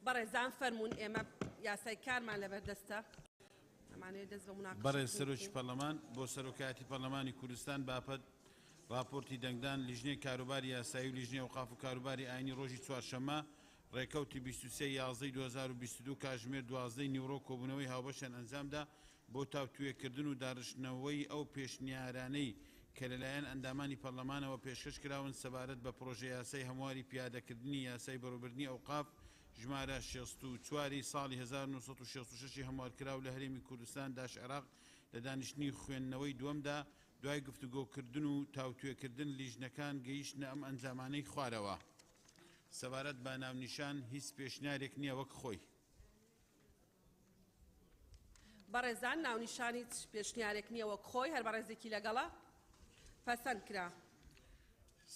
بەڕێزان فەرموون ئێمە یاسای کارمان لەبەردەستە ئەمانەوێت دەست بە مناقەشە بەڕێز بکەین. سەرۆکی پەرلەمان، بۆ سەرۆکایەتی پەرلەمانی کوردستان باپەت ڕاپۆرتی دەنگدان لیژنەی کاروباری یاسایی و لیژنەی ئەوقاف و کاروباری ئاینی ڕۆژی چوارشەممە ڕێکەوتی 23 11 2022 کاژمێر 12 نیوڕۆ کۆبوونەوەی هاوبەشیان ئەنجامدا بۆ تاوتوێکردن و داڕشتنەوەی ئەو پێشنیارانەی کە لەلایەن ئەندامانی پەرلەمانەوە پێشکەش کراون سەبارەت بە پڕۆژەیاسای هەمواری پیادەکردنی یاسای بەڕێوەبردنی ئەوقاف ژمارە 64 ی ساڵی 1966 ی هەموارکراو لە هەرێمی کوردستان داش عێراق لە دانیشتنی خوێندنەوەی دووەمدا دوای گفتوگۆکردن و تاوتوێکردن لیژنەکان گەیشتنە ئەم ئەنجامانەی خوارەوە. سەبارەت بە ناونیشان هیچ پێشنیارێک نییە وەک خۆی. بەڕێزان ناونیشان هیچ پێشنیارێک نییە وەک خۆی، هەر بەڕێزێکی لەگەڵە پەسەند کرا.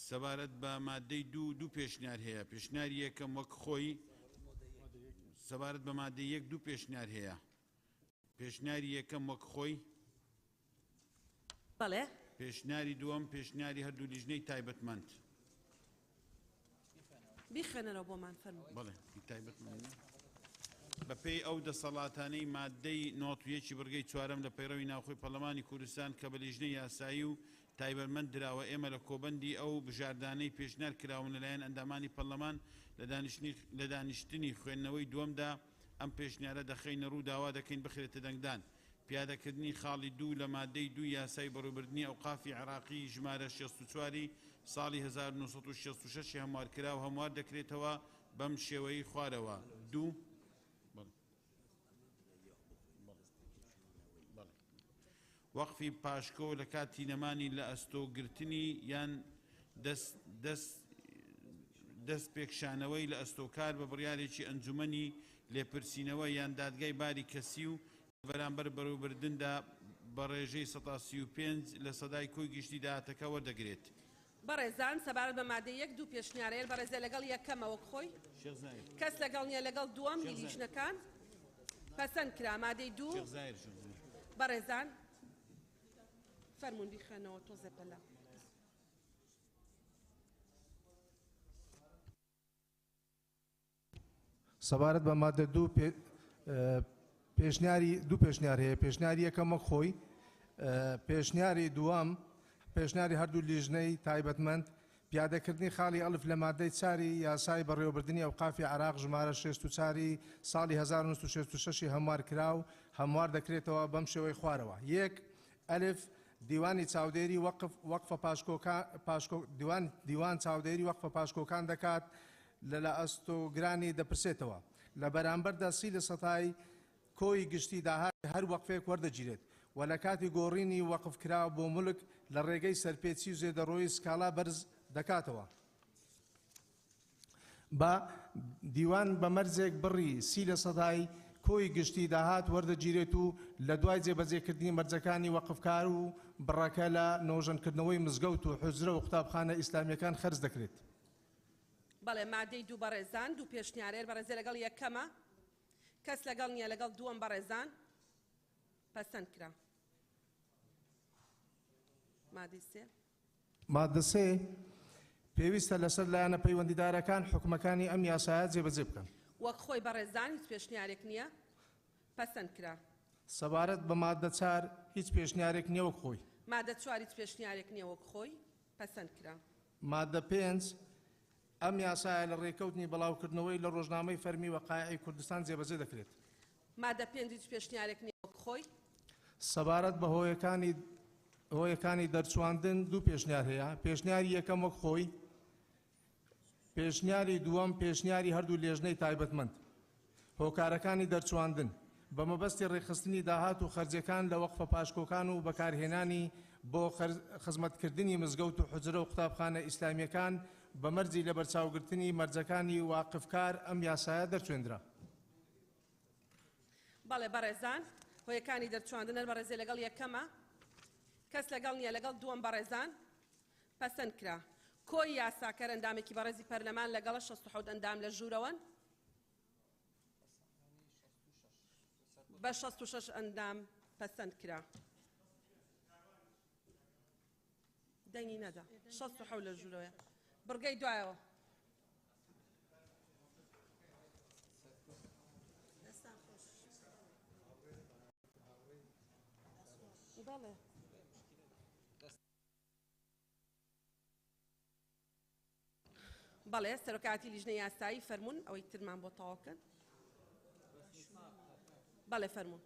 سەبارەت بە مادەی دوو دوو پێشنیار هەیە، پێشنیاری یەکەم وەک خۆی. سەبارەت بە مادەی یەک دوو پێشنیار هەیە، پێشنیاری یەکەم وەک خۆی. بەڵێ. پێشنیاری دووەم پێشنیاری هەردوو لیژنەی تایبەتمەند. بیخوێنەرەوە بۆمان فەرموو. بەڵێ تایبەتمەند. بەپێی ئەو دەسەڵاتانەی مادەی 91 ی بڕگەی چوارەم لە پەیڕەوی ناوخۆی پەرلەمانی کوردستان کە بە لیژنەی یاسایی و تایبەتمەند دراوە ئێمە لە کۆبەندی ئەو بژاردانەی پێشنیار کراون لەلایەن ئەندامانی پەرلەمان لە دانیشتنی خوێندنەوەی دووەمدا ئەم پێشنیارە دەخەینە ڕوو داوا دەکەین بخرێتە دەنگدان. پیادەکردنی خاڵی دوو لە مادەی دووی یاسای بەڕێوەبردنی ئەوقافی عێراقی ژمارە 64 ی ساڵی 1966 ی هەموارکراو هەموار دەکرێتەوە بەم شێوەیەی خوارەوە، دوو. وەقفی پاشکۆ لە کاتی نەمانی لە ئەستۆ گرتنی یان دەست دەست دەست پێکشانەوەی لە ئەستۆکار بە بڕیارێکی ئەنجومەنی لێپرسینەوە یان دادگای باری کەسی و لە بەرامبەر بەڕێوەبردندا بە ڕێژەی 35% لە سەدای کۆی گشتی داهاتەکە وەردەگرێت. بەڕێزان سەبارەت بە مادەی یەک دوو پێشنیارەیەل بەڕێزە لەگەڵ یەکەمە وەک خۆی کەس لەگەڵ نییە لەگەڵ دووەم هی لیژنەکان پەسەند کرا مادەی دوو بەڕێزان فەرموون بیخوێنەوە تۆزێ پەلە. سەبارەت بە مادە دوو پێشنیاری دوو پێشنیار هەیە، پێشنیاری یەکەم وەک خۆی، پێشنیاری دووەم پێشنیاری هەردوو لیژنەی تایبەتمەند پیادەکردنی خاڵی ئەلف لە مادەی چاری یاسای بەڕێوەبردنی ئەوقافی عێراق ژمارە 64 ی ساڵی 1966 ی هەموار کراو هەموار دەکرێتەوە بەم شێوەی خوارەوە، یەک، ئەلف، دیوانی چاودێری وەقف وەقفە پاشکۆکان پاشکۆ دیوان دیوان چاودێری وەقفە پاشکۆکان دەکات لە لە ئەستۆگرانی دەپرسێتەوە. لە بەرامبەردا سی لە سەتای کۆی گشتی داهاتی هەر وەقفێک وەردەگیرێت و لە کاتی گۆڕینی وەقفکراو بۆ مولک لە ڕێگەی سەرپێچی و زێدەڕۆیی سکاڵا بەرز دەکاتەوە. بە دیوان بە مەرجێک بڕی سی لە سەدای کۆی گشتی داهات وەردەگیرێت و لە دوای جێبەجێکردنی مەرجەکانی وەقفکار و بڕەکە لە نۆژەنکردنەوەی مزگەوت و حوجرە و قوتابخانە ئیسلامییەکان خەرج دەکرێت. بەڵێ مادەی دوو بەڕێزان دوو پێشنیارێر بەڕێزێ لەگەڵ یەکەمە کەس لەگەڵ نییە لەگەڵ دووەم بەڕێزان پەسەند کرا مادەی سێ. مادە سێ، پێویستە لەسەر لایەنە پەیوەندیدارەکان حوکمەکانی ئەم یاسایە جێبەجێ بکەن. وەک خۆی بەڕێزان هیچ پێشنیارێک نییە پەسەند کرا. سەبارەت بە مادە چار هیچ پێشنیارێک نییە وەک خۆی. مادە چوار هیچ پێشنیارێک نییە وەک خۆی پەسەند کرا. مادە پێنج، ئەم یاسایە لە ڕێکەوتنی بڵاوکردنەوەی لە ڕۆژنامەی فەرمی وەقایعی کوردستان جێبەجێ دەکرێت. مادە پێنج هیچ پێشنیارێک نییە وەک خۆی. سەبارەت بە هۆیەکانی هۆیەکانی دەرچواندن دوو پێشنیار هەیە، پێشنیاری یەکەم وەک خۆی، پێشنیاری دووەم پێشنیاری هەردوو لێژنەی تایبەتمەند. هۆکارەکانی دەرچواندن، بە مەبەستی ڕێکخستنی داهات و خەرجیەکان لە وەقفە پاشکۆکان و بەکارهێنانی بۆ خزمەتکردنی مزگەوت و حوجرە و قوتابخانە ئیسلامیەکان بە مەرجی لەبەرچاوگرتنی مەرجەکانی واقفکار ئەم یاسایە دەرچوێندرا. بەڵێ بەڕێزان هۆیەکانی دەرچواندن هەر بەڕێزێ لەگەڵ یەکەمە کەس لەگەڵ نییە لەگەڵ دووەم بەڕێزان پەسەند کرا کۆی یاساکەر ئەندامێکی بەڕێزی پەرلەمان لەگەڵە 67 ئەندام لە ژوورەوەن بە 66 ئەندام پەسەند کرا. دەنگی نەدا 67 لە ژوورەوەیە بڕگەی دوایەوە. بەڵێ. بەڵێ سەرۆکایەتی لیژنەی یاسایی فەرموون ئەوەی ترمان بۆ تەواو بکەن. بەڵێ فەرموون.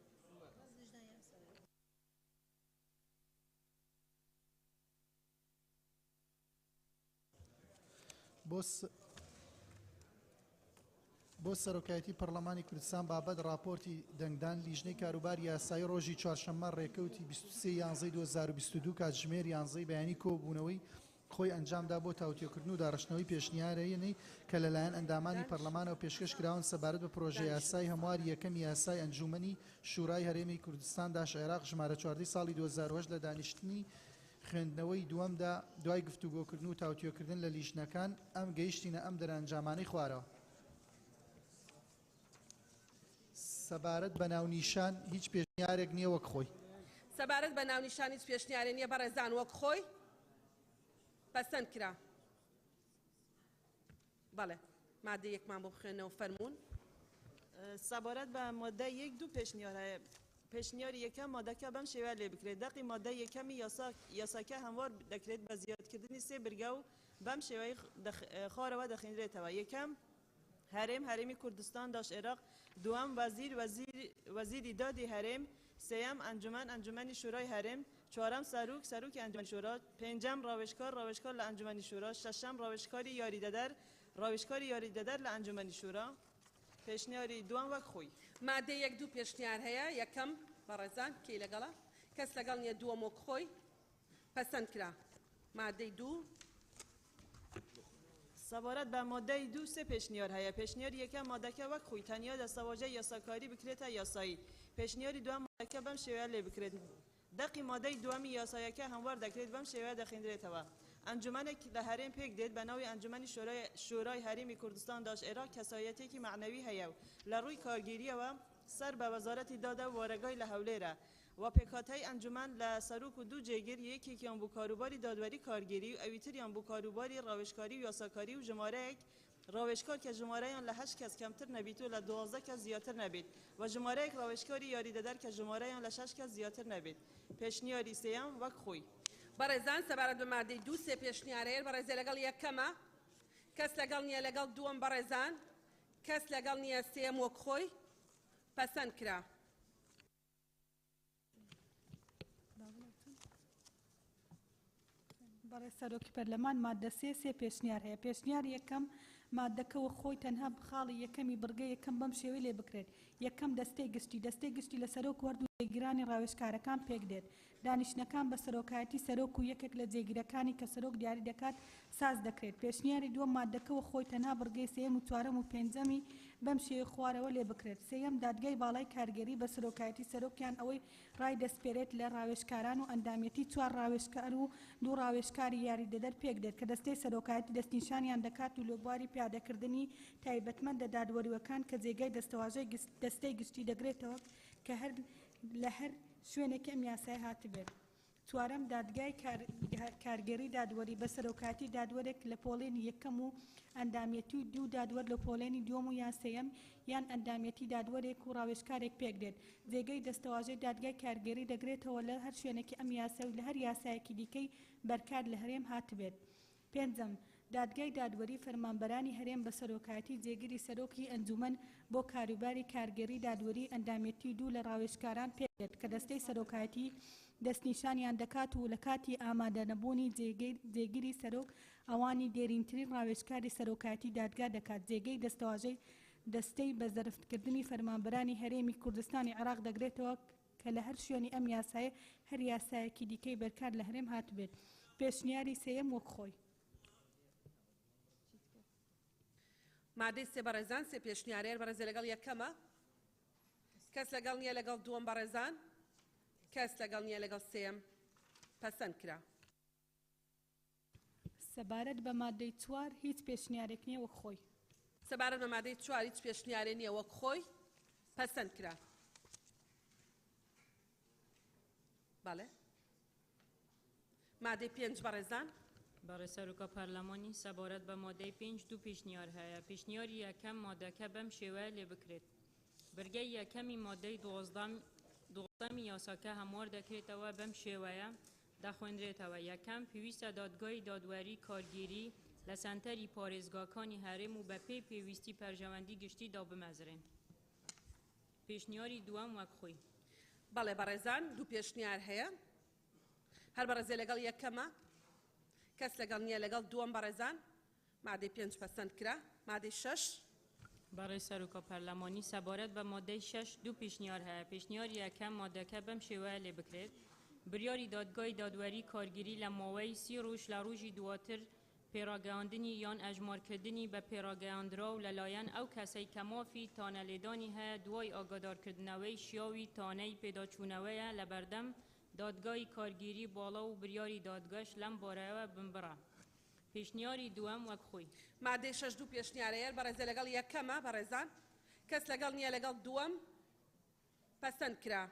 بۆ سەرۆکایەتی پەرلەمانی کوردستان بابەت ڕاپۆرتی دەنگدان لیژنەی کاروباری یاسایی ڕۆژی چوارشەممە ڕێکەوتی 23 یانزەی 2022 کاتژمێر یانزەی بەیانی کۆبوونەوەی خۆی ئەنجامدا بۆ تاوتوێکردن و داڕشتنەوەی پێشنیارەیەنەی کە لەلایەن ئەندامانی پەرلەمانەوە پێشکەش کراون سەبارەت بە پرۆژە یاسای هەمواری یەکەمی یاسای ئەنجوومەنی شورای هەرێمی کوردستان داش عێراق ژمارە 14 ساڵی 2008 لە دانیشتنی خوێندنەوەی دووەمدا دوای گفتوگۆکردن و تاوتوێکردن لە لیژنەکان ئەم گەیشتینە ئەم دەرئەنجامانەی خوارەوە. سەبارەت بە ناونیشان هیچ پێشنیارێک نییە وەک خۆی. سەبارەت بە ناونیشان هیچ پێشنیارێ نییە بەڕێزان وەک خۆی پەسەند کرا. بەڵێ مادەی یەکمان بۆ بخوێنەوە فەرموون. سەبارەت بە مادەی یەک دوو پێشنیار هەیە. پێشنیاری یەکەم مادەکە بەم شێوەیە لێ بکرێت، دەقی مادەی یەکەمی یاساکە هەموار دەکرێت بە زیادکردنی سێ برگە و بەم شێوەی خوارەوە دەخوێنرێتەوە، یەکەم، هەرێم، هەرێمی کوردستان داش عێراق، دووەم، وەزیر، وەزیری دادی هەرێم، سێیەم، ئەنجومەن، ئەنجومەنی شورای هەرێم، چوارەم، سەرۆک، سەرۆکی ئەنجومەنی شورا، پێنجەم، ڕاوێژکار، ڕاوێژکار لە ئەنجومەنی شورا، شەشەم، ڕاوێژکاری یاریدەدەر، ڕاوێژکاری یاریدەدەر لە ئەنجومەنی شورا. پێشنیاری دووەم وەک خۆی. مادەی یەک دوو پێشنیار هەیە، یەکەم، بەڕێزان کێی لەگەڵە؟ کەس لەگەڵ نییە، دووەم وەک خۆی پەسەند کرا. مادەی دوو. سەبارەت بە مادەی دوو سێ پێشنیار هەیە، پێشنیاری یەکەم مادەکە وەک خۆی تەنیا دەستەواژەی یاساکاری بکرێتە یاسایی، پێشنیاری دووەم مادەکە بەم شێوەیە لێ بکرێت، دەقی مادەی دووەمی یاسایەکە هەموار دەکرێت بەم شێوەیە دەخوێندرێتەوە، ئەنجومەنێک لە هەرێم پێک دێت بە ناوی ئەنجومەنی شورای هەرێمی کوردستان داش عێراق کەسایەتیەکی مەعنەوی هەیە و لە ڕووی کارگێریەوە سەر بە وەزارەتی دادە و وارەگای لە هەولێرە و پێکهاتەی ئەنجومەن لە سەرۆک و دوو جێگر یەکێکیان بۆ کاروباری دادوەری کارگێری و ئەویتریان بۆ کاروباری ڕاوێژکاری و یاساکاری و ژمارەیەک ڕاوێژکار کە ژمارەیان لە هەشت کەس کەمتر نەبیت و لە 12 کەس زیاتر نەبێت و ژمارەیەک ڕاوێژکاری یاریدەدەر کە ژمارەیان لە شەش کەس زیاتر نەبێت. پێشنیاری سێیەم وەک خۆی. بەڕێزان سەبارەت بە مادەی دوو سێ پێشنیار هەیە، بەڕێزێ لەگەڵ یەکەمە؟ کەس لەگەڵ نییە، لەگەڵ دووەم بەڕێزان؟ کەس لەگەڵ نییە، سێیەم وەک خۆی پەسەند کرا. بەڕێز سەرۆکی پەرلەمان ماددە سێ سێ پێشنیار هەیە پێشنیار یەکەم ماددەکە وەک خۆی تەنها خاڵی یەکەمی بڕگە یەکەم بەم شێوەی لێ بکرێت یەکەم دەستەی گشتی دەستەی گشتی لە سەرۆک و هەردوو جێگیرانی ڕاوێژکارەکان پێک دێت دانیشتنەکان بە سەرۆکایەتی سەرۆک و یەکێک لە جێگیرەکانی کە سەرۆک دیاری دەکات ساز دەکرێت پێشنیاری دووەم ماددەکە وەک خۆی تەنها بڕگەی سێیەم و چوارەم و پێنجەمی بەم شێوەی خوارەوە لێ بکرێت سێیەم دادگای باڵای کارگێری بە سەرۆکایەتی سەرۆک یان ئەوەی ڕایدەسپێرێت لە ڕاوێژکاران و ئەندامیەتی چوار ڕاوێژکار و دوو ڕاوێژکاری یاریدەدەر پێکدێت کە دەستەی سەرۆکایەتی دەستنیشانیان دەکات و لەبواری پیادەکردنی تایبەتمەندە دادوەریوەکان کە جێگای دەستەواژەی دەستەی گشتی دەگرێتەوە کە هەر لە هەر شوێنێکی ئەم یاسایە هاتبێت. چوارەم، دادگای کارگێڕی دادوەری بە سەرۆکایەتی دادوەرێک لە پۆڵێنی یەکەم و ئەندامیەتی و دوو دادوەر لە پۆلێنی دووەم و یان سێیەم یان ئەندامیەتی دادوەرێک و ڕاوێژکارێک پێکدێت جێگەی دەستەواژەی دادگای کارگێڕی دەگرێتەوە لە هەر شوێنێکی ئەم یاسا و لە هەر یاسایەکی دیکەی بەرکار لە هەرێم هاتبێت. پێنجەم، دادگای دادوەری فەرمانبەرانی هەرێم بە سەرۆکایەتی جێگری سەرۆکی ئەنجومەن بۆ کاروباری کارگێڕی دادوەری ئەندامێتی و دوو لە ڕاوێژکاران پێکدێت کە دەستەی سەرۆکایەتی دەستنیشانیان دەکات و لە کاتی ئامادەنەبوونی جێگری سەرۆک ئەوانی دێرینترین ڕاوێژکاری سەرۆکایەتی دادگا دەکات جێگەی دەستەواژەی دەستەی بەزەرفتکردنی فەرمانبەرانی هەرێمی کوردستانی عێراق دەگرێتەوە کە لە هەر شوێنی ئەم یاسایە هەر یاسایەکی دیکەی بەرکار لە هەرێم هاتبێت. پێشنیاری سێیەم وەک خۆی. مادەی سێ بەڕێزان سێ پێشنیارەیە بەڕێزێ لەگەڵ یەکەمە کەس لەگەڵ نییە لەگەڵ دووەم بەڕێزان کەس لەگەڵ نییە لەگەڵ سێیەم پەسەند کرا. سەبارەت بە مادەی چوار هیچ پێشنیارێک نییە وەک خۆی. سەبارەت بە مادەی چوار هیچ پێشنیارێ نییە وەک خۆی پەسەند کرا. بەڵێ مادەی پێنج بەڕێزان. بەڕێز سەرۆکە پەرلەمانی سەبارەت بە مادەی پێنج دوو پێشنیار هەیە. پێشنیاری یەکەم مادەکە بەم شێوەیە لێ بکرێت. برگەی یەکەمی مادەی دوازدەم دووەمی یاساکە هەموار دەکرێتەوە بەم شێوەیە دەخوێنرێتەوە. یەکەم، پێویستە دادگای دادوەری کارگێری لە سەنتەری پارێزگاکانی هەرێم و بەپێی پێویستی پەرژەوەندی گشتی دابمەزرێن. پێشنیاری دووەم وەک خۆی. بەڵێ بەڕێزان، دوو پێشنیار هەیە. هەر بەڕێزێ لەگەڵ یەکەمە؟ کەس لەگەڵ نییە. لەگەڵ دووەم بەڕێزان؟ مادەی 5 پەسەند کرا. مادەی 6. بەڕێز سەرۆکا پەرلەمانی، سەبارەت بە مادەی 6 دوو پێشنیار هەیە. پێشنیاری یەکەم، مادەکە بەم شێوەیە لێ بکرێت. بریاری دادگای دادوەری کارگیری لە ماوەی 30 ڕۆژ لە ڕۆژی دواتر پێڕاگەیاندنی یان ئەژمارکردنی بە پێڕاگەیاندراو لەلایەن ئەو کەسەی کە مافی تانەلێدانی هەیە دوای ئاگادارکردنەوەی شیاوی تانەی پێداچوونەوەیە لەبەردەم دادگای کارگیری باڵا و بریاری دادگاش لەم بارەیەوە بنبڕە. پێشنیاری دووەم وەک خۆی. مادەی 6 دوو پێشنیارە یەر بەڕێزێ لەگەڵ یەکەمە بەڕێزان؟ کەس لەگەڵ نییە. لەگەڵ دووەم؟ پەسەند کرا.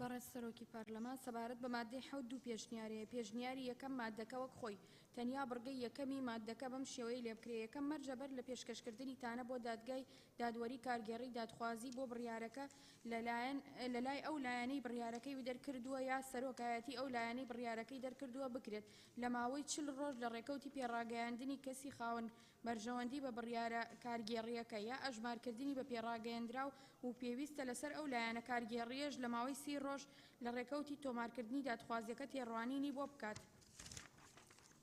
بەڕێز سەرۆکی پەرلەمان، سەبارەت بە مادەی 7 دوو پێشنیارەیە. پێشنیاری یەکەم، مادەکە وەک خۆی تەنیا بڕگەی یەکەمی مادەکە بەم شێوەیە لێبکرێ. یەکەم، مەرجە بەر لە پێشکەشکردنی تانە بۆ دادگای دادوەری کارگێڕی دادخوازی بۆ بڕیارەکە لەلایەن لەلای ئەو لایەنەی بڕیارەکەی دەرکردووە یا سەرۆکایەتی ئەو لایەنەی بڕیارەکەی دەرکردووە بکرێت لە ماوەی 40 ڕۆژ لە ڕێکەوتی پێڕاگەیاندنی کەسی خاوەن بەرژەوەندی بە بڕیارە کارگێڕییەکە یا ئەژمارکردنی بە پێڕاگەیەندراو و پێویستە لەسەر ئەو لایەنە کارگێڕییەش لە ماوەی 30 ڕۆژ لە ڕێکەوتی تۆمارکردنی دادخوازیەکە تێڕوانینی بۆ بکات.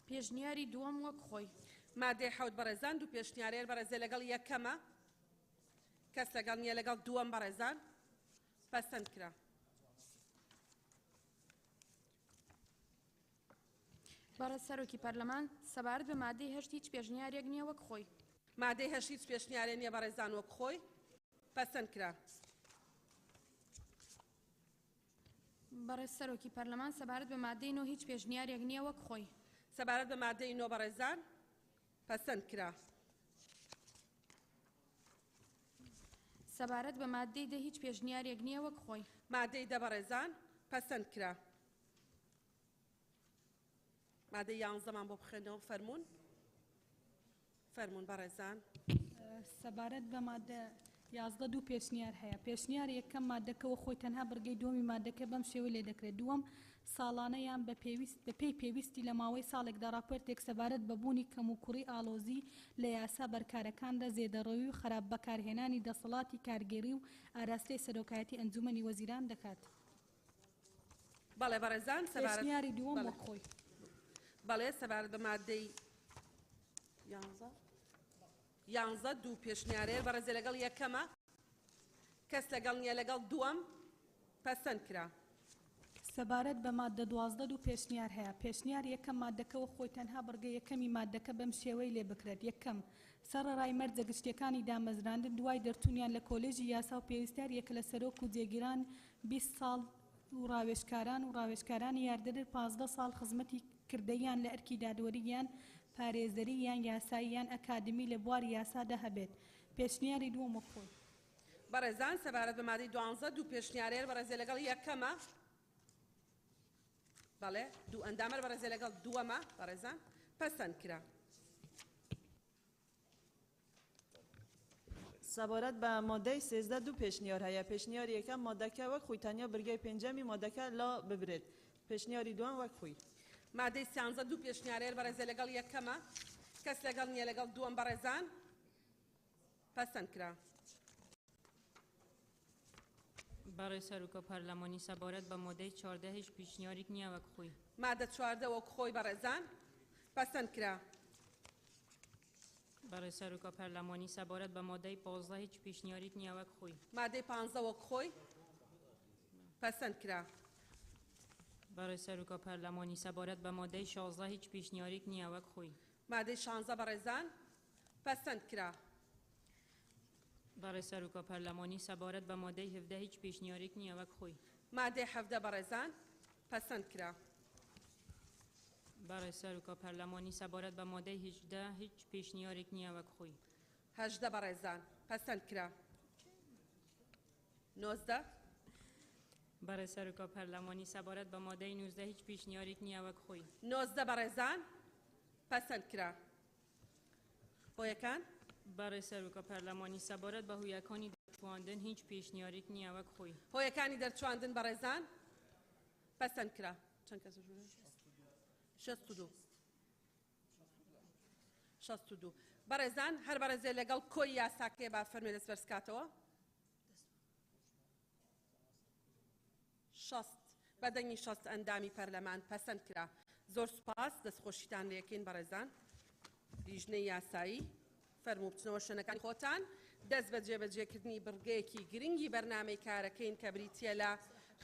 پێشنیاری دووەم وەک خۆی. مادەی 7 بەڕێزان دوو پێشنیارەیە بەڕێزێ لەگەڵ یەکەمە؟ کەس لەگەڵ نییە. لەگەڵ دووەم بەڕێزان؟ پەسەند کرا. بەڕێز سەرۆکی پەرلەمان، سەبارەت بە مادەی 8 هیچ پێشنیارێک نییە وەک خۆی. مادەی 8 هیچ پێشنیارێ نییە بەڕێزان وەک خۆی پەسەند کرا. بەڕێز سەرۆکی پەرلەمان، سەبارەت بە مادەی 9 هیچ پێشنیارێک نییە وەک خۆی. سەبارەت بە مادەی 9 بەڕێزان پەسەند کرا. سەبارەت بە مادەی 10 هیچ پێشنیارێک نییە وەک خۆی. مادەی 10 بەڕێزان پەسەند کرا. مادەی 11مان بۆ بخوێنەوە فەرموون. فەرموون بەڕێزان. سەبارەت بە مادە 11 دوو پێشنیار هەیە. پێشنیار یەکەم، مادەکەوە خۆی تەنها بڕگەی دووەمی مادەکە بەم شێوە لێ دەکرێت. دووەم، ساڵانە یان بە پێویست بە پێی پێویستی لە ماوەی ساڵێکدا راپۆرتێک سەبارەت بە بوونی کەموکوڕی ئاڵۆزی لە یاسا بەرکارەکاندا، زێدەڕەوی و خراپ بەکارهێنانی دەسەڵاتی کارگێڕی و ئاراستەی سەرۆکایەتی ئەنجومەنی وەزیران دەکات. بەڵێ بەڕێزان، سەبارەت پێشنیاری دووەم وەک خۆی. بەڵێ سەبارەت بە مادەی 11 دوو پێشنیارەیە بەڕێزێ لەگەڵ یەکەمە؟ کەس لەگەڵ نییە. لەگەڵ دووەم؟ پەسەند کرا. سەبارەت بە مادە 12 دوو پێشنیار هەیە. پێشنیار یەکەم، مادەکەوە خۆی تەنها بڕگە یەکەمی مادەکە بەم شێوەی لێ بکرێت. یەکەم، سەرەڕای مەرجە گشتیەکانی دامەزراندن دوای دەرچوونیان لە کۆلێژی یاسا و پێویستیار یەکە لە سەرۆک و جێگیران 20 ساڵ و ڕاوێژکاران و ڕاوێژکارانی یاردەدەر 15 ساڵ خزمەتی کردەیان لە ئەرکی دادوەری یان پارێزەری یان یاسایی یان ئەکادمی لە بواری یاسادا هەبێت. پێشنیاری دووەم وەک خۆی. بەڕێزان سەبارەت بە مادەی 12 دوو پێشنیارەیە بەڕێزێ لەگەڵ یەکەمە؟ بەڵێ دوو ئەندامەر بەڕێزێ لەگەڵ دووەمە بەڕێزان؟ پەسەند کرا. سەبارەت بە مادەی 13 دوو پێشنیار هەیە. پێشنیاری یەکەم، مادەکە وەک خۆی تەنیا برگەی پێنجەمی مادەکە لا ببرێت. پێشنیاری دووەم وەک خۆی. مادەی 13 دوو پێشنیارەیە بەڕێزێ لەگەڵ یەکەمە؟ کەس لەگەڵ نییە. لەگەڵ دووەم بەڕێزان؟ پەسەند کرا. بەڕێز سەرۆکە پەرلەمانی، سەبارەت بە مادەی 14 هیچ پێشنیارێک نییە وەک خۆی. مادە 14 وەک خۆی بەڕێزان پەسەند کرا. بەڕێز سەرۆکە پەرلەمانی، سەبارەت بە مادەی 15 هیچ پێشنیارێک نییە وەک خۆی. مادەی 15 وەک خۆی پەسەند کرا. بەڕێز سەرۆکە پەرلەمانی، سەبارەت بە مادەی 16 هیچ پێشنیارێک نییە وەک خۆی. مادەی 16 بەڕێزان پەسەند کرا. بەڕێز سەرۆکە پەرلەمانی، سەبارەت بە مادەی 17 هیچ پێشنیارێک نییە وەک خۆی. مادەی 17 بەڕێزان پەسەند کرا. بەڕێز سەرۆکە پەرلەمانی، سەبارەت بە مادەی 18 هیچ پێشنیارێک نییە وەک خۆی. 18 بەڕێزان پەسەند کرا. 19. بەڕێز سەرۆکە پەرلەمانی، سەبارەت بە مادەی 19 هیچ پێشنیارێک نییە وەک خۆی. 19 بەڕێزان پەسەند کرا. هۆیەکان؟ بەڕێز سەرۆکە پەرلەمانی سەبارەت بە هۆیەکانی دەرچواندن هیچ پێشنیارێک نییە وەک خۆی. هۆیەکانی دەرچواندن بەڕێزان پەسەند کرا. چەند کەس ژوورە؟ 62. 62. بەڕێزان هەر بەڕێزێ لەگەڵ کۆی یاساکەیە با فەرمێ دەست بەرزکاتەوە. 60 بە دەنگی 60 ئەندامی پەرلەمان پەسەند کرا. زۆر سوپاس، دەستخۆشیتان لێکەین بەڕێزان. لیژنەی یاسایی فەرموو بچنەوە شوێنەکانی خۆتان. دەست بە جێبەجێکردنی بڕگەیەکی گرنگی بەرنامەی کارەکەین کە بریتییە لە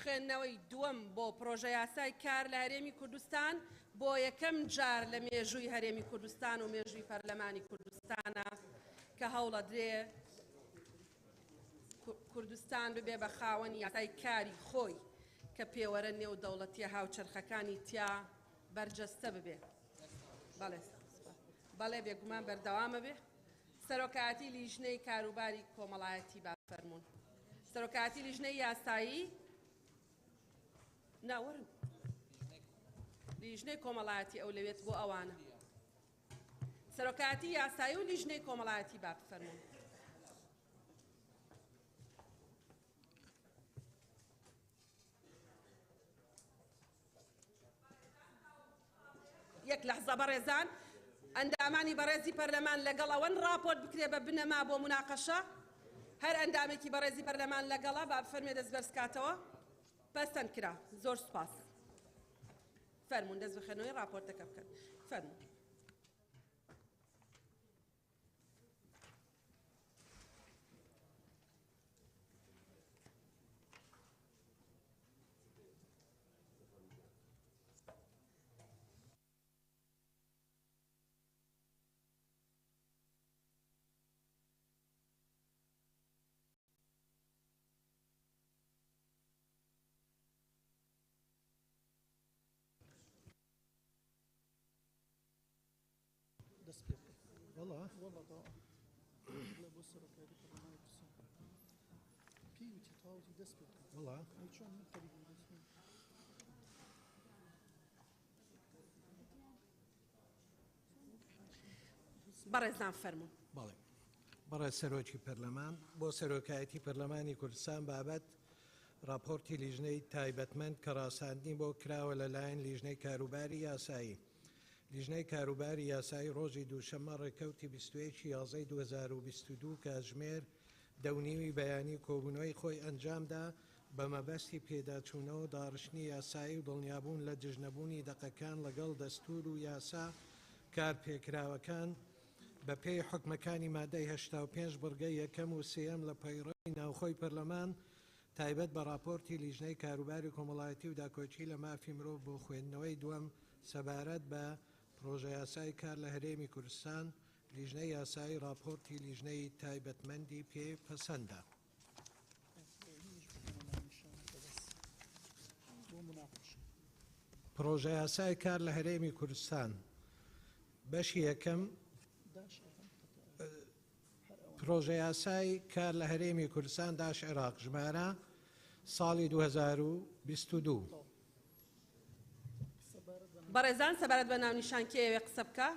خوێندنەوەی دووەم بۆ پڕۆژە یاسای کار لە هەرێمی کوردستان بۆ یەکەم جار لە مێژووی هەرێمی کوردستان و مێژووی پەرلەمانی کوردستانە کە هەوڵەدرێ کوردستان ببێ بە خاوەنی یاسای کاری خۆی کە پێوەرە نێودەوڵەتیە هاوچەرخەکانی تیا بەرجەستە ببێ. بەڵێ بەڵێ بێگومان بەردەوامە بێ. سەرۆکایەتی لیژنەی کاروباری کۆمەڵایەتی با فەرموون. سەرۆکایەتی لیژنەی یاسایی ناوەرن لیژنەی کۆمەڵایەتی ئەو لەوێت بۆ ئەوانە. سەرۆکایەتی یاسایی و لیژنەی کۆمەڵایەتی با بفەرموون. یەک لەحزە بەڕێزان، ئەندامانی بەڕێزی پەرلەمان لەگەڵ ئەوەن ڕاپۆرت بکرێ بە بنەما بۆ موناقەشە؟ هەر ئەندامێکی بەڕێزی پەرلەمان لەگەڵە با بفەرمێ دەست بەرز کاتەوە. پەسەند کرا. زۆر سوپاس. فەرموون دەست بە خوێندنەوەی ڕاپۆرتەکە بکەن. فەرموون. دەست پێ بکە وەڵا وەڵا تەواو بڵێ بۆ سەرۆکایەتی پەرلەمانی کوردستان پێی وتی تەواوتی دەست پێ بکە وەڵا ئەی چۆن من خەریک بووم دەست پێ بەڕێزان فەرموون. بەڵێ بەڕێز سەرۆکی پەرلەمان، بۆ سەرۆکایەتی پەرلەمانی کوردستان بابەت ڕاپۆرتی لیژنەی تایبەتمەند کە ڕاساندنی بۆ کراوە لەلایەن لیژنەی کاروباری یاسایی لیژنەی کاروباری یاسایی ڕۆژی دووشەممە ڕێکەوتی 21 یازەی 2022 کاتژمێر دە و نیوی بەیانی کۆبوونەوەی خۆی ئەنجامدا بە مەبەستی پێداچوونەوە و داڕشتنی یاسایی و دڵنیابوون لە دژنەبوونی دەقەکان ڵەگەڵ دەستوور و یاسا کارپێکراوەکان بە پێی حوکمەکانی مادەی 85 بڕگەی یەکەم و سێیەم لە پەیڕەوی ناوخۆی پەرلەمان تایبەت بە ڕاپۆرتی لیژنەی کاروباری کۆمەڵایەتی و داکۆکی لە مافی مرۆڤ بۆ خوێندنەوەی دووەم سەبارەت بە پڕۆژەیاسای کار لە هەرێمی کوردستان، لیژنەی یاسایی ڕاپۆرتی لیژنەی تایبەتمەندی پێ پەسەندە. پڕۆژەیاسای کار لە هەرێمی کوردستان بەشی یەکەم پرۆژەیاسای کار لە هەرێمی کوردستان داش عێراق ژمارە ساڵی 2022. بەڕێزان سەبارەت بە ناونیشان کێ ئەوێ قسە بکا؟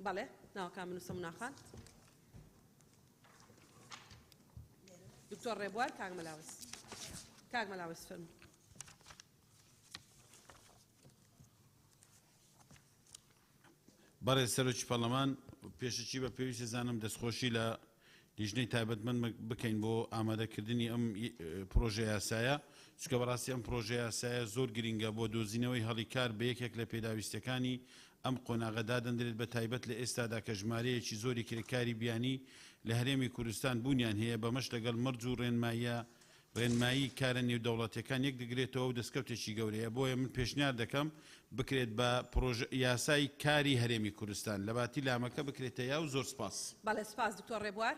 بەڵێ ناوەکان بنووسە مناخان. دکتۆر ڕێبوار کاک مەلاوەیس. کاک مەلاوەیس فەرموو. بەڕێز سەرۆکی پەرلەمان، پێشەکی بە پێویست دەزانم دەستخۆشی لە لیژنەی تایبەتمەند بکەین بۆ ئامادەکردنی ئەم پرۆژە یاسایە، چونکە بەڕاستی ئەم پرۆژە یاسایە زۆر گرنگە بۆ دۆزینەوەی هەڵی کار بە یەکێک لە پێداویستیەکانی ئەم قۆناغە دادەندرێت بە تایبەت لە ئێستادا کە ژمارەیەکی زۆری کرێکاری بیانی لە هەرێمی کوردستان بوونیان هەیە بەمەش لەگەڵ مەرج و ڕێنماییە ڕێنمایی کارە نێودەوڵەتیەکان یەکدەگرێتەوە و دەستکەوتێکی گەورەیە، بۆیە من پێشنیار دەکەم بکرێت بە پڕۆژە یاسای کاری هەرێمی کوردستان لەباتی لامەکە بکرێتە یا و زۆر سپاس. بەڵێ سپاس دکتۆر ڕێبوار.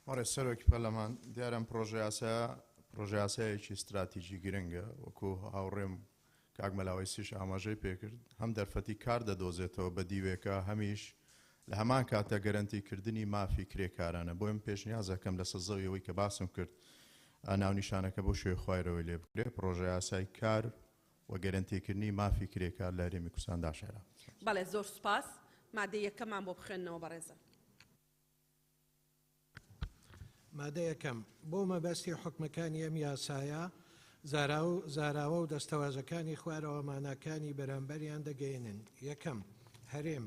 بەڕێز سەرۆکی پەرلەمان، دیارە ئەم پڕۆژەیاسایە پڕۆژەیاسایەکی ستراتیجی گرنگە، وەکو هاوڕێم کاک مەلا وەیسیش ئاماژەی پێکرد، هەم دەرفەتی کار دەدۆزێتەوە بە دیوێکە، هەمیش لە هەمان کاتدا گەرەنتی کردنی مافی کرێکارانە. بۆیە من پێشنیاز ئەکەم لەسەر زەوی ئەوەی کە باسم کرد ناونیشانەکە بەو شێوەی خوایرەوەی لێ بکرێ، پڕۆژەیاسای کار و گەرەنتیکردنی مافی کرێکار لە هەرێمی کوردستان داشێرا. بەڵێ زۆر سوپاس. مادەی یەکەممان بۆ بخوێننەوە بەڕێزان. مادە یەکەم، بۆ مەبەستی حوکمەکانی ئەم یاسایە، زاراوە و دەستەواژەکانی خوارەوە ماناکانی بەرامبەریان دەگەیەنن، یەکەم، هەرێم،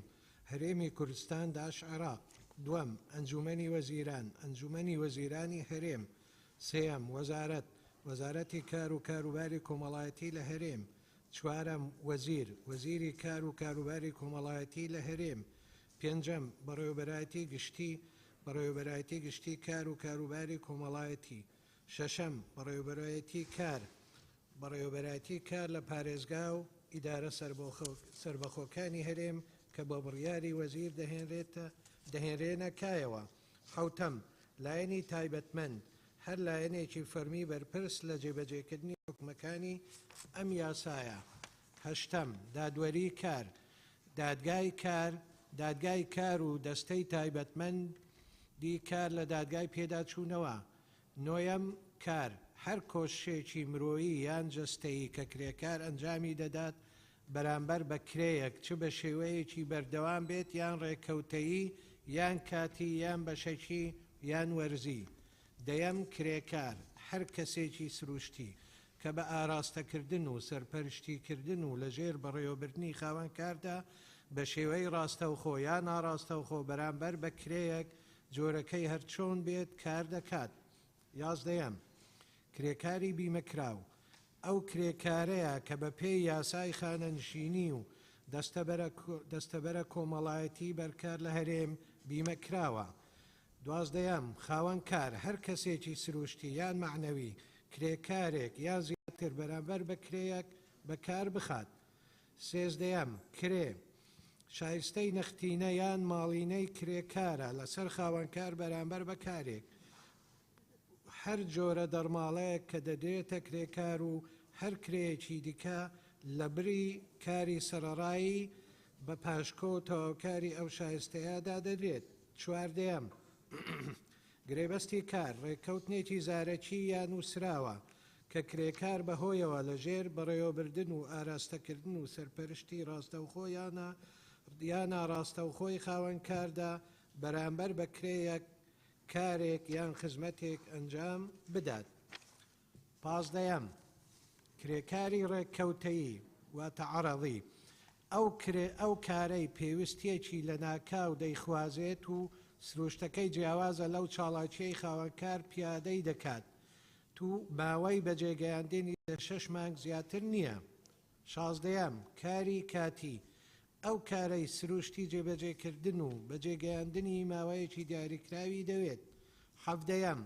هەرێمی کوردستان داش عێراق. دووەم، ئەنجوومەنی وەزیران، ئەنجوومەنی وەزیرانی هەرێم. سێیەم، وەزارەت، وەزارەتی کار و کاروباری کۆمەڵایەتی لە هەرێم. چوارەم، وەزیر، وەزیری کار و کاروباری کۆمەڵایەتی لە هەرێم. پێنجەم، بەڕێوەبەرایەتی گشتی، بەڕێوەبەرایەتی گشتی کار و کاروباری کۆمەڵایەتی. شەشەم، بەڕێوەبەرایەتی کار، بەڕێوەبەرایەتی کار لە پارێزگا و ئیدارە سەربەخۆکانی هەرێم کە بە بڕیاری وەزیر دەهێنرێنە کایەوە. حەوتەم، لایەنی تایبەتمەند، هەر لایەنێکی فەرمی بەرپرس لە جێبەجێکردنی حوکمەکانی ئەم یاسایە. هەشتەم، دادوەری کار، دادگای کار، دادگای کار و دەستەی تایبەتمەندی کار لە دادگای پێداچوونەوە. نۆیەم، کار، هەر کۆششێکی مرۆیی یان جەستەیی کە کرێکار ئەنجامی دەدات بەرامبەر بە کرێیەک چ بە شێوەیەکی بەردەوام بێت یان ڕێککەوتەیی یان کاتی یان بەشەکی یان وەرزی. دەیەم، کرێکار، هەر کەسێکی سروشتی کە بە ئاراستەکردن و سەرپەرشتیکردن و لەژێر بەڕێوەبردنی خاوەنکاردا بە شێوەی ڕاستەوخۆ یا ناڕاستەوخۆ بەرامبەر بە کرێیەک جۆرەکەی هەرچۆن بێت کار دەکات. یازدەیەم، کرێکاری بیمەکراو، ئەو کرێکارەیە کە بە پێی یاسای خانەنشینی و دەستەبەرە کۆمەڵایەتی بەرکار لە هەرێم بیمە کراوە. دوازدەیەم، خاوەن کار، هەر کەسێکی سروشتی یان مەعنەوی کرێکارێک یان زیاتر بەرامبەر بە کرێیەک بە کار بخات. سێزدەیەم، کرێ، شایستەی نەختینە یان ماڵینەی کرێکارە لەسەر خاوەنکار بەرامبەر بە کارێک. هەر جۆرە دەرماڵەیەک کە دەدرێتە کرێکار و هەر کرێیەکی دیکە لەبری کاری سەرەڕایی بە پاشکۆ و تەواوکاری ئەو شایستەیە دادەنرێت. چواردەیەم، گرێبەستی کار، ڕێککەوتنێکی زارەکی یا نووسراوە کە کرێکار بەهۆیەوە لەژێر بەڕێوەبردن و ئاراستەکردن و سەرپەرشتی ڕاستەوخۆ یا ناڕاستەوخۆی خاوەنکاردا بەرامبەر بە کرێیەک کارێک یان خزمەتێک ئەنجام بدات. پازدەیەم، کرێکاری ڕێککەوتەیی واتە عەڕەضی، ئەو کرێ ئەو کارەی پێویستییەکی لەناکاو دەیخوازێت و سروشتەکەی جیاوازە لەو چاڵاکییەی خاوەنکار پیادەی دەکات و ماوەی بەجێگەیاندنی لە شەش مانگ زیاتر نییە. شازدەیەم، کاری کاتی، ئەو کارەی سروشتی جێبەجێکردن و بەجێگەیاندنی ماوەیەکی دیاریکراوی دەوێت. حەڤدەیەم،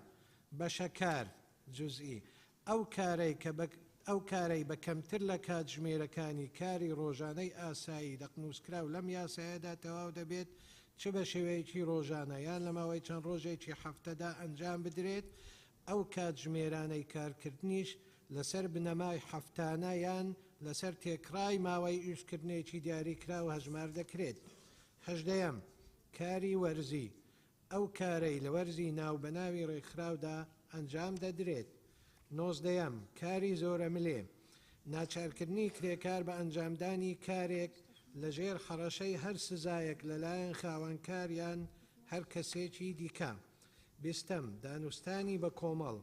بەشەکار، جزئی، ئەو کارەی کە بە ئەو کارەی بە کەمتر لە کاتژمێرەکانی کاری ڕۆژانەی ئاسایی دەقنووسکراو لەم یاسایەدا تەواو دەبێت چ بە شێوەیەکی ڕۆژانە یان لە ماوەی چەند ڕۆژێکی هەفتەدا ئەنجام بدرێت ئەو کاتژمێرانەی کارکردنیش لەسەر بنەمای هەفتانە یان لەسەر تێکڕای ماوەی ئیشکردنێکی دیاریکراو هەژمار دەکرێت. هەژدەیەم، کاری وەرزی، ئەو کارەی لە وەرزی ناوبەناوی ڕێکخراودا ئەنجام دەدرێت. نۆزدەیەم، کاری زۆرەملێ، ناچارکردنی کرێکار بە ئەنجامدانی کارێک لەژێر هەڕەشەی هەر سزایەک لەلایەن خاوەنکار یان هەر کەسێکی دیکە. بیستەم، دانوستانی بە کۆمەڵ،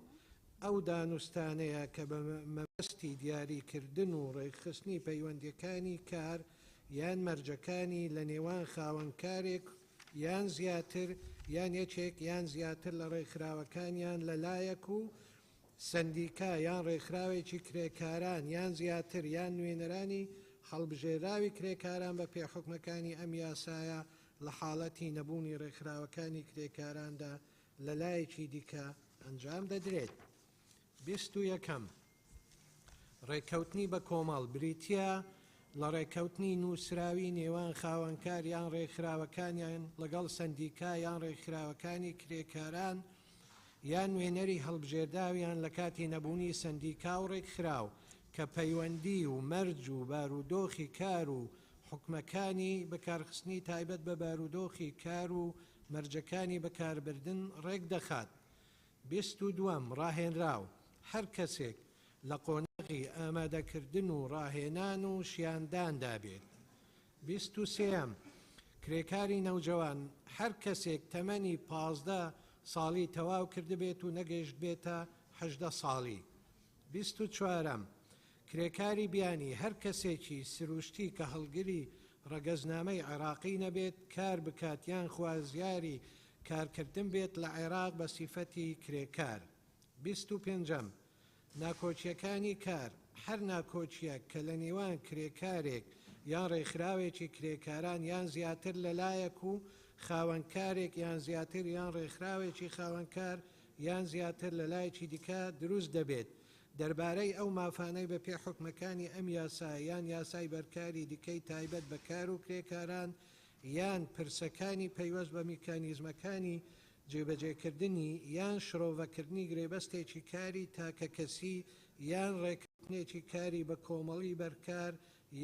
ئەو دانوستانەیە کە بە مەبەستی دیاریکردن و ڕێکخستنی پەیوەندییەکانی کار یان مەرجەکانی لە نێوان خاوەنکارێک یان زیاتر یان یەکێک یان زیاتر لە ڕێکخراوەکانیان لە لایەک و سەندیکا یان ڕێکخراوێکی کرێکاران یان زیاتر یان نوێنەرانی هەڵبژێراوی کرێکاران بە پێ حوکمەکانی ئەم یاسایە لە حاڵەتی نەبوونی ڕێکخراوەکانی کرێکاراندا لە لایەکی دیکە ئەنجام دەدرێت. 21. ڕێککەوتنی بە کۆمەڵ بریتییە لە ڕێککەوتنی نووسراوی نێوان خاوەنکار یان ڕێکخراوەکانیان لەگەڵ سەندیکا یان ڕێکخراوەکانی کرێکاران یان نوێنەری هەڵبژێرداویان لە کاتی نەبوونی سەندیکا و ڕێکخراو کە پەیوەندی و مەرج و بارودۆخی کار و حوکمەکانی بەکارخستنی تایبەت بە بارودۆخی کار و مەرجەکانی بەکاربردن ڕێکدەخات. 22ەم، ڕاهێنراو، هەر کەسێک لە قۆناغی ئامادەکردن و ڕاهێنان و شیانداندا بێت. 23ەم، کرێکاری نەوجەوان، هەر کەسێک تەمەنی 15 ساڵی تەواو کردبێت و نەگەیشتبێتە 18 ساڵی. 24ەم، کرێکاری بیانی، هەر کەسێکی سروشتی کە هەڵگری ڕەگەزنامەی عێراقی نەبێت کار بکات یان خوازیاری کارکردن بێت لە عێراق بە سیفەتی کرێکار. 25ەم، ناکۆکییەکانی کار، هەر ناکۆکییەک کە لە نێوان کرێکارێک یان ڕێکخراوێکی کرێکاران یان زیاتر لە لایەک و خاوەنکارێک یان زیاتر یان ڕێکخراوێکی خاوەنکار یان زیاتر لە لایەکی دیکە دروست دەبێت دەربارەی ئەو مافانەی بە پێی حوکمەکانی ئەم یاسایە یان یاسای بەرکاری دیکەی تایبەت بە کار و کرێکاران یان پرسەکانی پەیوەست بە میکانیزمەکانی جێبەجێکردنی یان شرۆڤەکردنی گرێبەستێکی کاری تاکەکەسی یان ڕێککەوتنێکی کاری بەکۆمەڵی بەرکار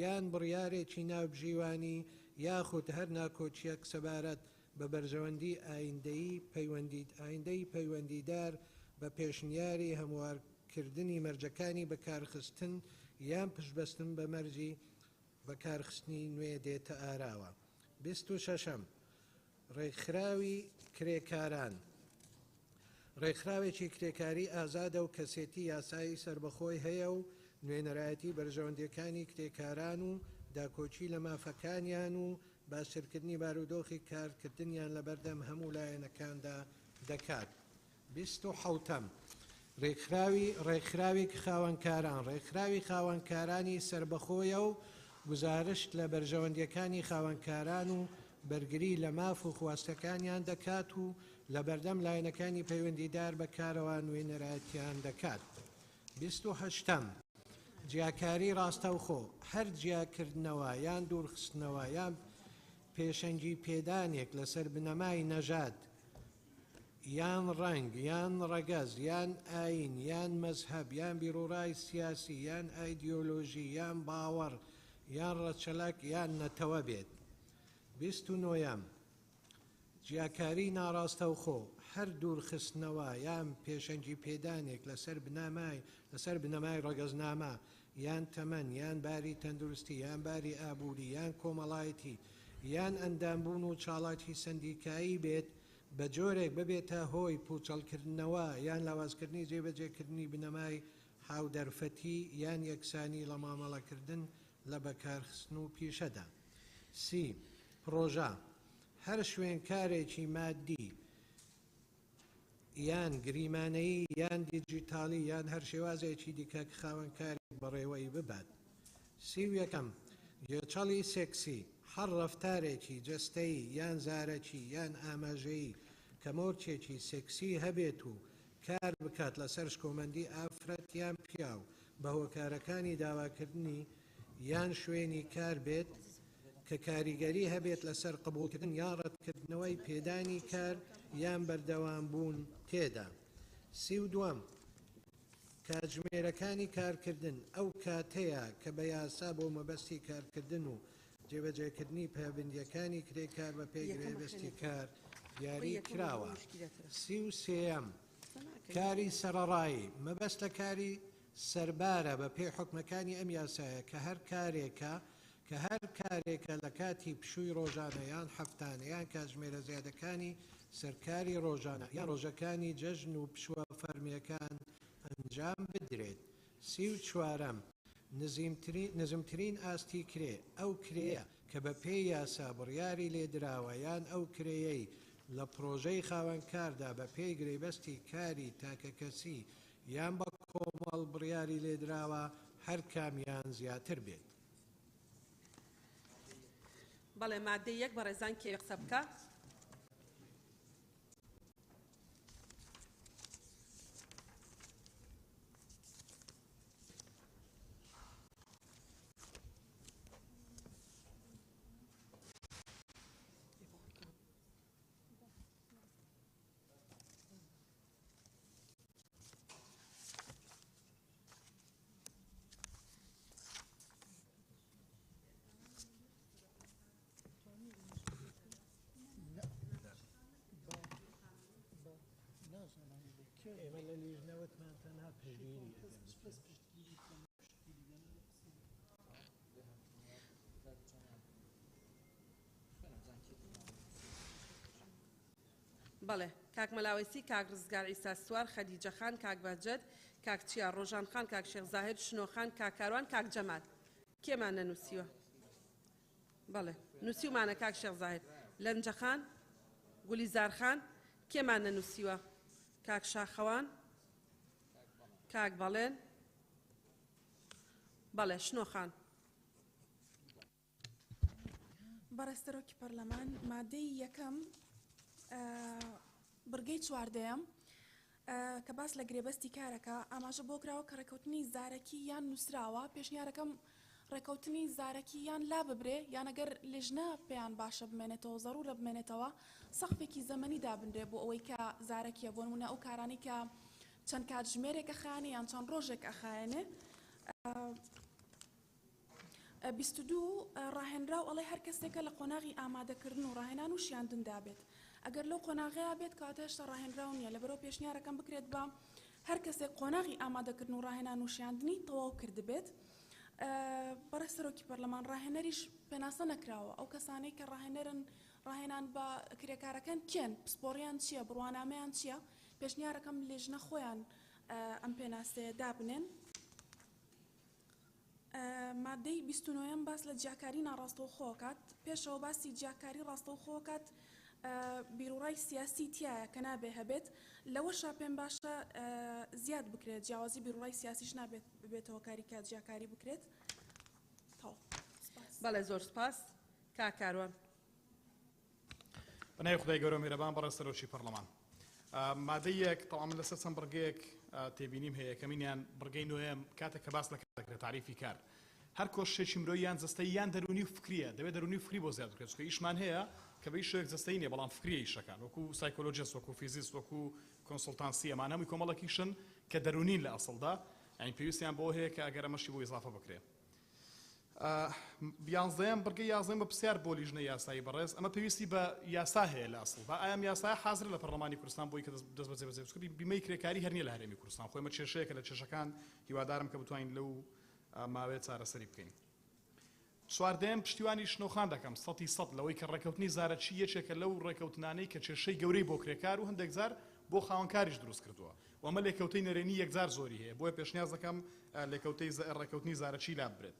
یان بڕیارێکی ناوبژیوانی یاخود هەر ناکۆکییەک سەبارەت بە بەرژەوەندی ئایندەیی ئایندەی پەیوەندیدار بە پێشنیاری هەموارکردنی مەرجەکانی بەکارخستن یان پشتبەستن بە مەرجی بەکارخستنی نوێ دێتە ئاراوە. 26ەم، ڕێکخراوی کرێکاران ڕێکخراوێکی کرێکاری ئازادە و کەسێتی یاسایی سەربەخۆی هەیە و نوێنەرایەتی بەرژەوەندیەکانی کرێکاران و داکۆکی لە مافەکانیان و باشترکردنی بارودۆخی کارکردنیان لەبەردەم هەموو لایەنەکاندا دەکات. 27ەم، ڕێکخراوی ڕێکخراوی خاوەنکاران ڕێکخراوی خاوەنکارانی سەربەخۆیە و گوزارشت لە بەرژەوەندیەکانی خاوەنکاران و بەرگری لە ماف و خواستەکانیان دەکات و لەبەردەم لایەنەکانی پەیوەندیدار بە کارەوە نوێنەرایەتیان دەکات. 28ەم، جیاکاری ڕاستەوخۆ، هەر جیاکردنەوە یان دوورخستنەوە یان پێشەنگی پێدانێک لەسەر بنەمای نەژاد یان ڕەنگ یان ڕەگەز یان ئایین یان مەزهەب یان بیروڕای سیاسی یان ئایدیۆلۆژی یان باوەڕ یان ڕەچەلەک یان نەتەوە بێت. 29ەم، جیاکاری ناڕاستەوخۆ، هەر دوورخستنەوە یان پێشەنگی پێدانێک لەسەر بنەمای لەسەر بنەمای ڕەگەزنامە یان تەمەن یان باری تەندروستی یان باری ئابووری یان کۆمەڵایەتی یان ئەندامبوون و چاڵاکی سەندیکایی بێت بە جۆرێک ببێتە هۆی پووچەڵکردنەوە یان لاوازکردنی جێبەجێکردنی بنەمای هاودەرفەتی یان یەکسانی لە مامەڵەکردن لە بەکارخستن و پیشەدا. سی، پڕۆژە، هەر شوێنکارێکی ماددی یان گریمانەیی یان دیجیتاڵی یان هەر شێوازێکی دیکە کە خاوەنکارێک بەڕێوەی ببات. 31ەم، گێچەڵی سێکسی، هەر ڕەفتارێکی جەستەیی یان زارەکی یان ئاماژەیی کە مۆرکێکی سێکسی هەبێت و کار بکات لەسەر شکۆمەندی ئافرەت یان پیاو بە هۆکارەکانی داواکردنی یان شوێنی کار بێت کە کاریگەری هەبێت لەسەر قبوڵکردن یان ڕەتکردنەوەی پێدانی کار یان بەردەوامبوون تێدا. 32ەم، کاتژمێرەکانی کارکردن ئەو کاتەیە کە بە یاسا بۆ مەبەستی کارکردن و جێبەجێکردنی پابەندییەکانی کرێکار بەپێی گرێبەستی کار دیاری کراوە. 33ەم، کاری سەرەڕایی، مەبەست لە کاری سەربارە بە پێی حوکمەکانی ئەم یاسایە کە هەر کارێکە کە هەر کارێکە لە کاتی پشووی ڕۆژانە یان هەفتانە یان کاتژمێرە زیادەکانی سەر کاری ڕۆژانە یان ڕۆژەکانی جەژن و پشووە فەرمییەکان ئەنجام بدرێت. 34ەم، نزمترین ئاستی کرێ، ئەو کرێیە کە بە پێی یاسا بڕیاری لێ دراوە یان ئەو کرێیەی لە پڕۆژەی خاوەنکاردا بە پێی گرێبەستی کاری تاکەکەسی یان بە کۆمەڵ بڕیاری لێ دراوە، هەر کامیان زیاتر بێت. بەڵێ مادەی یەک بەڕێزان کێ قسە بکا؟ ئێمە لە لیژنەوەتمان تەنها پشتگیری بەڵێ کاک مەلا وەیسی، کاک ڕزگار عیسا سوار، خەدیجە خان، کاک بەهجەت، کاک چیا، ڕۆژان خان، کاک شێخ زاهیر، شنۆ خان، کاک کاروان، کاک جەمال. کێمان نەنووسیوە؟ بەڵێ نووسیومانە کاک شێخ زاهیر. لەنجە خان، گولیزار خان، کێمان نەنووسیوە؟ کاک شاخەوان، کاک بەڵێن. بەڵێ شنۆ خان. بەڕێز سەرۆکی پەرلەمان، مادەی یەکەم بڕگەی چواردەیەم کە باس لە گرێبەستی کارەکە ئاماژە بۆ کراوە کە ڕێکەوتنی زارەکی یان نووسراوە، پێشنیارەکەم ڕێکەوتنی زارەکی یان لا ببرێ یان ئەگەر لیژنە پێیان باشە بمێنێتەوە زەڕوورە بمێنێتەوە سەقفێکی زەمەنی دابنرێ بۆ ئەوەی کە زارەکیە، بۆ نمونە ئەو کارانەی کە چەند کاتژمێرێک ئەخایەنێ یان چەند ڕۆژێک ئەخایەنێ. 22، ڕاهێنراو ئەڵێ هەر کەسێکە لە قۆناغی ئامادەکردن و ڕاهێنان و شیاندندا بێت. ئەگەر لەو قۆناغەیا بێت کەواتە هێشتا ڕاهێنراو نییە، لەبەرئەوە پێشنیارەکەم بکرێت بە هەر کەسێک قۆناغی ئامادەکردن و ڕاهێنان و شیاندنی تەواو کردبێت. بەڕێز سەرۆکی پەرلەمان، ڕاهێنەریش پێناسە نەکراوە. ئەو کەسانەی کە ڕاهێنەرن، ڕاهێنان بە کرێکارەکان کێن؟ پسپۆڕیان چییە؟ بڕوانامەیان چییە؟ پێشنیارەکەم لیژنە خۆیان ئەم پێناسەیە دابنێن. مادەی 29 باس لە جیاکاری ناڕاستەوخۆ کات. پێشەوە باسی جیاکاری ڕاستەوخۆ کات، بیروڕای سیاسی تایە کە نابێ هەبێت. لەوەشا پێم باشە زیاد بکرێت، جیاوازی بیروڕای سیاسیش نابێت ببێتەوە کاری کە جیاکاری بکرێت. تەواو. سپاس. بەڵێ زۆر سپاس کاک کاروان. بەناوی خودای گەورە و میهرەبان. بەڕێز سەرۆکی پەرلەمان، مادەی یەک تەواو من لەسەر چەند بڕگەیەک تێبینیم هەیە. یەکەمینیان بڕگەی نۆیەم، کاتێک کە باس لە کار دەکرێت، تاریفی کار هەر کۆششێکی مرۆیی یان جەستەیی یان دەروونی و فکریە، دەبێت دەروونی و فکری بۆ زیاد بکرێت، چونکە ئیشمان هەیە کە بە ئیشێک جەستەیی نییە بەڵام فکریە ئیشەکان، وەکو psychologist، وەکو فیزیست، وەکو consultancy، ئەمانە هەمووی کۆمەڵێک ئیشن کە دەروونین لە ئەسڵدا، یانی پێویستیان بەوە هەیە کە ئەگەر ئەمەشی بۆ ئیزافە بکرێت. یانزدەیەم، بڕگەی یازدەیەم بە پرسیار بۆ لیژنەی یاسایی بەڕێز، ئەمە پێویستی بە یاسا هەیە لە ئەسڵدا، ئایا ئەم یاسایە حازرە لە پەرلەمانی کوردستان بۆی کە دەست بە جێبەجێ بکرێت؟ بیمەی کرێکاری هەر نییە لە هەرێمی کوردستان، خۆی ئەمە کێشەیەکە لە کێشەکان، هیوادارم کە بتوانین لەو ماوەیە چارەسەری بکەین. چواردەیەم، پشتیوانی شنۆخان دەکەم سەتی سەد لەوەی کە ڕێکەوتنی زارەکی یەکێکە لەو ڕێکەوتنانەی کە کێشەی گەورەی بۆ کرێکار و هەندێک جار بۆ خاوەنکاریش دروست کردووە و ئەمە لێکەوتەی نەرێنی یەکجار زۆری هەیە، بۆیە پێشنیاز دەکەم لێکەوتەی ڕێکەوتنی زارەکی لاببرێت.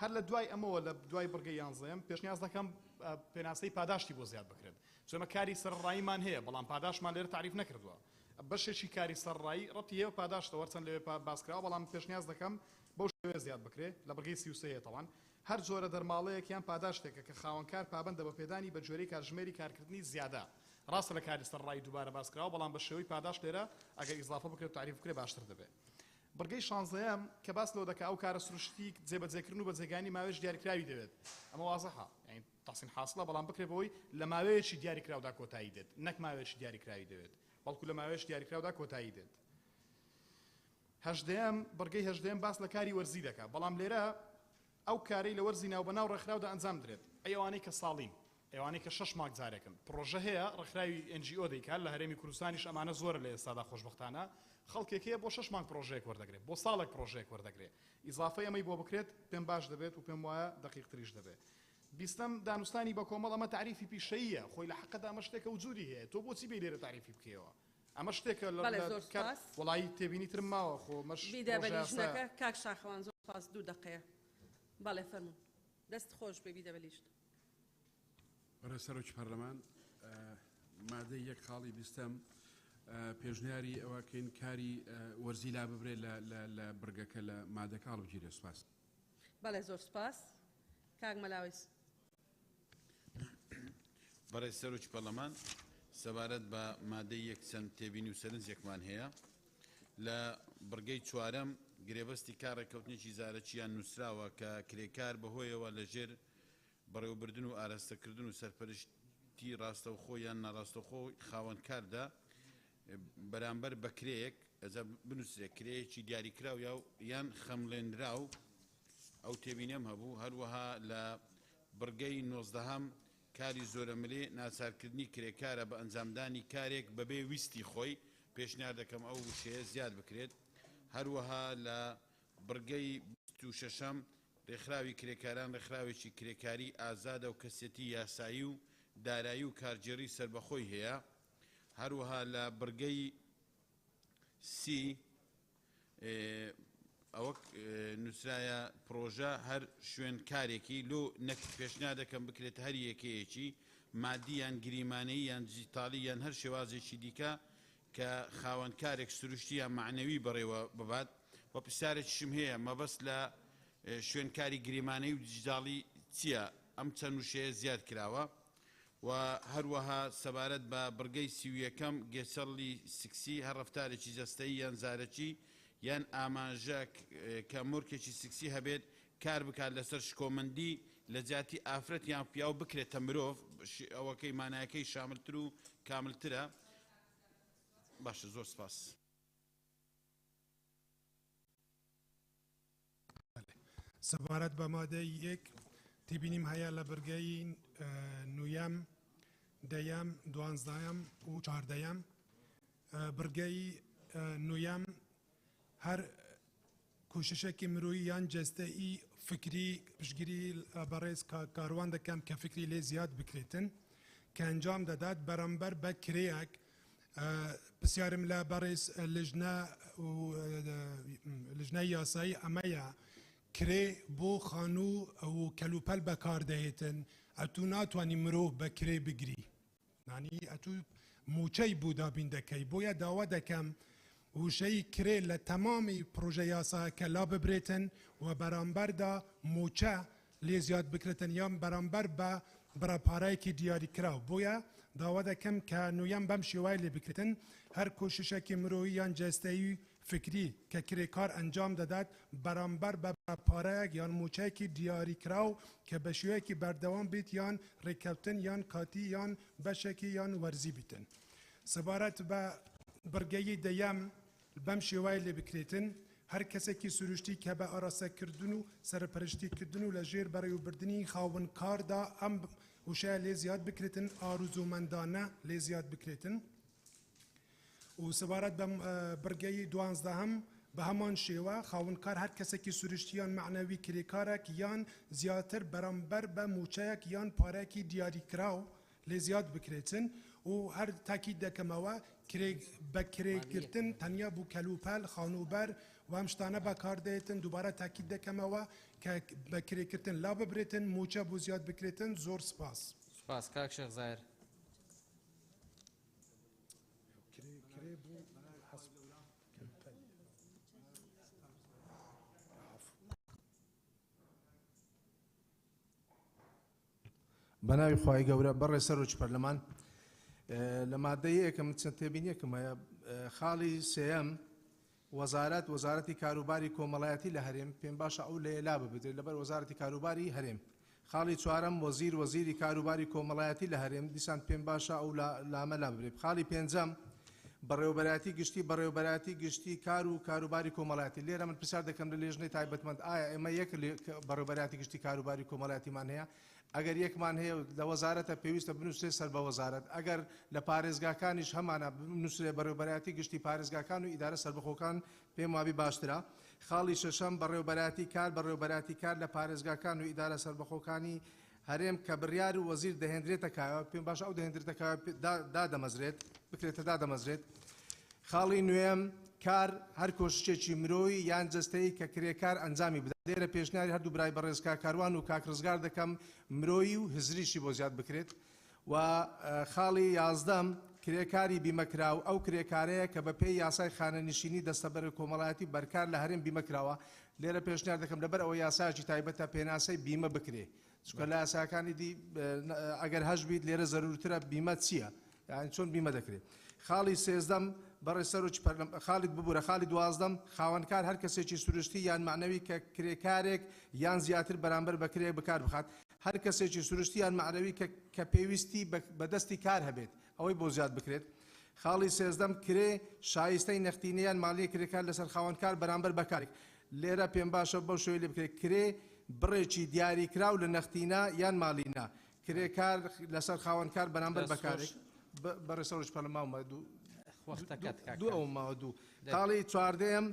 هەر لە دوای ئەمەوە لە دوای بڕگەی یانزەیەم پێشنیاز دەکەم پێناسەی پاداشتی بۆ زیاد بکرێت، چون ئێمە کاری سەرەڕاییمان هەیە بەڵام پاداشتمان لێرە تاریف نەکردووە. بەشێکی کاری سەرەڕایی ڕەبتی هەیە بە پاداشتەوە هەرچەند لەوێ باس کراوە، بەڵام پێشنیاز دەکەم بەو شێوەیە زیاد بکرێ لە بڕگەی 33 هەیە تەوان هەر جۆرە دەرماڵەیەک یان پاداشتێکە کە خاوەنکار پابەندە بە پێدانی بە گوێرەی کاتژمێری کارکردنی زیادە. ڕاستە لە کاری سەرەڕایی دووبارە باس کراوە، بەڵام بە شێوەی پاداشت لێرە ئەگەر ئیزافە بکرێت و تاریف بکرێت باشتر دەبێت. بڕگەی شانزەیەم کە باس لەوە دەکات ئەو کارە سروشتی جێبەجێکردن و بەجێگەیاندنی ماوەیەکی دیاریکراوی دەوێت، ئەمە وازحە یانی تحصیل حاصلە، بەڵام بکرێت بەوەی لە ماوەیەکی دیاریکراودا کۆتایی دێت، نەک ماوەیەکی دیاریکراوی دەوێت، بەڵکو لە ماوەیەکی دیاریکراودا کۆتایی دێت. هەژدەیەم، بڕگەی هەژدەیەم باس لە کاری وەرزی دەکات، بەڵام لێرە ئەو کارەی لە وەرزی ناوبەناو ڕێکخراودا ئەنجام درێت، ئەی ئەوانەی کە ساڵین، ئەوانەی کە شەش مانگ جارێکن، پڕۆژە هەیە ڕێکخراوی NGO دەیکات، لە هەرێمی کوردستانیش ئەمانە زۆرە لە ئێستادا خۆشبەختانە، خەڵکێک هەیە بۆ شەش مانگ پڕۆژەیەک وەردەگرێت، بۆ ساڵێک پڕۆژەیەک وەردەگرێت، ئیزافەی ئەمەی بۆ بکرێت پێم باش دەبێت و پێم وایە دەقیقتریش دەبێت. بیستەم، دانوستانی بەکۆمەڵ ئەمە تەعریفی پیشەییە، خۆی لە حەقدا ئەمە شتێکە وجودی هەیە، تۆ بۆچی بێی لێرە تەعریفی بکەیەوە؟ ئەمە شتێکە لە بەڵێ زۆر کار سوپاس. وەڵایی تێبینی ترم ماوە خۆ مەش بیدە بە پڕۆژە یاسایە. لیژنەکە کاک شاخەوان زۆر سوپاس دوو دەقەیە بەڵێ فەرموون دەست خۆش بێ بیدە بە لیژنە. بەڕێز سەرۆکی پەرلەمان، مادەی یەک خاڵی بیستەم پێشنیاری ئەوەکەین کاری وەرزی لا ببرێت لە بڕگەکە لە مادەکە هەڵبگیرێت. سوپاس. بەڵێ زۆر سوپاس کاک مەلاوەیس. بەڕێز سەرۆکی پەرلەمان، سەبارەت بە مادەی یەک چەند تێبینی و سەرنجێکمان هەیە. لە بڕگەی چوارەم گرێبەستی کار ڕێککەوتنێکی زارەکییان نووسراوە کە کرێکار بەهۆیەوە لەژێر بەڕێوەبردن و ئاراستەکردن و سەرپەرشتی ڕاستەوخۆ یان ناڕاستەوخۆی خاوەنکاردا بەرامبەر بە کرێیەک، ئەجا بنووسرێ کرێیەکی دیاریکراو یا یان خەمڵێنراو، ئەو تێبینیەم هەبوو. هەروەها لە بڕگەی نۆزدەهەم کاری زۆرەملێ ناچارکردنی کرێکارە بە ئەنجامدانی کارێک بەبێ ویستی خۆی، پێشنیار دەکەم ئەو وشەیە زیاد بکرێت. هەروەها لە بڕگەی 26ەم رێکخراوی کرێکاران رێکخراوێکی کرێکاریی ئازادە و کەسێتی یاسایی و دارایی و کارگێڕی سەربەخۆی هەیە. هەروەها لە بڕگەی سی ئەوە نووسرایە پڕۆژە هەر شوێنکارێکی لۆ نەک پێشنیار دەکەم بکرێت هەر یەکەیەکی مادی یان گریمانەیی یان دیجیتاڵی یان هەر شێوازێکی دیکە کە خاوەن کارێک سروشتی یان مەعنەوی بەڕێوە ببات و پرسیارێکیشم هەیە مەبەست لە شوێنکاری گریمانەیی و دیجیتاڵی چییە ئەم چەند وشەیە زیاد کراوە و هەروەها سەبارەت بە بڕگەی 31ەم گێچەڵی سکسی هەر ڕەفتارێکی جەستەیی یان زارەکی یان ئاماژە کە مۆرکێکی سکسی هەبێت کار بکات لەسەر شکۆمەندی لە جیاتی ئافرەت یان پیاو بکرێتە مرۆڤ ئەوەکەی مانایەکەی شاملتر و کاملترە باشە زۆر سپاس. سەبارەت بە مادەی یەک تێبینیم هەیە لە بڕگەی نویەم، دەیەم، دوانزدەیەم و چاردەیەم. بڕگەی نویەم هەر کۆششێکی مرۆیی یان جەستەیی فکری پشتگیری بەڕێز کاروان دەکەم کە فکری لێ زیاد بکرێتن کە ئەنجام دەدات بەرامبەر بە کرێیەک پرسیارم لە بەڕێز لژنە و لژنەی یاسایی ئەمەیە کرێ بۆ خانوو و کەلوپەل بەکاردەهێتن ئەتوو ناتوانی مرۆڤ بە کرێ بگری یانی ئەتوو مووچەی بۆ دابین دەکەی بۆیە داوا دەکەم وشەی کرێ لە تەمامی پڕۆژە یاساکە لاببرێتن و بەرامبەردا مووچە لێ زیاد بکرێتن یان بەرامبەر بە بڕە پارەیەکی دیاریکراو بۆیە داوا دەکەم کە نویەم بەم شێوەیە لێ بکرێتن هەر کۆششێکی مرۆیی یان جەستەیی فکری کە کرێکار ئەنجام دەدات بەرامبەر بە پارەیەک یان مووچەیەکی دیاریکراو کە بە شێوەیەکی بەردەوام بیت یان ڕێککەوتن یان کاتی یان بەشێکی یان وەرزی بیتن. سەبارەت بە بڕگەی دەیەم بەم شێوەیە لێ بکرێتن، هەر کەسێکی سروشتی کە بە ئاراستەکردن و سەرپەرشتیکردن و لە ژێر بەڕێوەبردنی خاوەنکاردا ئەم وشەیە لێ زیاد بکرێتن ئارزوومەندانە لێ زیاد بکرێتن. و سەبارەت بە بڕگەی دوانزدەهەم بە هەمان شێوە خاوەنکار هەر کەسێکی سروشتی یان مەعنەوی کرێکارێک یان زیاتر بەرامبەر بە مووچەیەک یان پارەیەکی دیاریکراو لێ زیاد بکرێتن و هەر تاکید دەکەمەوە کرێ بە کرێگرتن تەنیا بۆ کەلوپەل خانووبەر و ئەم شتانە بەکاردێتن دووبارە تاکید دەکەمەوە کە بە کرێکردن لاببرێتن مووچە بۆ زیاد بکرێتن زۆر سپاس. سپاس کاک شێخ زاهیر. بەناوی خوای گەورە بەڕێز سەرۆکی پەرلەمان لە مادەی یەکەم چەند تێبینیەکم هەیە خاڵی سێیەم وەزارەت وەزارەتی کاروباری کۆمەڵایەتی لە هەرێم پێم باشە ئەو لەیە لا ببدرێت لەبەر وەزارەتی کاروباری هەرێم خاڵی چوارەم وەزیر وەزیری کاروباری کۆمەڵایەتی لە هەرێم دیسان پێم باشە ئەو لامە لا ببرێت خاڵی پێنجەم بەڕێوەبەرایەتی گشتی بەڕێوەبەرایەتی گشتی کار و کاروباری کۆمەڵایەتی لێرە من پرسیار دەکەم لە لێژنەی تایبەتمەند ئایا ئێمە یەک بەڕێوەبەرایەتی گشتی کاروباری کۆمەڵایەتیمان هەیە ئەگەر یەکمان هەیە لە وەزارەتە پێویستە بنووسرێ سەر بە وەزارەت، ئەگەر لە پارێزگاکانیش هەمانە بنووسرێ بەڕێوەبەرایەتی گشتی پارێزگاکان و ئیدارە سەربەخۆکان پێم وابی باشترە. خاڵی شەشەم، بەڕێوەبەرایەتی کار بەڕێوەبەرایەتی کار لە پارێزگاکان و ئیدارە سەربەخۆکانی هەرێم کە بڕیار و وەزیر دەهێندرێتە کایەوە، پێم باشە ئەو دەهێندرێتە کایەوە دادەمەزرێت، بکرێتە دادەمەزرێت. خاڵی نوێیەم، کار، هەر کۆششێکی مرۆیی یان جەستەیی کە کرێکار ئەنجامی بدات، لێرە پێشنیاری هەردوو برای بەڕێز کاک کاروان و کاک ڕزگار دەکەم مرۆیی و هزریشی بۆ زیاد بکرێت و خاڵی یازدەم، کرێکاری بیمەکراو ئەو کرێکارەیە کە بەپێی یاسای خانەنشینی دەستەبەرە کۆمەڵایەتی بەرکار لە هەرێم بیمە کراوە، لێرە پێشنیار دەکەم لەبەر ئەوە یاسایەکی تایبەتە پێناسەی بیمە بکرێ چونکە لە یاساکانی دی ئەگەر هەش بیت لێرە زەرورترە بیمە چییە یانی چۆن بیمە دەکرێت. خاڵی سێزدەم، بەڕێز سەرۆکی پەرلەم، خاڵی ببورە خاڵی دوازدەم، خاوەنکار هەر کەسێکی سروشتی یان مەعنەوی کە کرێکارێک یان زیاتر بەرامبەر بە کرێ بکار بخات، هەر کەسێکی سروشتی یان مەعنەوی کە کە پێویستی بە بە دەستی کار هەبێت ئەوەی بۆ زیاد بکرێت. خاڵی سێزدەم، کرێ شایستەی نەختینە یان ماڵیی کرێکار لەسەر خاوەنکار بەرامبەر بە کارێک. لێرە پێم باشە بەو شێوەیە لێ بکرێت، کرێ بڕێکی دیاریکراو لە نەختینە یان ماڵینە کرێکار لەسەر خاوەنکار بەرامبەر بە کارێک بەڕێز سەرۆکی پەرلەمان ماومە دوو دوو ئەوم ماوە دوو خاڵی چواردەیەم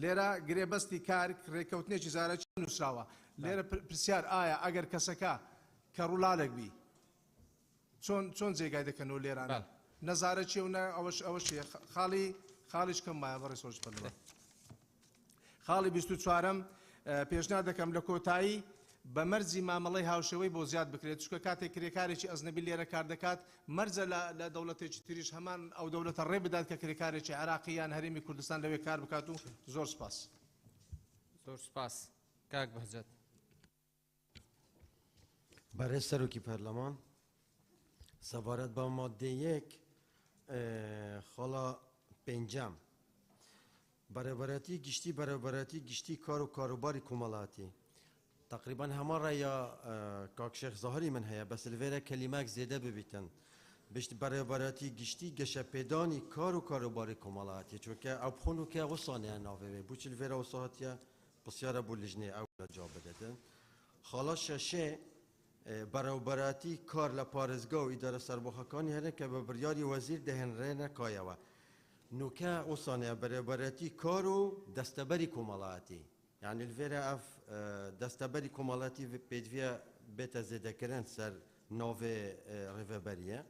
لێرە گرێبەستی کار ڕێککەوتنێکی زارەکی نووسراوە لێرە پرسیار ئایا ئەگەر کەسەکە کەڕوولالێک بی چۆن چۆن جێگای دەکەنەوە لێرانە؟ نەزارەکیە و نە ئەوەش ئەوەشیە. خاڵی خاڵیش کەم مایە بەڕێز سەرۆکی پەرلەمان. خاڵی 24ەم پێشنیار دەکەم لە کۆتایی بە مەرجی مامەڵەی هاوشێوەی بۆ زیاد بکرێت، چونکە کاتێک کرێکارێکی ئەجنەبی لێرە کار دەکات مەرجە لە دەوڵەتێکی تریش هەمان ئەو دەوڵەتە ڕێ بدات کە کرێکارێکی عێراقی یان هەرێمی کوردستان لەوێ کار بکات و زۆر سپاس. زۆر سپاس کاک بەهجەت. بەڕێز سەرۆکی پەرلەمان، سەبارەت بە ماددەی یەک خاڵە پێنجەم، بەڕێوەبەرایەتی گشتی بەڕێوەبەرایەتی گشتی کار و کاروباری کۆمەڵایەتی تقریبا هەمان ڕێیا کاک شێخ زاهری من هەیە، بەس لەوێرە کەلیمەک زێدە ببیتن بشت بەڕێوەبەرایەتی گشتی گەشەپێدانی کار و کاروباری کۆمەڵایەتی، چونکە ئەو بخۆن و کە وسانەیە ناوێ بۆچی لەوێرە وسا هاتیە پرسیارە بۆ لیژنەی ئەو لە جواب بدەتن. خاڵە شەشێ بەڕێوەبەرایەتی کار لە پارێزگا و ئیدارە سەربەخۆکانی هەرێم کە بە بڕیاری وەزیر دەهێنرێنە کایەوە. نوکە وسانەیە بەڕێوەبەرایەتی کار و دەستەبەری کۆمەڵایەتی، یعنی لەوێرە ئەف دەستەبەری کۆمەڵایەتی پێدویە بێتە زێدەکردن سەر ناوێ ڕێڤەبەریە.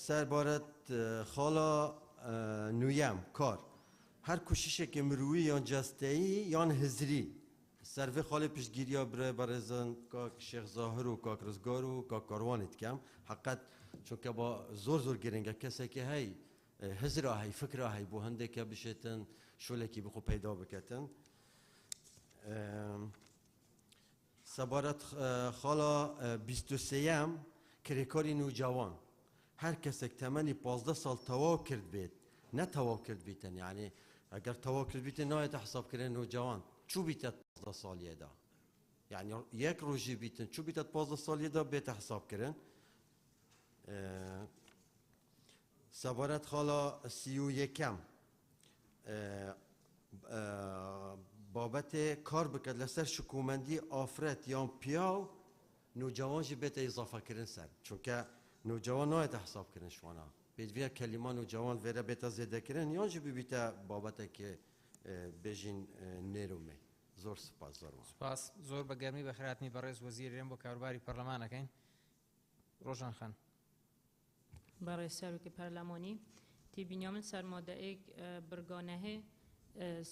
سەربارەت خاڵە نوویەم کار هەر کوششێکی مروی یان جەستەیی یان هزری سەرڤێ خاڵی پشتگیریا برای بەڕێزن کاک شێخ زاهر و کاک ڕزگار و کاک کاروانی دکەم حقت، چونکە با زۆر زۆر گرنگە کەسێکی هەی هزرا هەی فکرا هەی بۆ هەندێکە بشێتن شولێکی بخۆ پەیدا بکەتن. سەبارەت خاڵە 23ەم کرێکاری نوجەوان هەر کەسێک تەمەنی 15 ساڵ تەواو کرد بێت نە تەواو کرد بیتن، یعنی ئەگەر تەواو کرد بیتن نایەتە حسابکردن نوجەوان چوو بیتە 15 ساڵیەدا، یعنی یەک ڕۆژی بیتن چوو بیتە 15 ساڵیەدا بێتە حسابکردن. سەبارەت خاڵە 31ەم بابەتێ کار بکات لەسەر شکومەندی ئافرەت یان پیاو نوجەوانژی بێتە ئیزافەکردن سەر، چونکە نوجەوان نایەتە حسابکردن شوانە پێدویە کەلیمان نوجەوان ڤێرە بێتە زێدەکردن یانژی ببیتە بابەتێکی بێژین نێرومێ. زۆر سپاس. زۆر سپاس. زۆر بە گەرمی بەخێرهاتنی بەڕێز وەزیر هەرێم بۆ کاروباری پەرلەمانەکەین. ڕۆژان خان. بەڕێز سەرۆکی پەرلەمانی، تێبینیا من سەر مادەیەک بڕگانەهێ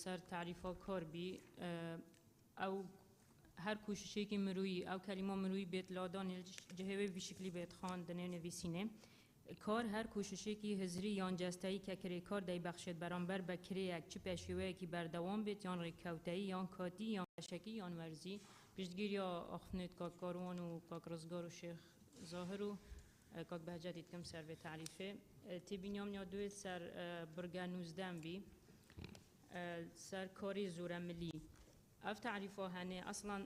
سەر تعریفا کار بی ئەو هەر کوششێکی مرویی ئەو کەلیمە مرویی بێت لادان جهێوێ بشکلی بێت خواندنێ و نویسینێ. کار هەر کوششێکی هزری یان جەستەیی کە کرێکار دەیبەخشێت بەرامبەر بە کرێیەک چ پێشێوەیەکی بەردەوام بێت یان ڕێککەوتەیی یان کاتی یان بەشەکی یان وەرزی. پشتگیریا ئاخنێت کاک کاروان و کاک ڕزگار و شێخ زاهر و کاک بەهجەتی دکەم سەر بێ تعریفێ. تێبینیام یا دوێ سەر بڕگە 19 بی سەر کاری زۆرە ملی. ئەف تعریفا هەنێ ئەسڵەن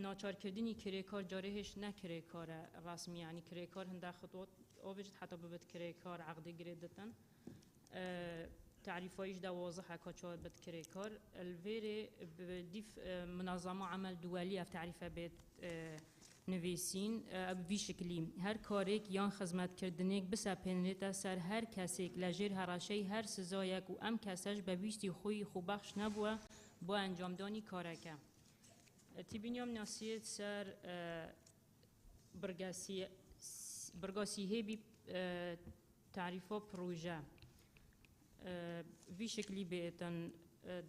ناچارکردنی کرێکار جارێ هێش نەکرێکارە ڕسمی، یعنی کرێکار هەندە خطوات ئۆبێت حتا ببێت کرێکار عقدی گرێت دتن. تعریفایش دا واضحە کە چۆن بێت کرێکار. الفێرێ دیف منظمە عمل دووەلی ئەف تعریفە بێت نویسین بی شکلی هەر کارێک یان خزمەتکردنێک بسەپێنرێتە سەر هەر کەسێک لەژێر هەڕەشەی هەر سزایەک و ئەم کەسەش بە ویستی خۆی خۆبەخش نەبووە بۆ ئەنجامدانی کارەکە. تێبینیام ناسیێت سەر بڕگاسی هێبی تعریفا پروژە وی شکلی بێتن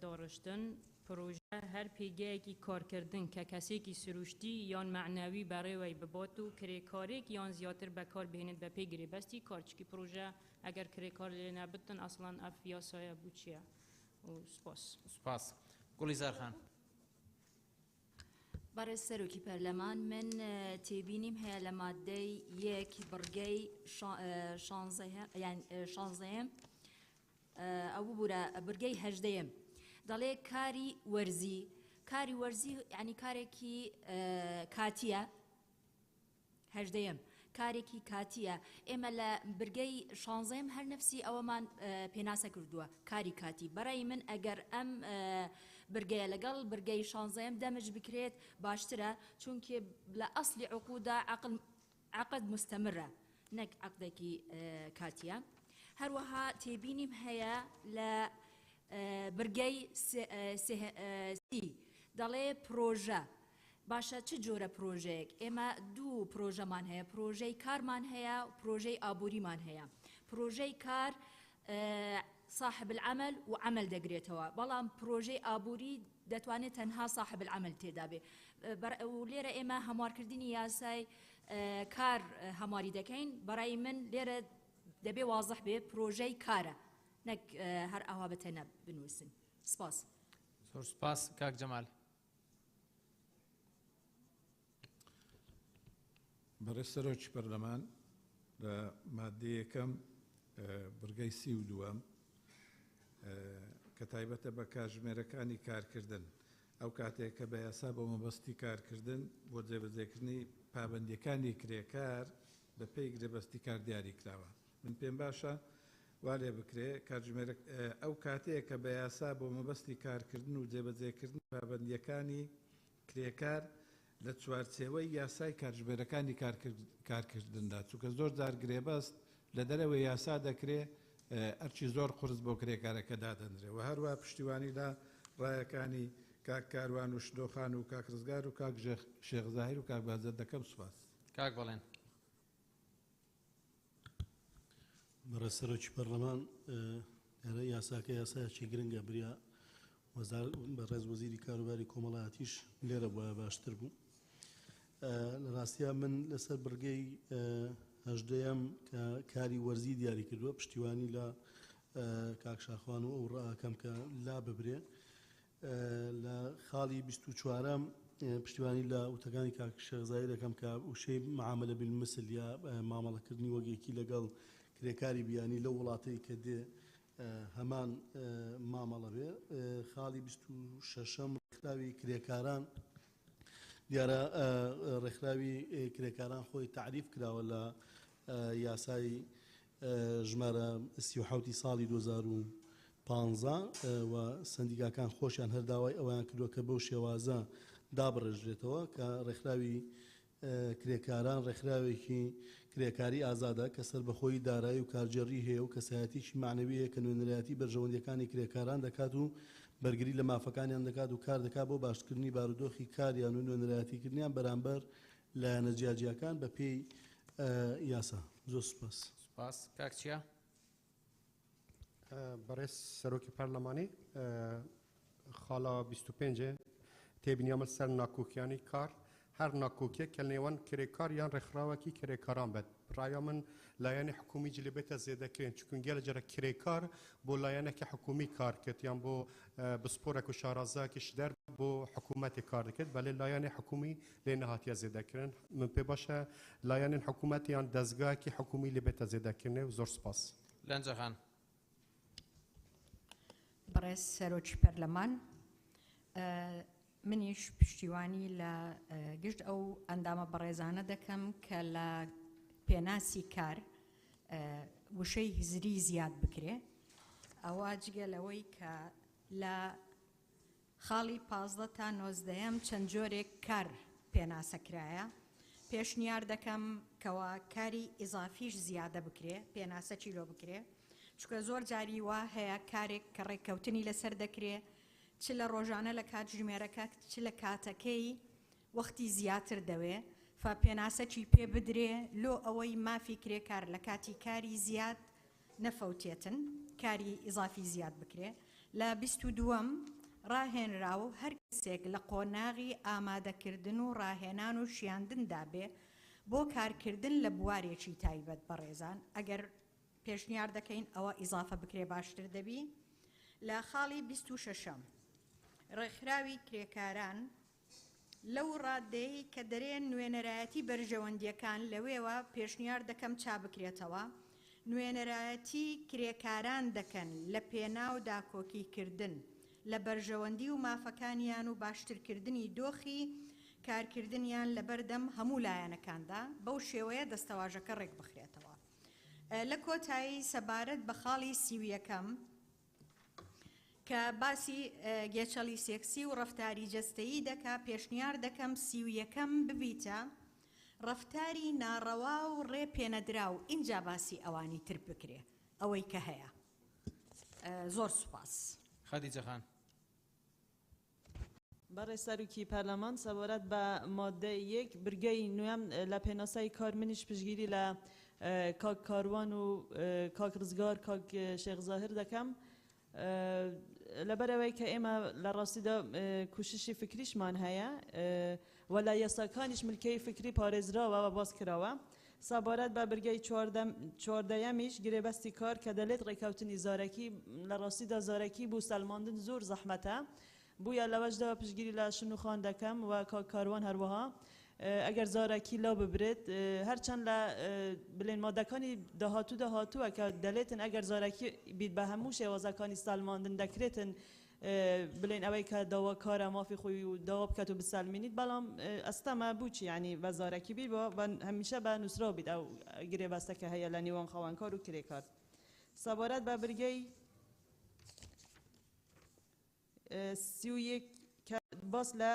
داڕشتن. پرۆژە هەر پێگەیەکی کارکردن کە کەسێکی سروشتی یان معناوی بەڕێوەی ببات و کرێکارێک یان زیاتر بەکار بهێنێت بە پێی گرێبەستی کارچکی پرۆژە ئەگەر کرێکار لێ نەبتن ئەسڵەن ئەف یاسایە بوو چییە؟ و سپاس. سپاس. گوڵی زارخان. بەڕێز سەرۆکی پەرلەمان، من تێبینیم هەیە لە مادەی یەک بڕگەی شانزەیەم ئەو ببوورە بڕگەی هەژدەیەم دەڵێ کاری وەرزی. کاری وەرزی یعنی کارێکی کاتیە. هەژدەیەم کارێکی کاتیە. ئێمە لە برگەی شانزەیەم هەر نەفسی ئەوەمان پێناسە کردووە کاری کاتی. بەڕای من ئەگەر ئەم برگەیە لەگەڵ برگەی شانزەیەم دەمج بکرێت باشترە، چونکە لە ئەسلی عقودا عقد مستەمرە نەک عقدێکی کاتیە. هەروەها تێبینیم هەیە لە برگەی سی دەڵێ پرۆژە. باشە چ جۆرە پرۆژەیەک؟ ئێمە دوو پرۆژەمان هەیە، پرۆژەی کارمان هەیە و پرۆژەی ئابووریمان هەیە. پرۆژەی کار صاحب العمل و عمل دەگرێتەوە، بەڵام پرۆژەی ئابووری دەتوانێت تەنها صاحب العمل تێدا بێ. و لێرە ئێمە هەموارکردنی یاسای کار هەمواری دەکەین. بەڕای من لێرە دەبێ وازح بێ پرۆژەی کارە، نەک هەر ئاوا بە تەنە بنووسن. سپاس. زۆر سپاس کاک جەمال. بەڕێز سەرۆکی پەرلەمان، لە مادەی یەکەم بڕگەی 32ەم کە تایبەتە بە کاتژمێرەکانی کارکردن، ئەو کاتێک کە بە یاسا بۆ مەبەستی کارکردن بۆ جێبەجێکردنی پابەندییەکانی کرێکار بە پێی گرێبەستی کار دیاری کراوە. من پێم باشە وا لێ بکرێ کاتژمێرە ئەو کاتەیە کە بە یاسا بۆ مەبەستی کارکردن و جێبەجێکردنی پابەندییەکانی کرێکار لە چوارچێوەی یاسای کاتژمێرەکانی کارکردندا، چونکە زۆر جار گرێبەست لە دەرەوەی یاسا دەکرێ ئەرکی زۆر قورس بۆ کرێکارەکە دادەنرێ و هەروەها پشتیوانی لە ڕایەکانی کاک کاروان و شنۆخان و کاک ڕزگار و کاک شێخ زاهیر و کاک بەهجەت دەکەم. سوپاس. کاک بەڵێن. بەڕێز سەرۆکی پەرلەمان، دیارە یاساکە یاسایەکی گرنگە، بریا بەڕێز وەزیری کاروباری کۆمەڵایەتیش لێرە بوایە باشتر بوو. لە ڕاستیا من لەسەر بڕگەی هەژدەیەم کە کاری وەرزی دیاری کردووە پشتیوانی لە کاک شاخوان و ئەو ڕاکەم کە لا ببرێ. لە خاڵی 24ەم پشتیوانی لە وتەکانی کاک شێخ زاهیر دەکەم کە وشەی معاملە بالمثل یا مامەڵەکردنی وەک یەکی لەگەڵ کرێکاری بیانی لەو وڵاتەی کە دێ هەمان مامەڵە بێ. خاڵی 26ەم ڕێکخراوی کرێکاران، دیارە ڕێکخراوی کرێکاران خۆی تەعریف کراوە لە یاسای ژمارە 37 ی ساڵی 2015 و سەندیکاکان خۆشیان هەر داوای ئەوەیان کردووە کە بەو شێوازە دابڕێژرێتەوە کە ڕێکخراوی کرێکاران ڕێکخراوێکی کرێکاری ئازادە کە سەربەخۆیی دارایی و کارگێڕی هەیە و کەسایەتیی مەعنەوی هەیە کە نوێنەرایەتی بەرژەوەندییەکانی کرێکاران دەکات و بەرگری لە مافەکانیان دەکات و کار دەکات بۆ باشترکردنی بارودۆخی کاریان و نوێنەرایەتیکردنیان بەرامبەر لایەنە جیاجیاکان بە پێی یاسا. زۆر سوپاس. سوپاس. کاک چیا. بەڕێز سەرۆکی پەرلەمانی، خاڵا 25 تێبینیامە سەر ناکۆکیانی کار، هەر ناکۆکیەک کە نێوان کرێکار یان ڕێکخراوەکی کرێکاران بێت، ڕایا من لایەنی حکومی جلی بێتە زێدەکرێن، چونکە گەلە جارە کرێکار بۆ لایەنێکی حکومی کار کرد یان بۆ بسپۆرێک و شارەزایەکیش دەر بۆ حکوومەتی کار دەکرد، بەلێ لایەنی حکومی لێ نەهاتیە زێدەکردن. من پێ باشە لایەنی حکوومەت یان دەزگایەکی حکومی لێ بێتە زێدەکردن و زۆر سپاس. لەنجەخان. بەڕێز سەرۆکی پەرلەمان، منیش پشتیوانی لە گشت ئەو ئەندامە بەڕێزانە دەکەم کە لە پێناسی کار وشەی هزری زیاد بکرێ. ئەوە جگە لەوەی کە لە خاڵی 15 تا نۆزدەیەم چەند جۆرێک کار پێناسە کرایە، پێشنیار دەکەم کەوا کاری ئیزافیش زیادە بکرێ، پێناسەکی لۆ بکرێ، چونکە زۆر جاری وا هەیە کارێک کە ڕێککەوتنی لەسەر دەکرێ چ لە ڕۆژانە لە کاتژمێرەکە چ لە کاتەکەی وەختی زیاتر دەوێ، فا پێناسەکی پێ بدرێ لۆ ئەوەی مافی کرێکار لە کاتی کاری زیاد نەفەوتێتن، کاری ئیزافی زیاد بکرێ. لە 22ەم ڕاهێنراو هەر کەسێک لە قۆناغی ئامادەکردن و ڕاهێنان و شیاندندا بێ بۆ کارکردن لە بوارێکی تایبەت، بەڕێزان ئەگەر پێشنیار دەکەین ئەوە ئیزافە بکرێ باشتر دەبی. لە خاڵی 26ەم ڕێکخراوی کرێکاران لەو ڕادەیەی کە دەرێن نوێنەرایەتی بەرژەوەندیەکان، لەوێوە پێشنیار دەکەم چا بکرێتەوە نوێنەرایەتی کرێکاران دەکەن لە پێناو داکۆکیکردن لە بەرژەوەندی و مافەکانیان و باشترکردنی دۆخی کارکردنیان لەبەردەم هەموو لایەنەکاندا، بەو شێوەیە دەستەواژەکە ڕێکبخرێتەوە. لە کۆتایی سەبارەت بە خاڵی 31ەم کە باسی گێچەڵی سێکسی و ڕەفتاری جەستەیی دەکا، پێشنیار دەکەم 31ەم ببیتە ڕەفتاری ناڕەوا و ڕێ پێنەدراو، ئینجا باسی ئەوانی تر بکرێ ئەوەی کە هەیە. زۆر سوپاس. خەدیجە خان. بەڕێز سەرۆکی پەرلەمان، سەبارەت بە ماددەی یەک برگەی نوێم لە پێناسەی کار منیش پشتگیری لە کاک کاروان و کاک ڕزگار کاک شێخ زاهر دەکەم لەبەرئەوەی کە ئێمە لە ڕاستیدا کوششی فکریشمان هەیە و لە یاساکانیش ملکەی فکری پارێزراوە و باس کراوە. سەبارەت بە برگەی چواردەیەمیش گرێبەستی کار کە دەلێت ڕێکەوتنی زارەکی لە ڕاستیدا زارەکی بو سەلماندن زۆر زەحمەتە بویە لەوەشدا پشتگیری لە شنو خان دەکەم و کاک کاروان هەروەها ئەگەر زارەکی لا ببرێت هەرچەند لە بلێن مادەکانی داهاتوودا هاتووە کە دەلێتن ئەگەر زارەکی بیت بە هەموو شێوازەکانی سەلماندن دەکرێتن بلێن ئەوەی کە داواکارە مافی خۆی و داوا بکات و بسەلمینیت بەڵام ئەستەمە بوچی یعنی بە زارەکی بیت و هەمیشە بە نووسراو بیت ئەو گرێبەستە کە هەیە لە نێوان خاوەنکار و کرێکار سەبارەت بە برگەی 31 کە باس لە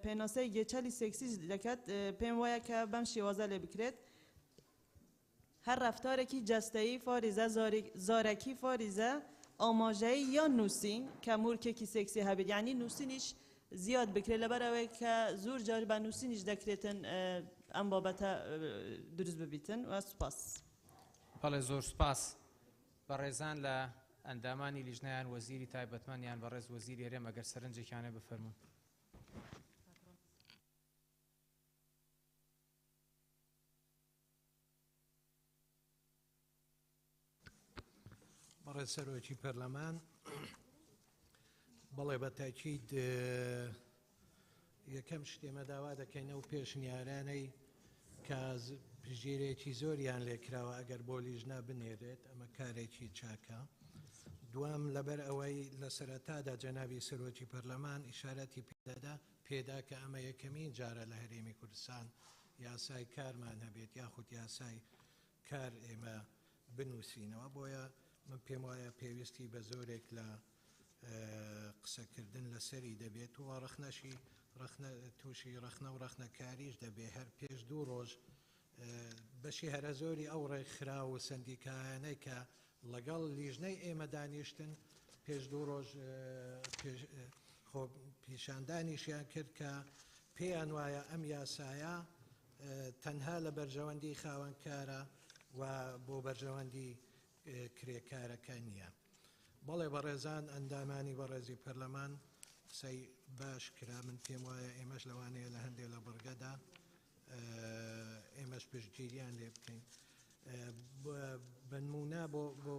پێناسەی گێچەلی سێکسیش دەکات پێم وایە کە بەم شێوازە لێ بکرێت هەر ڕەفتارێکی جەستەیی فاریزە زارەکی فاریزە ئاماژەیی یان نووسین کە مورکێکی سێکسی هەبێت یعنی نووسینیش زیاد بکرێت لەبەر ئەوەی کە زۆر جار بە نووسینیش دەکرێتن ئەم بابەتە دروست ببیتن و سوپاس. بەڵێ زۆر سوپاس بەڕێزان لە ئەندامانی لیژنە یان وەزیری تایبەتمەند یان بەڕێز وەزیری هەرێم ئەگەر سەرنجێکیان هەیە بفەرموون. بەڕێز سەرۆکی پەرلەمان، بەڵێ بە تاکید یەکەم شت ئێمە داوا دەکەین ئەو پێشنیارانەی کە پشتگیرێکی زۆریان لێکراوە ئەگەر بۆ لیژنە بنێرێت ئەمە کارێکی چاکە. دوام لەبەر ئەوەی لە سەرەتادا جەنابی سەرۆکی پەرلەمان ئیشارەتی پێدادا پێدا کە ئەمە یەکەمین جارە لە هەرێمی کوردستان یاسای کارمان هەبێت یاخود یاسای کار ئێمە بنووسینەوە، بۆیە من پێم وایە پێویستی بە زۆرێک لە قسەکردن لەسەری دەبێت و ڕەخنەشی ڕەخنە تووشی ڕەخنە و ڕەخنەکاریش دەبێت. هەر پێش دوو ڕۆژ بەشی هەرە زۆری ئەو ڕێکخراو و سەندیکایانەی کە لەگەڵ لیژنەی ئێمە دانیشتن پێش دوو ڕۆژ خۆ پیشاندانیشیان کرد کە پێیان وایە ئەم یاسایە تەنها لە بەرژەوەندی خاوەنکارە و بۆ بەرژەوەندی کرێکارەکە نییە. بەڵێ بەڕێزان ئەندامانی بەڕێزی پەرلەمان قسەی باش کرا، من پێم وایە ئێمەش لەوانەیە لە هەندێک لە بڕگەدا ئێمەش پشتگیریان لێ بکەین. بەنمونە بۆ بۆ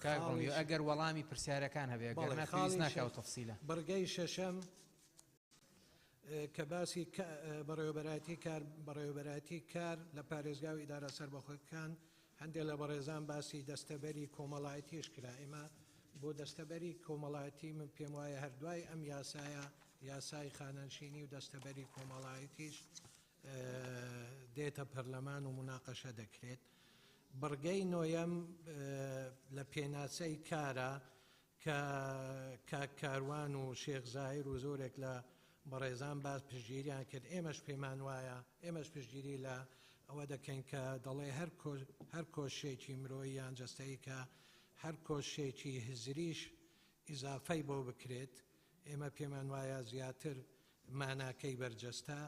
کاک ڕۆمیۆ ئەگەر وەڵامی پرسیارەکان هەبێ گەر نا پێویست ناکا ئەو تەفسیلە. بڕگەی شەشەم کە باسی بەڕێوەبەرایەتی کار بەڕێوەبەرایەتی کار لە پارێزگا و ئیدارە سەربەخۆکان هەندێک لە بەڕێزان باسی دەستەبەری کۆمەڵایەتیش کرا ئێمە بۆ دەستەبەری کۆمەڵایەتی من پێم وایە هەر دوای ئەم یاسایە یاسای خانەنشینی و دەستەبەری کۆمەڵایەتیش دێتە پەرلەمان و مناقەشە دەکرێت بڕگەی نۆیەم لە پێناسەی کارە کە کاک کاروان و شێخ زاهیر و زۆرێک لە بەڕێزان باس پشتگیریان کرد، ئێمەش پێمان وایە، ئێمەش پشتگیری لە ئەوە دەکەین کە دەڵێ هەر هەر کۆششێکی مرۆیی یان جەستەیی کە هەر کۆششێکی هزریش ئیزافەی بۆ بکرێت، ئێمە پێمان وایە زیاتر ماناکەی بەرجەستە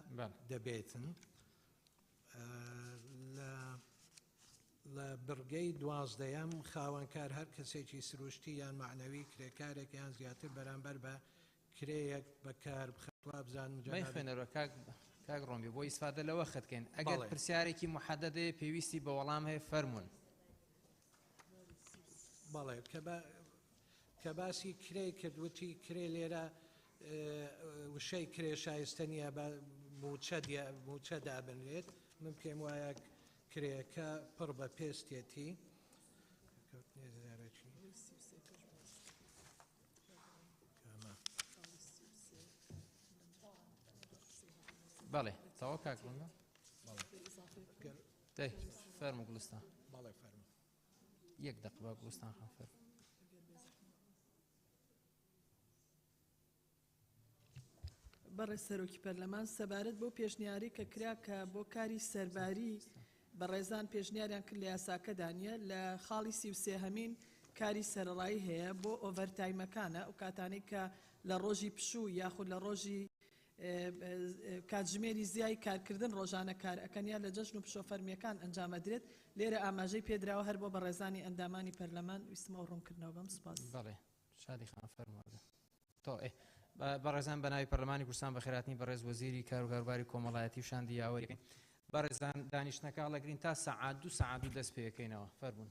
دەبێتن. لە لە بڕگەی دوازدەیەم، خاوەنکار هەر کەسێکی سروشتی یان مەعنەوی کرێکارێک یان زیاتر بەرامبەر بە کرێیەک بەکار بخات، وابزانم جەنابی. مەیخوێنەرەوە کاک کاک ڕۆمی بۆ ئیسفادە لە وەخت کەین ئەگەر بەڵێ. پرسیارێکی محەدەد هەیە پێویستی بە وەڵام هەیە فەرموون. بەڵێ کە بە کە باسی کرێی کرد وتی کرێ لێرە وشەی کرێ شایستە نییە بە مووچە مووچە دابنرێت من پێم وایە کرێیەکە پڕ بە پێستێتی. بەڵێ تەواو کاک ڕوونە دەی فەرموو گوڵستان. بەڵێ فەرموو. یەک دەق بە گوڵستان خان فەرموو. بەڕێز سەرۆکی پەرلەمان، سەبارەت بەو پێشنیارەی کە کرا کە بۆ کاری سەرباری بەڕێزان پێشنیاریان کرد لە یاساکەدا نییە، لە خاڵی 33 هەمین کاری سەرەڕایی هەیە بۆ ئۆڤەرتایمەکانە، ئەو کاتانەی کە لە ڕۆژی پشوو یاخود لە ڕۆژی کاتژمێری زیای کارکردن ڕۆژانە کار ئەکەن یا لە جەژن و پشۆ فەرمییەکان ئەنجام ئەدرێت، لێرە ئاماژەی پێدراوە هەر بۆ بەڕێزانی ئەندامانی پەرلەمان ویستم ئەو ڕوونکردنەوە بەم سوپاس. بەڵێ شادی خان فەرموو. تۆ ئێ بەڕێزان بە ناوی پەرلەمانی کوردستان بەخێرهاتنی بەڕێز وەزیری کاروکاروباری کۆمەڵایەتی و شاندی یاوەری بەڕێزان دانیشتنەکە هەڵەگرین تا سەعات دوو سەعات دوو دەست پێ ئەکەینەوە فەرموون.